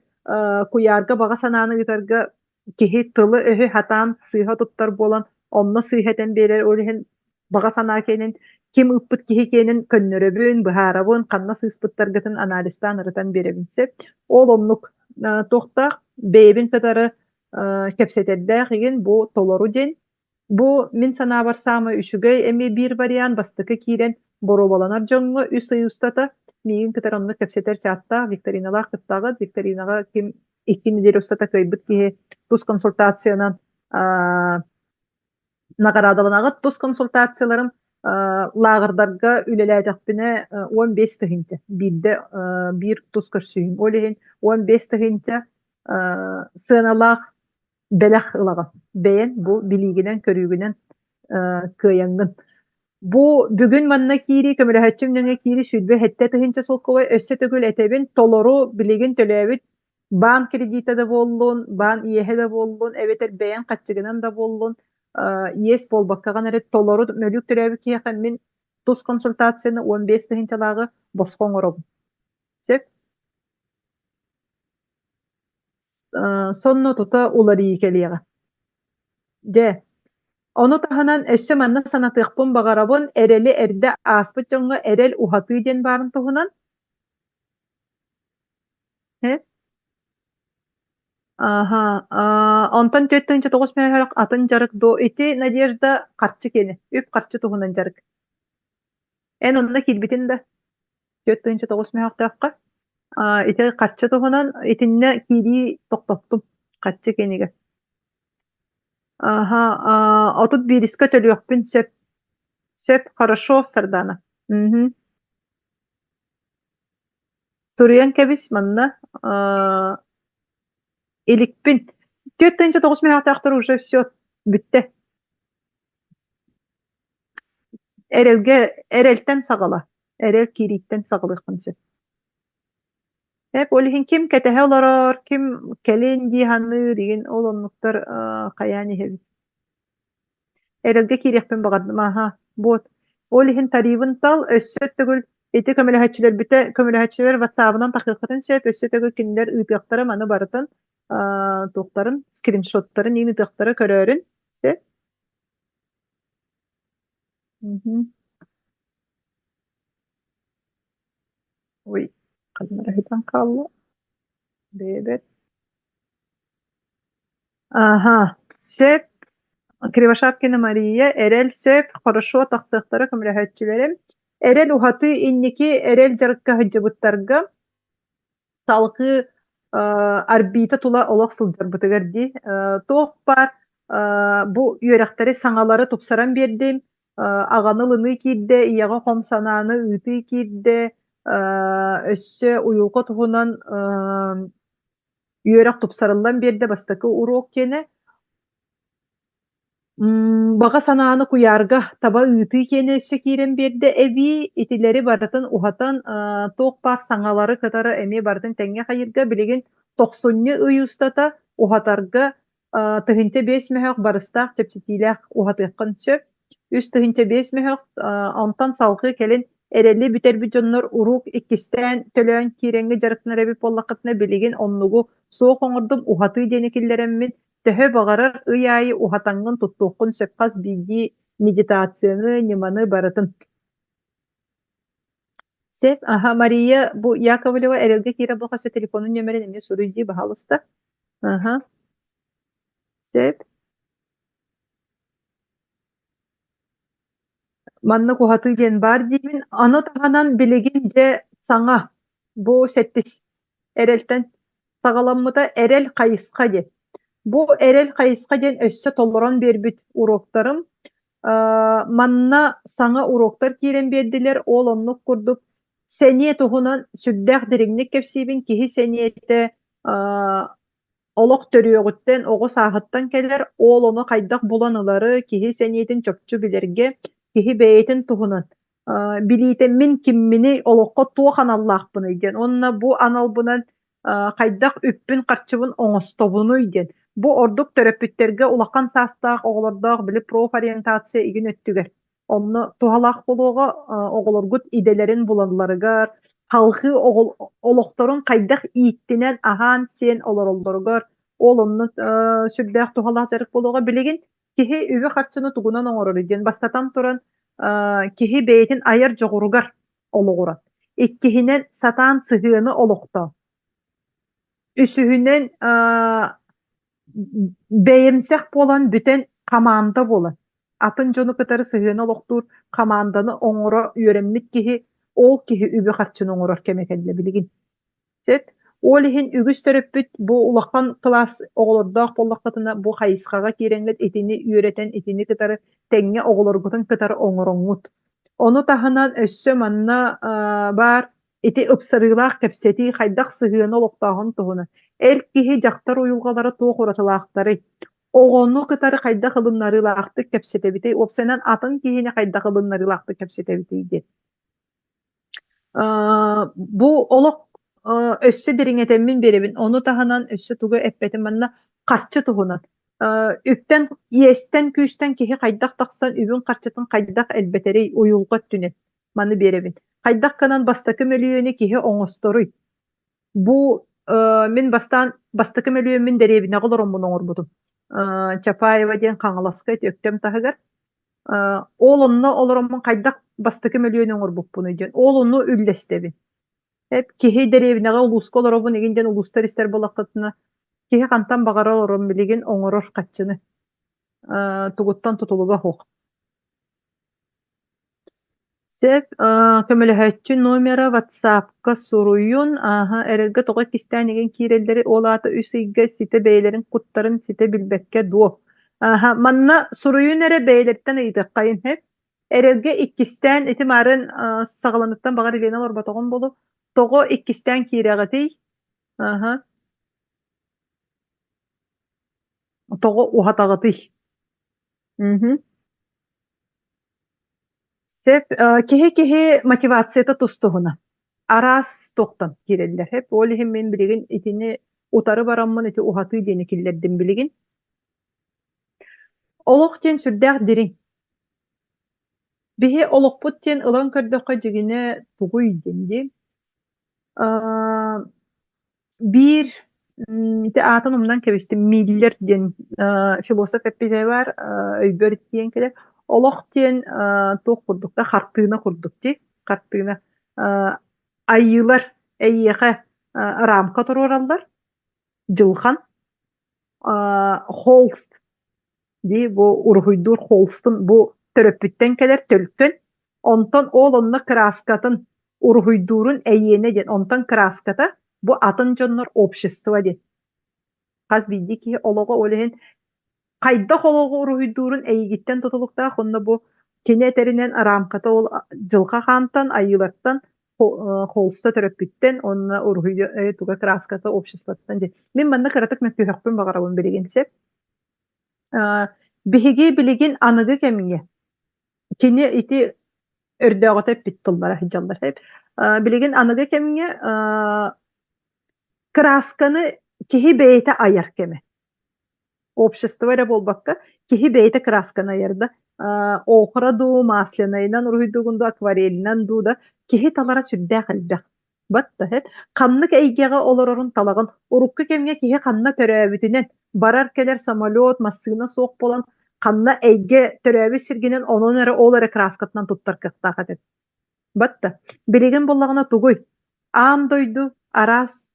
куйаарга баҕа санааны ыытарга киһи тылы-өһү сатаан сыыһа туттар буолан, онно сыыһа этэн биэрэр, ол иһин баҕа санаа киэнин, ким ыыппыт киһи киэнин көннөрөбүн, быһаарабын, ханна сыыспыттаргытын анализтаан ырытан биэрэбин сөп. Ол оннук туохтаах бэйэбин кытары кэпсэтэрдээх игин бу толору диэн бу мин санаабар саамай үчүгэй эмиэ биир вариант бастакы киирэн боруобаланар дьоҥҥо үс ый устата миигин кытары онно кэпсэтэр чаттаах викториналаах кыттаҕыт викторинаҕа ким икки неделя устата кыайбыт киһи тус консультациянан наҕараадаланаҕыт тус консультацияларым. Лааҕырдарга үлэлээтэхпинэ 15 тыһыынча биирдэ биир тус көрсүһүүм. Ол иһин 15 тыһыынча сыаналаах бэлэх ылаҕын. Бэйэн бу билиигинэн, көрүүгүнэн кыайаҥҥын. Бу бүгүн манна киирии, көмөлөһөөччүм нөҥүө киирии 27 тыһыынча солкуобай өссө төгүл этэбин, толору билигин төлөөбүт баан кредитэ да буоллун, баан иэһэ да буоллун, эбэтэр бэйэҥ хаччыгынан да буоллун, иэс буолбаккаҕын эрэ толору мөлүк төрөөбүт киһиэхэ мин тус консультацияны 15 тыһыынчалааҕы босхо оҥоробун. Сөп? Сонно тута уларыйыы кэлиэҕэ. Дьэ, ону таһынан өссө манна санатыахпын баҕарабын, эрэли эрдэ ааспыт дьоҥҥо эрэл уһатыы диэн баарын туһунан. Э? Аха, онтон 4 9 мөһөөх атын дьарык дуо? Ити Надежда харчы киэнэ, үп-харчы туһунан дьарык. Эн онно киирбитин да? 4 9 мөһөөхтөөххө. Ити харчы туһунан итиннэ киирии тохтоттум харчы киэнигэр. Аха, 31-скэ төлүөхпүн сөп. Сөп, хорошо, Сардана. Мгм. Суруйан кэбис манна иликпин. 4 9 мөһөөхтөөхтөр уже все бүттэ. Эрэлгэ эрэлтэн саҕала. Эрэл киирииттэн саҕалыаххын сөп. Эп ол иһин ким кэтэһэ олорор, ким кэлин дии саныыр игин ол оннуктар хайаан иһэбит. Эрэлгэ киириэхпин баҕардым ааһа, буот. Ол иһин тарибын тал, өссө төгүл ити көмөлөһөөччүлэрбитэ көмөлөһөөччүлэр ватсаабынан тахыаххытын сөп, өссө төгүл кинилэр ыытыахтара маны барытын туохтарын, скриншоттарын иин ыытыахтара көрөөрүн, сөп. Мгм. Ой, ханна эрэ сытан хаалла. Бэйэбэр. Аха, сөп. Кривошапкина Мария, Эрэл сөп, хорошо тахсыахтара көмөлөһөөччүлэрим. Эрэл уһатыы инники эрэл дьарыкка сылдьыбыттарга салгыы орбита тула олох сылдьарбытыгар дии. Туох баар бу үөрэхтэри саҥалары тупсаран биэрдим. Аҕаны ылыныы киирдэ, ийэҕэ хом санааны ыытыы киирдэ, өссө уйулҕа туһунан үөрэх тупсарыллан биэрдэ бастакы уруок киэнэ. Баҕа санааны куйаарга таба ыытыы киэнэ өссө киирэн биэрдэ эбии итилэри барытын уһатан туох баар саҥалары кытары эмиэ барытын тэҥҥэ хайыырга билигин тохсунньу ый устата уһатарга 1005 мөһөөх барыстаах чэпчэтиилээх уһатыаххын сөп. 3 5 мөһөөх онтон салгыы кэлин эрэли бүтэрбит дьоннор уруок иккистээн төлөөн киирэҥҥэ дьарыктанар эбит буоллаххытына билигин оннугу суох оҥордум уһатыы диэни киллэрэммин төһө баҕарар ый аайы уһатаҥҥын туттуоххун сөп хас биирдии медитацияны, ньыманы барытын. Сөп, аха, Мария бу Яковлева эрэлгэ киирэ буолхаса телефонун нүөмэрин эмиэ суруй дии, баһаалыста. Аха. Сөп. Маннык уһатыы диэн баар диибин. Аны таһынан билигин дьэ саҥа бу сэттис эрэлтэн саҕаламмыта эрэл хайысха диэн. Бу эрэл хайысха диэн өссө толорон биэрбит уроктарым. Манна саҥа уроктар киирэн биэрдилэр. Ол оннук курдук сэниэ туһунан сүрдээх дириҥник кэпсиибин. Киһи сэниэтэ Олох төрүөҕүттэн, оҕо сааһыттан кэлэр, ол ону хайдах булан ылары, киһи сэниэтин чопчу билэргэ, киһи бэйэтин туһунан билиитэ мин кимминий, олоххо туох аналлаахпыный диэн уонна бу аналбынан хайдах үппүн-харчыбын оҥостобунуй диэн. Бу ордук төрөппүттэргэ улахан саастаах оҕолордоох били профориентация игин өттүгэр Онно туһалаах буолуоҕа оҕолоргут идэлэрин булалларыгар, салҕыы олохторун хайдах ииттинэн, аһаан-сиэн олороллоругар ол онно сүрдээх туһалаах дьарык буолуоҕа. Билигин киһи үбү-харчыны тугунан оҥороруй диэн бастатан туран киһи бэйэтин айар дьоҕуругар олоҕурар. Иккиһинэн, сатаан сыһыаны олохтоон. Үсүһүнэн, Бэйэмсэх буолан бүтэн хамаанда буолан, атын дьону кытары сыһыаны олохтуур хамаанданы оҥоро үөрэммит киһи ол киһи үбү-харчыны оҥорор кэмэ кэллэ билигин. Сөп. Ол иһин үгүс төрөппүт бу улахан кылаас оҕолордоох буоллаххытына бу хайысхаҕа киирэҥҥит итини үөрэтэн итини кытары тэҥҥэ оҕолоргутун кытары оҥороҥҥут. Ону таһынан өссө манна баар ити ыпсарыылаах кэпсэтии хайдах сыһыаны олохтооһун туһунан. Эр киһи, дьахтар уйулҕалара туох уратылаахтарый? Оҕону кытары хайдах ылыннарыылаахтык кэпсэтэбитий? Уопсайынан атын киһини хайдах ылыннарыылаахтык кэпсэтэбитий диэн. Бу олох өссө дириҥэтэммин биэрэбин. Ону таһынан өссө тугу эппэтим манна харчы туһунан. Үптэн, иэстэн-күүстэн киһи хайдах тахсан үбүн-харчытын хайдах элбэтэрий уйулҕа өттүнэн маны биэрэбин. Хайдах гынан бастакы мөлүйүөнү киһи оҥосторуй? Бу мин бастаан бастакы мөлүйүөммүн дэриэбинэҕэ олороммун оҥорбутум. Чапаева диэн Хаҥаласка ити Өктөм таһыгар. Ол онно олороммун хайдах бастакы мөлүйүөнү оҥорбуппунуй диэн ол ону үллэстэбин. Эп киһи дэриэбинэҕэ улууска олоробун игин диэн улуустар истэр буоллаххытына киһи хантан баҕарар олорон билигин оҥорор хаччыны тугуттан тутулуга суох. Сөп, көмөлөһөөччү номера WhatsApp-ка суруйун, ааһа, эрэлгэ тоҕо иккистээн игин киирэллэри, ол аата үс ыйга ситэ бэйэлэрин куттарын ситэ билбэккэ дуо? Ааһа, манна суруйун эрэ бэйэлэриттэн ыйытыаххайын сөп. Эрэлгэ иккистээн ити маарын саҕаланыттан баҕар Елена олорботоҕун буолуо. Тоҕо иккистээн киирэҕитий? Ааһа. Тоҕо уһатаҕытый? Мгм. Сөп. Киһи-киһи мотивацията тус-туһунан. Араас туохтан киирэллэр. Сөп. Ол иһин мин билигин итини утары бараммын ити уһатыы диэни киллэрдим билигин. Олох диэн сүрдээх дириҥ. Биһи олохпут диэн ылан көрдөххө дьигинэ тугуй диэн дии. Биир ити аатын умнан кэбистим, Миллер диэн философ эппитэ баар, өйбөр тиийэн кэлэр. Олох диэн туох курдук да хартыына курдук дии, хартыына. Айыылар эйиэхэ рамка туруораллар, дьылҕан. Холст дии бу уруһуйдуур холстун бу төрөппүттэн кэлэр төлкөн онтон ол онно кырааскатын уруһуйдуурун эйиэнэ диэн онтон кырааската бу атын дьоннор общество диэн хас биирдии киһи олоҕо ол иһин хайдах олоҕу уруһуйдуурун эйигиттэн тутулуктаах онно бу кини этэринэн рамката ол дьылҕа хаантан айыылартан холста төрөппүттэн уонна уруһуй туга кырааската обществоттан диэн мин манна кыратык мөккүһүөхпүн баҕарабын билигин сөп Биһиги билигин аныгы кэмҥэ кини ити өрдөөҕүтэ эппит тыллара сылдьаллар. Билигин аныгы кэмҥэ кыраасканы киһи бэйэтэ айар кэмэ. Общество эрэ буолбакка, киһи бэйэтэ кыраасканы айар да. Охра дуу, маслянайынан уруһуйдуугун дуу, акварелинэн дуу да киһи талара сүрдээх элбэх. Баттаһыт, ханнык эйгэҕэ олорорун талаҕын. Урукку кэмҥэ киһи ханна төрөөбүтүнэн, барар-кэлэр самолет, массыына суох буолан, ханна эйгэ төрөөбүт сиргинэн онон эрэ ол эрэ кырааскатынан туттар кыахтаах этэ. Батта, билигин буоллаҕына тугуй? Аан дойду араас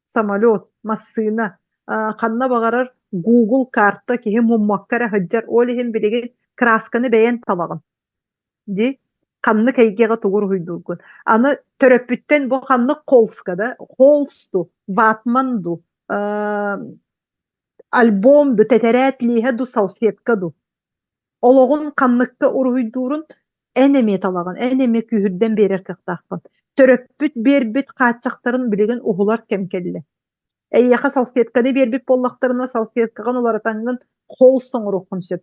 самолет, массыына, ханна баҕарар Google карта киһи муммакка эрэ сылдьар. Ол иһин билигин кыраасканы бэйэн талаҕын. Дии, ханнык эйгэҕэ тугу уруһуйдуургун. Аны төрөппүттэн бу ханнык холска да, холс дуу, ватман дуу, альбом дуу, тэтэрээт лииһэ дуу, салфетка дуу. Олоҕун ханныкка уруһуйдуурун эн эмиэ талаҕын, эн эмиэ күүһүрдэн биэрэр кыахтааххын. Төрөппүт биэрбит хааччахтарын билигин уһулар кэм кэллэ. Эйиэхэ салфетканы биэрбит буоллахтарына, салфеткаҕын уларытаҥҥын холс оҥоруоххун сөп.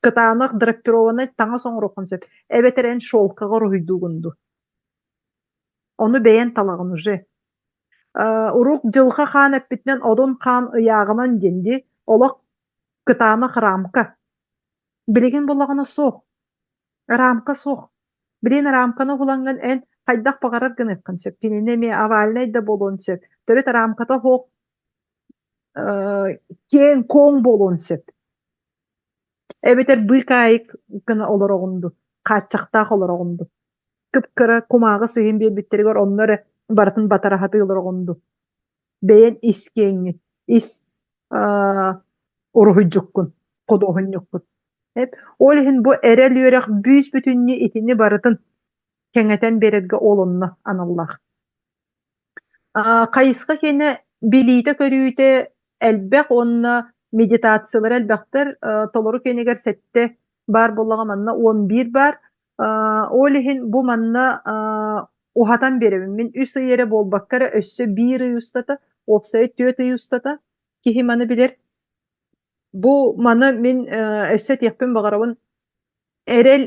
Кытаанах драпированнай таҥас оҥоруоххун сөп. Эбэтэр эн шелкаҕа уруһуйдуугун дуу. Ону бэйэн талаҕын уже. Урук Дьылҕа Хаан эппитинэн Одун Хаан ыйааҕынан диэн дии, олох кытаанах рамка. Билигин буллаҕына суох. Рамка суох. Билигин рамканы уһулаҥҥын эн хайдах баҕарар гыныаххын сөп. Кинини эмиэ овальнай да буолуон сөп. Төрүт рамката суох киэҥ-куоҥ буолуон сөп. Эбэтэр быыкаайык гына олороҕун дуу, хааччахтаах олороҕун дуу. Кып-кыра кумааҕы сыһын биэрбиттэригэр онно эрэ барытын батара сатыы олороҕун дуу. Бэйэн ис киэҥҥин, ис уруһуйдьуккун, худуоһунньуккун. Ол иһин бу эрэл үөрэх бүүс-бүтүннүү итини барытын кэҥэтэн биэрэргэ ол онно аналлаах. Хайысха киэнэ билиитэ-көрүүтэ элбэх уонна медитациялара элбэхтэр. Толору киэнигэр сэттэ баар буоллаҕа манна 11 баар. Ол иһин бу манна уһатан биэрэбин. Мин үс ый эрэ буолбакка эрэ өссө биир ый устата, уопсайа түөрт ый устата киһи маны билэр. Бу маны мин өссө этиэхпин баҕарабын. Эрэл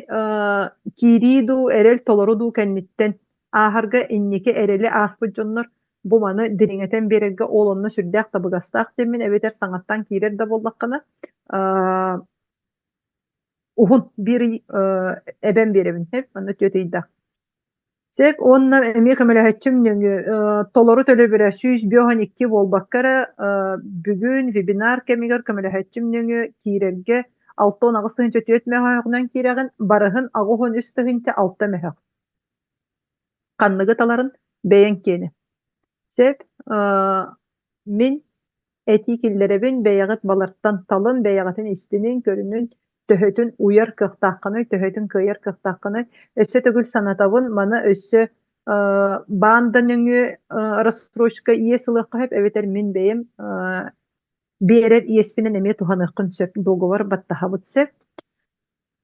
киирии дуу, эрэл толору дуу кэнниттэн ааһарга инники эрэли ааспыт дьоннор бу маны дириҥэтэн биэрэргэ ол онно сүрдээх табыгастаах диэммин эбэтэр саҥаттан киирэр да буоллаххына уһун биир ый эбэн биэрэбин манна түөрт ыйдаах. Сөп уонна эмиэ көмөлөһөөччүм нөҥүө толору төлөбүрэ 152 буолбакка эрэ бүгүн вебинар кэмигэр көмөлөһөөччүм нөҥүө киирэргэ 68 тыһыынча 4 мөһөөҕүнэн киирэҕин, барыһын 83 тыһыынча 6 мөһөөх. Ханныгы таларын бэйэҥ киэнэ. Сөп мин Этии киллэрэбин, бэйэҕит балартан талын, бэйэҕитин истиниҥ, көрүнүн, төһөтүн уйар кыахтааххыный, төһөтүн кыайар кыахтааххыный. Өссө төгүл санатабын, маны өссө баанда нөҥүө рассрочка иэс ылыахха сөп эбэтэр мин бэйэм биэрэр иэспинэн эмиэ туһаныаххын сөп, договор баттаһабыт сөп.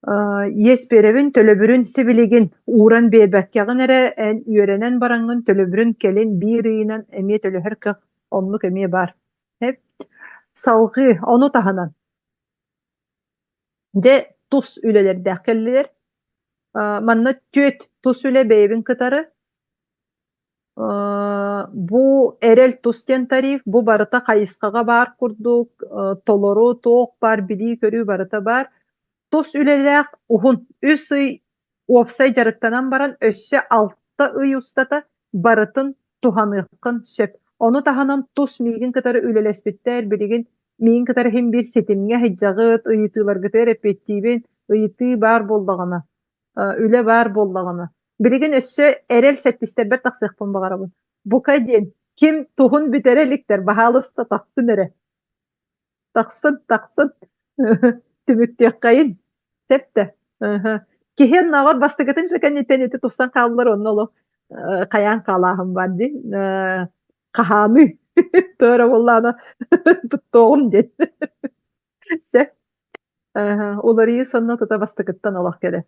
Иэс биэрэбин, төлөбүрүн сибилигин ууран биэрбэккэҕин эрэ эн үөрэнэн бараҥҥын төлөбүрүн кэлин биир ыйынан эмиэ төлөһөр кыах оннук эмиэ баар. Салҕыы ону таһынан дьэ тус үлэлэрдээх кэллилэр. Манна түөрт тус үлэ бэйэбин кытары Бу эрэл тус диэн тариф, бу барыта хайысхаҕа баар курдук, толору туох баар билии-көрүү барыта баар. Тус үлэлээх уһун үс ый уопсай дьарыктанан баран өссө алта ый устата барытын туһаныаххын сөп. Ону таһынан тус миигин кытары үлэлэспиттэр билигин миигин кытары иһин биир ситимҥэ сылдьаҕыт, ыйытыыларгытыгар эппиэттиибин, ыйытыы баар буоллаҕына үлэ баар буоллаҕына. Билигин өссө эрэл сэттистэрбэр тахсыахпын баҕарабын. Бука диэн, ким туһун бүтэрэ иликтэр, баһаалыста тахсын эрэ. Тахсын, тахсын. Түмүктүөххэйин. Сөп да. Киһи оннооҕор бастакытын кэнниттэн ити тупсан хааллар онно олох хайаан хаалааһын баар дии. Хаһааныы. Туора буоллаҕына туттуоҕум диэн. Сөп. Уларыйыы сонно тута бастакыттан олох кэлэр.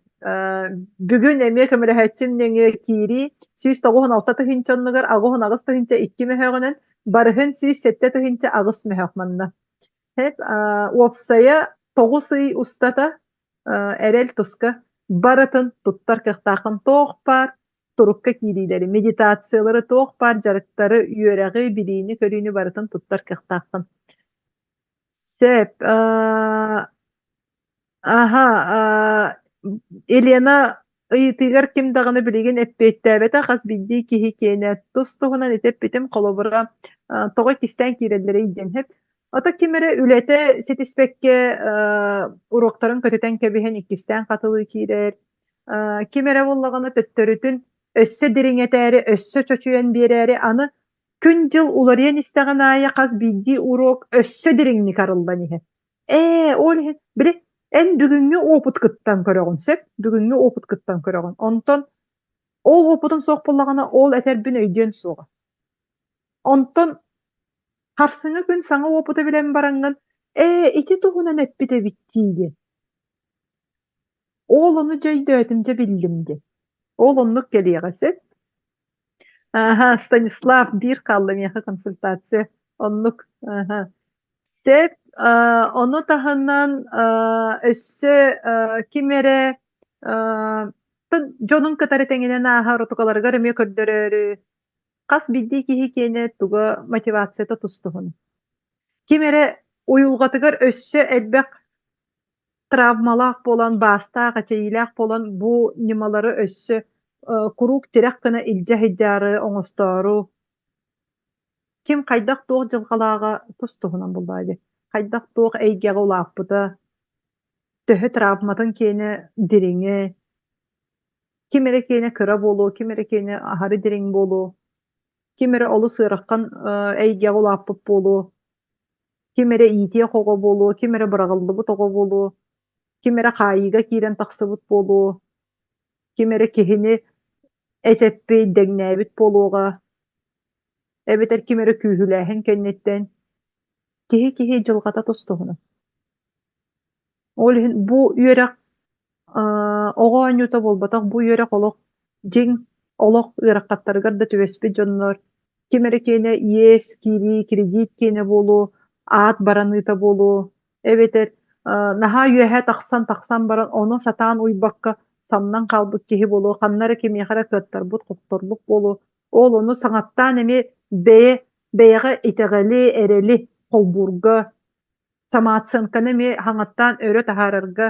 Бүгүн эмиэ көмөлөһөөччүм нөҥүө киирии 196 тыһыынча оннугар 88 тыһыынча икки мөһөөҕүнэн барыһын 107 тыһыынча аҕыс мөһөөх манна. Хэп уопсайа тоҕус ый устата эрэл туска барытын туттар кыахтааххын туох баар турукка киириилэри, медитациялары, туох баар дьарыктары, үөрэҕи, билиини-көрүүнү барытын туттар кыахтааххын. Сөп. Аһа, Елена ыйытыыгар ким даҕаны билигин эппиэттээбэтэ, хас биирдии киһи киэнэ тус-туһунан ити эппитим, холобура, тоҕо иккистээн киирэллэрий диэн сөп. Ото ким эрэ үлэтэ ситиспэккэ уруоктарын көтүтэн кэбиһэн иккистээн хатылыы киирэр. Ким эрэ буоллаҕына төттөрүтүн өссө дириҥэтээри, өссө чочуйан биэрээри аны Күн-дьыл уларыйан истэҕин аайы хас биирдии уруок өссө дириҥник арыллан иһэр. Ээ, ол иһин, били, эн бүгүҥҥү уопуткуттан көрөҕүн, сөп? Бүгүҥҥү уопуткуттан көрөҕүн. Онтон ол уопутум суох буоллаҕына, ол этэрбин өйдүөн суоҕа. Онтон харсыҥҥы күн саҥа уопуту билэн бараҥҥын, ээ, ити туһунан эппит эбит дии диэн. Ол ону дьэ өйдөөтүм, дьэ биллим диэн. Ол оннук кэлиэҕэ сөп. Аха, Станислав биир хаалла миэхэ консультация. Оннук. Аха. Сөп. Ону таһынан өссө ким эрэ дьонун кытары тэҥинэн ааһар отукаларыгар эмиэ көрдөрөөрү хас биирдии киһи киэнэ туга мотивацията тустуһун. Ким эрэ уйулҕатыгар өссө элбэх Травмалаах буолан, баастаах, эчэйиилээх буолан бу ньымалары өссө куруук тирэх гына илдьэ сылдьаары, оҥостоору ким хайдах-туох дьылҕалааҕа тус-туһунан буоллаҕа дии. Хайдах-туох эйгэҕэ улааппыта, төһө травматын киэнэ дириҥэ, ким эрэ киэнэ кыра буолуо, ким эрэ киэнэ аһары дириҥ буолуо, ким эрэ олус ыарахан эйгэҕэ улааппыт буолуо. Ким эрэ иитиэх оҕо буолуо, ким эрэ быраҕыллыбыт оҕо буолуо, ким эрэ хаайыыга киирэн тахсыбыт буолуо, ким эрэ киһини эчэппит, дэҥнээбит буолуоҕа. Эбэтэр ким эрэ күүһүлээһин кэнниттэн киһи-киһи дьылҕата тус-туһунан. Ол иһин бу үөрэх оҕо оонньуута буолбатах, бу үөрэх олох дьиҥ олох ыарахаттарыгар да түбэспит дьоннор ким эрэ киэнэ иэс киирии, кредит киэнэ буолуо, аат бараныыта буолуо, эбэтэр наһаа үөһэ тахсан-тахсан баран ону сатаан уйбакка самнан хаалбыт киһи буолуо, ханна эрэ кимиэхэ эрэ кыаттарбыт, хотторбут буолуо. Ол ону саҥаттаан эмиэ бэйэ бэйэҕэ итэҕэли, эрэли холбуурга самооценканы эмиэ хаҥаттаан өрө таһаарарга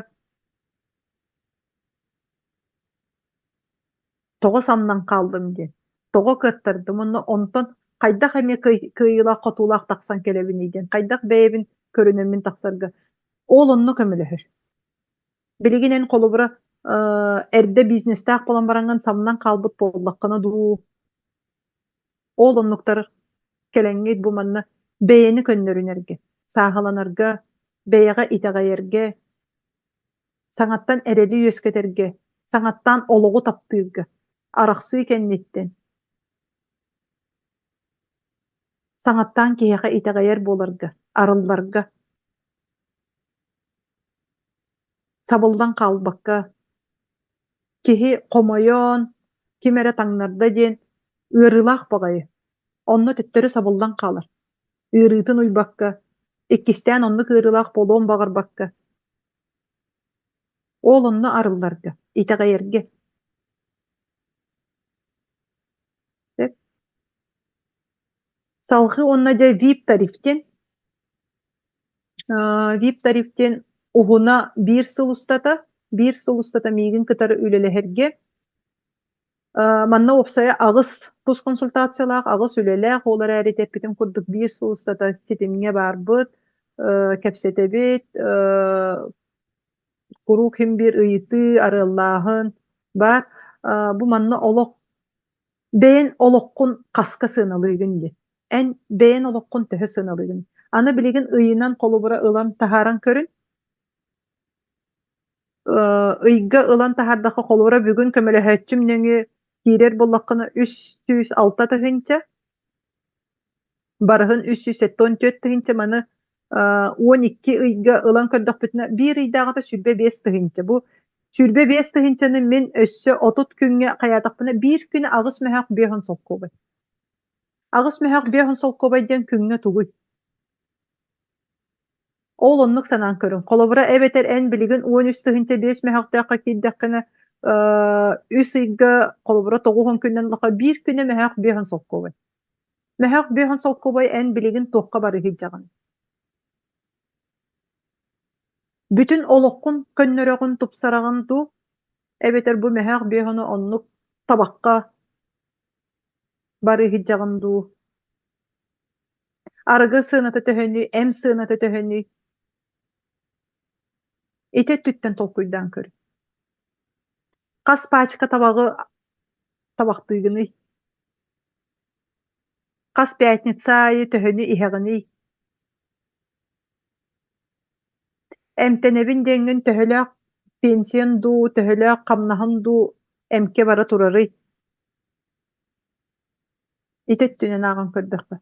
тоҕо самнан хааллым диэн, тоҕо кыаттардым уонна онтон хайдах эмиэ кыайыылаах-хотуулаах тахсан кэлэбиний диэн, хайдах бэйэбин көрүнэммин тахсарга ол онно көмөлөһөр. Билигин эн холобура эрдэ бизнестээх буолан бараҥҥын самнан хаалбыт буоллаххына дуу, Ол оннуктар кэлэҥҥит бу манна бэйэни көннөрүнэргэ, сааһыланарга, бэйэҕэ итэҕэйэргэ, саҥаттан эрэли үөскэтэргэ, саҥаттан олоҕу таптыырга, арахсыы кэнниттэн саҥаттан киһиэхэ итэҕэйэр буоларга, арылларга, сабыллан хаалбакка, Киһи хомойон, ким эрэ таҥнарда диэн ыарыылаах баҕайы, онно төттөрү сабыллан хаалар, ыарыытын уйбакка, иккистээн оннук ыарыылаах буолуон баҕарбакка. Ол онно арылларга, итэҕэйэргэ. Сөп. Салҕыы уонна дьэ VIP-тариф диэн VIP-тариф диэн уһуна биир сыл устата, биир сыл устата миигин кытары үлэлэһэргэ манна уопсайа аҕыс тус консультациялаах, аҕыс үлэлээх, ол эрээри эппитим курдук биир сыл устата ситимҥэ баарбыт, кэпсэтэбит, куруук син биир ыйытыы, арыаллааһын баар. Бу манна олох Бэйэн олоххун хаска сыаналыыгын диэн. Эн бэйэн олоххун төһө сыаналыыгын? Аны билигин ыйынан холобура ылан таһааран көрүн. Ыйга ылан таһаардахха холобура бүгүн көмөлөһөөччүм нөҥүө киирэр буоллаххына 306 тыһыынча, барыһын 374 тыһыынча маны 12 ыйга ылан көрдөхпүтүнэ биир ыйдааҕыта 25 тыһыынча. Бу 25 тыһыынчаны мин өссө 30 күҥҥэ хайаатахпына биир күн аҕыс мөһөөх 50 солкуобай. Аҕыс мөһөөх 50 солкуобай диэн күҥҥэ тугуй? Ол оннук санаан көрүҥ. Холобура, эбэтэр эн билигин 13 тыһыынча биэс мөһөөхтөөххө киирдэххинэ, үс ыйга холобура 90 күннэн улахан биир күнэ мөһөөх 50 солкуобай. Мөһөөх 50 солкуобай эн билигин туохха барыы сылдьаҕын? Бүтүн олоххун көннөрөҕүн, тупсараҕын дуу, эбэтэр бу мөһөөх 50 оннук табахха барыы сылдьаҕын дуу? Арыгы сыаната төһөнүй, эм сыаната төһөнүй? Ити өттүттэн толкуйдаан көр. Хас паачка табаҕы табахтыыгыный? Хас пятница аайы төһөнү иһэҕиний? Эмтэнэбин диэҥҥин төһөлөөх пенсиян дуу, төһөлөөх хамнаһын дуу эмкэ бара турарый? Ити өттүнэн ааҕан көрдөххө,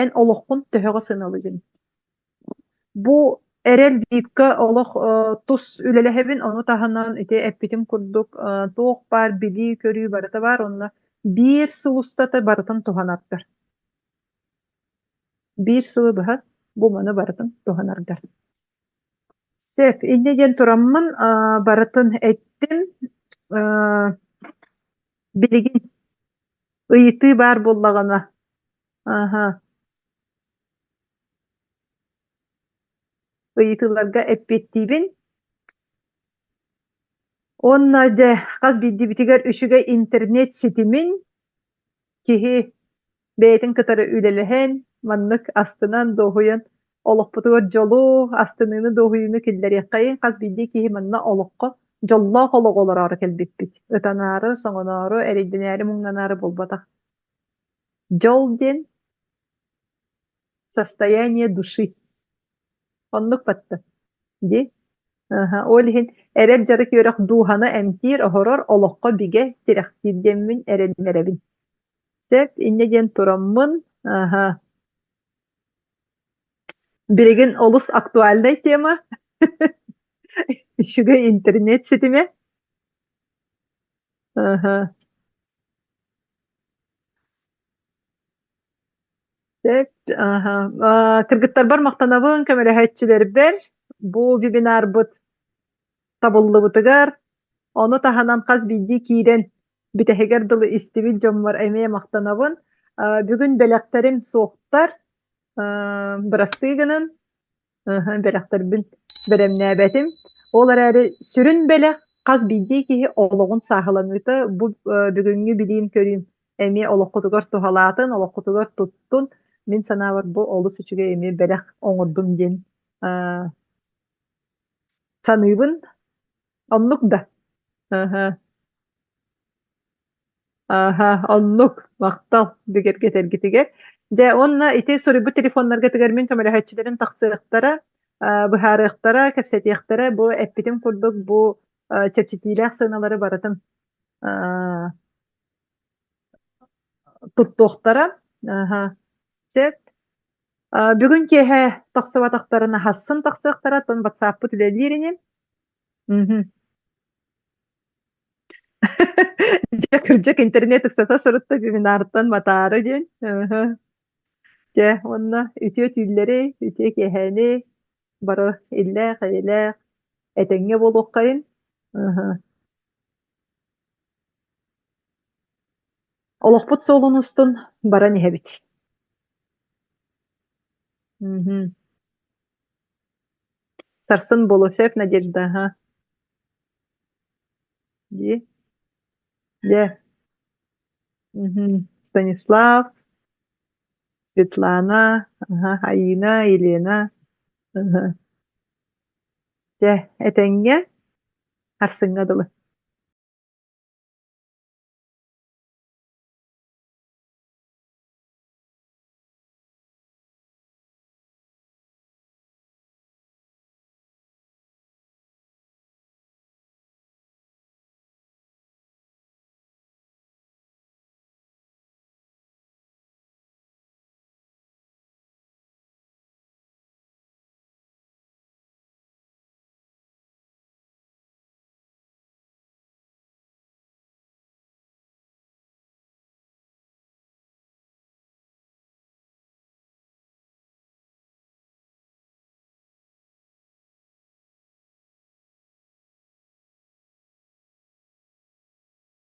эн олоххун төһөҕө сыаналыыгын? Бу эрэл биипкэ олох тус үлэлэһэбин, ону таһынан ити эппитим курдук туох баар билии-көрүү барыта баар, онно биир сыл устата барытын туһанаргар. Биир сылы быһа бу маны барытын туһанаргар. Сөп, инньэ диэн тураммын барытын эттим. Билигин ыйытыы баар буоллаҕына, аһа, ыйытыыларга эппиэттиибин. Уонна дьэ хас биирдиибитигэр үчүгэй интернет ситимин киһи бэйэтин кытары үлэлэһэн, маннык астынан, дуоһуйан олохпутугар дьолу, астыныыны, дуоһуйууну киллэриэххэйиҥ. Хас биирдии киһи манна олоххо дьоллоох олоҕу олороору кэлбиппит. Ытанаары, соҥоноору, эрэйдэнээри, муҥнанаары буолбатах. Дьол диэн состояние души. Оннук батта. Дии. Аха, ол иһин эрэл дьарык үөрэх дууһаны эмтиир, оһорор, олоххо бигэ тирэхтиир диэммин эрэннэрэбин. Сөп, инньэ диэн тураммын, аһа, билигин олус актуальнай тема. Үчүгэй интернет ситимэ. Аһа. Сөп, аһа. Аа, кыргыттарбар махтанабын, көмөлөһөөччүлэрбэр. Бу вебинарбыт табыллыбытыгар, ону таһынан хас биирдии киирэн бүтэһигэр дылы истибит дьоммор эмиэ махтанабын. Бүгүн бэлэхтэрим суохтар, бырастыы гынан бэлэхтэрбин бэлэмнээбэтим. Ол эрээри сүрүн бэлэх хас биирдии киһи олоҕун сааһыланыыта бу бүгүҥҥү билиим-көрүүм эмиэ олоххутугар туһалаатын, олоххутугар туттун. Мин санаабар бу олус үчүгэй эмиэ бэлэх оҥордум диэн Саныыбын, оннук да. Аһа. Аһа, оннук. Махтал бигэргэтэргитигэр. Дьэ, уонна ити суруйбут телефоннаргытыгар мин көмөлөһөөччүлэрим тахсыахтара, быһаарыахтара, кэпсэтиэхтэрэ. Бу эппитим курдук бу чэпчэтиилээх сыаналары барытын туттуохтара. Аһа. Сөп. Бүгүн киэһэ тахсыбатахтарына хассын тахсыахтара, оттон ватсаппыт үлэлиир ини. Мгм. Дьэ, кырдьык интернет ыксата сырытта вебинартан матаары диэн. Ыһы. Дьэ, уонна үтүө түүллэри, үтүө киэһэни бары иллээх-эйэлээх, этэҥҥэ буолуоххайын. Ыһы. Олохпут суолун устун баран иһэбит. Мгм. Сарсын буолуо сөп, Надежда, аһа. Дии. Дьэ. Мгм. Станислав, Светлана, аһа, Айыына, Елена. Аһа. Дьэ, этэҥҥэ, сарсыҥҥа дылы.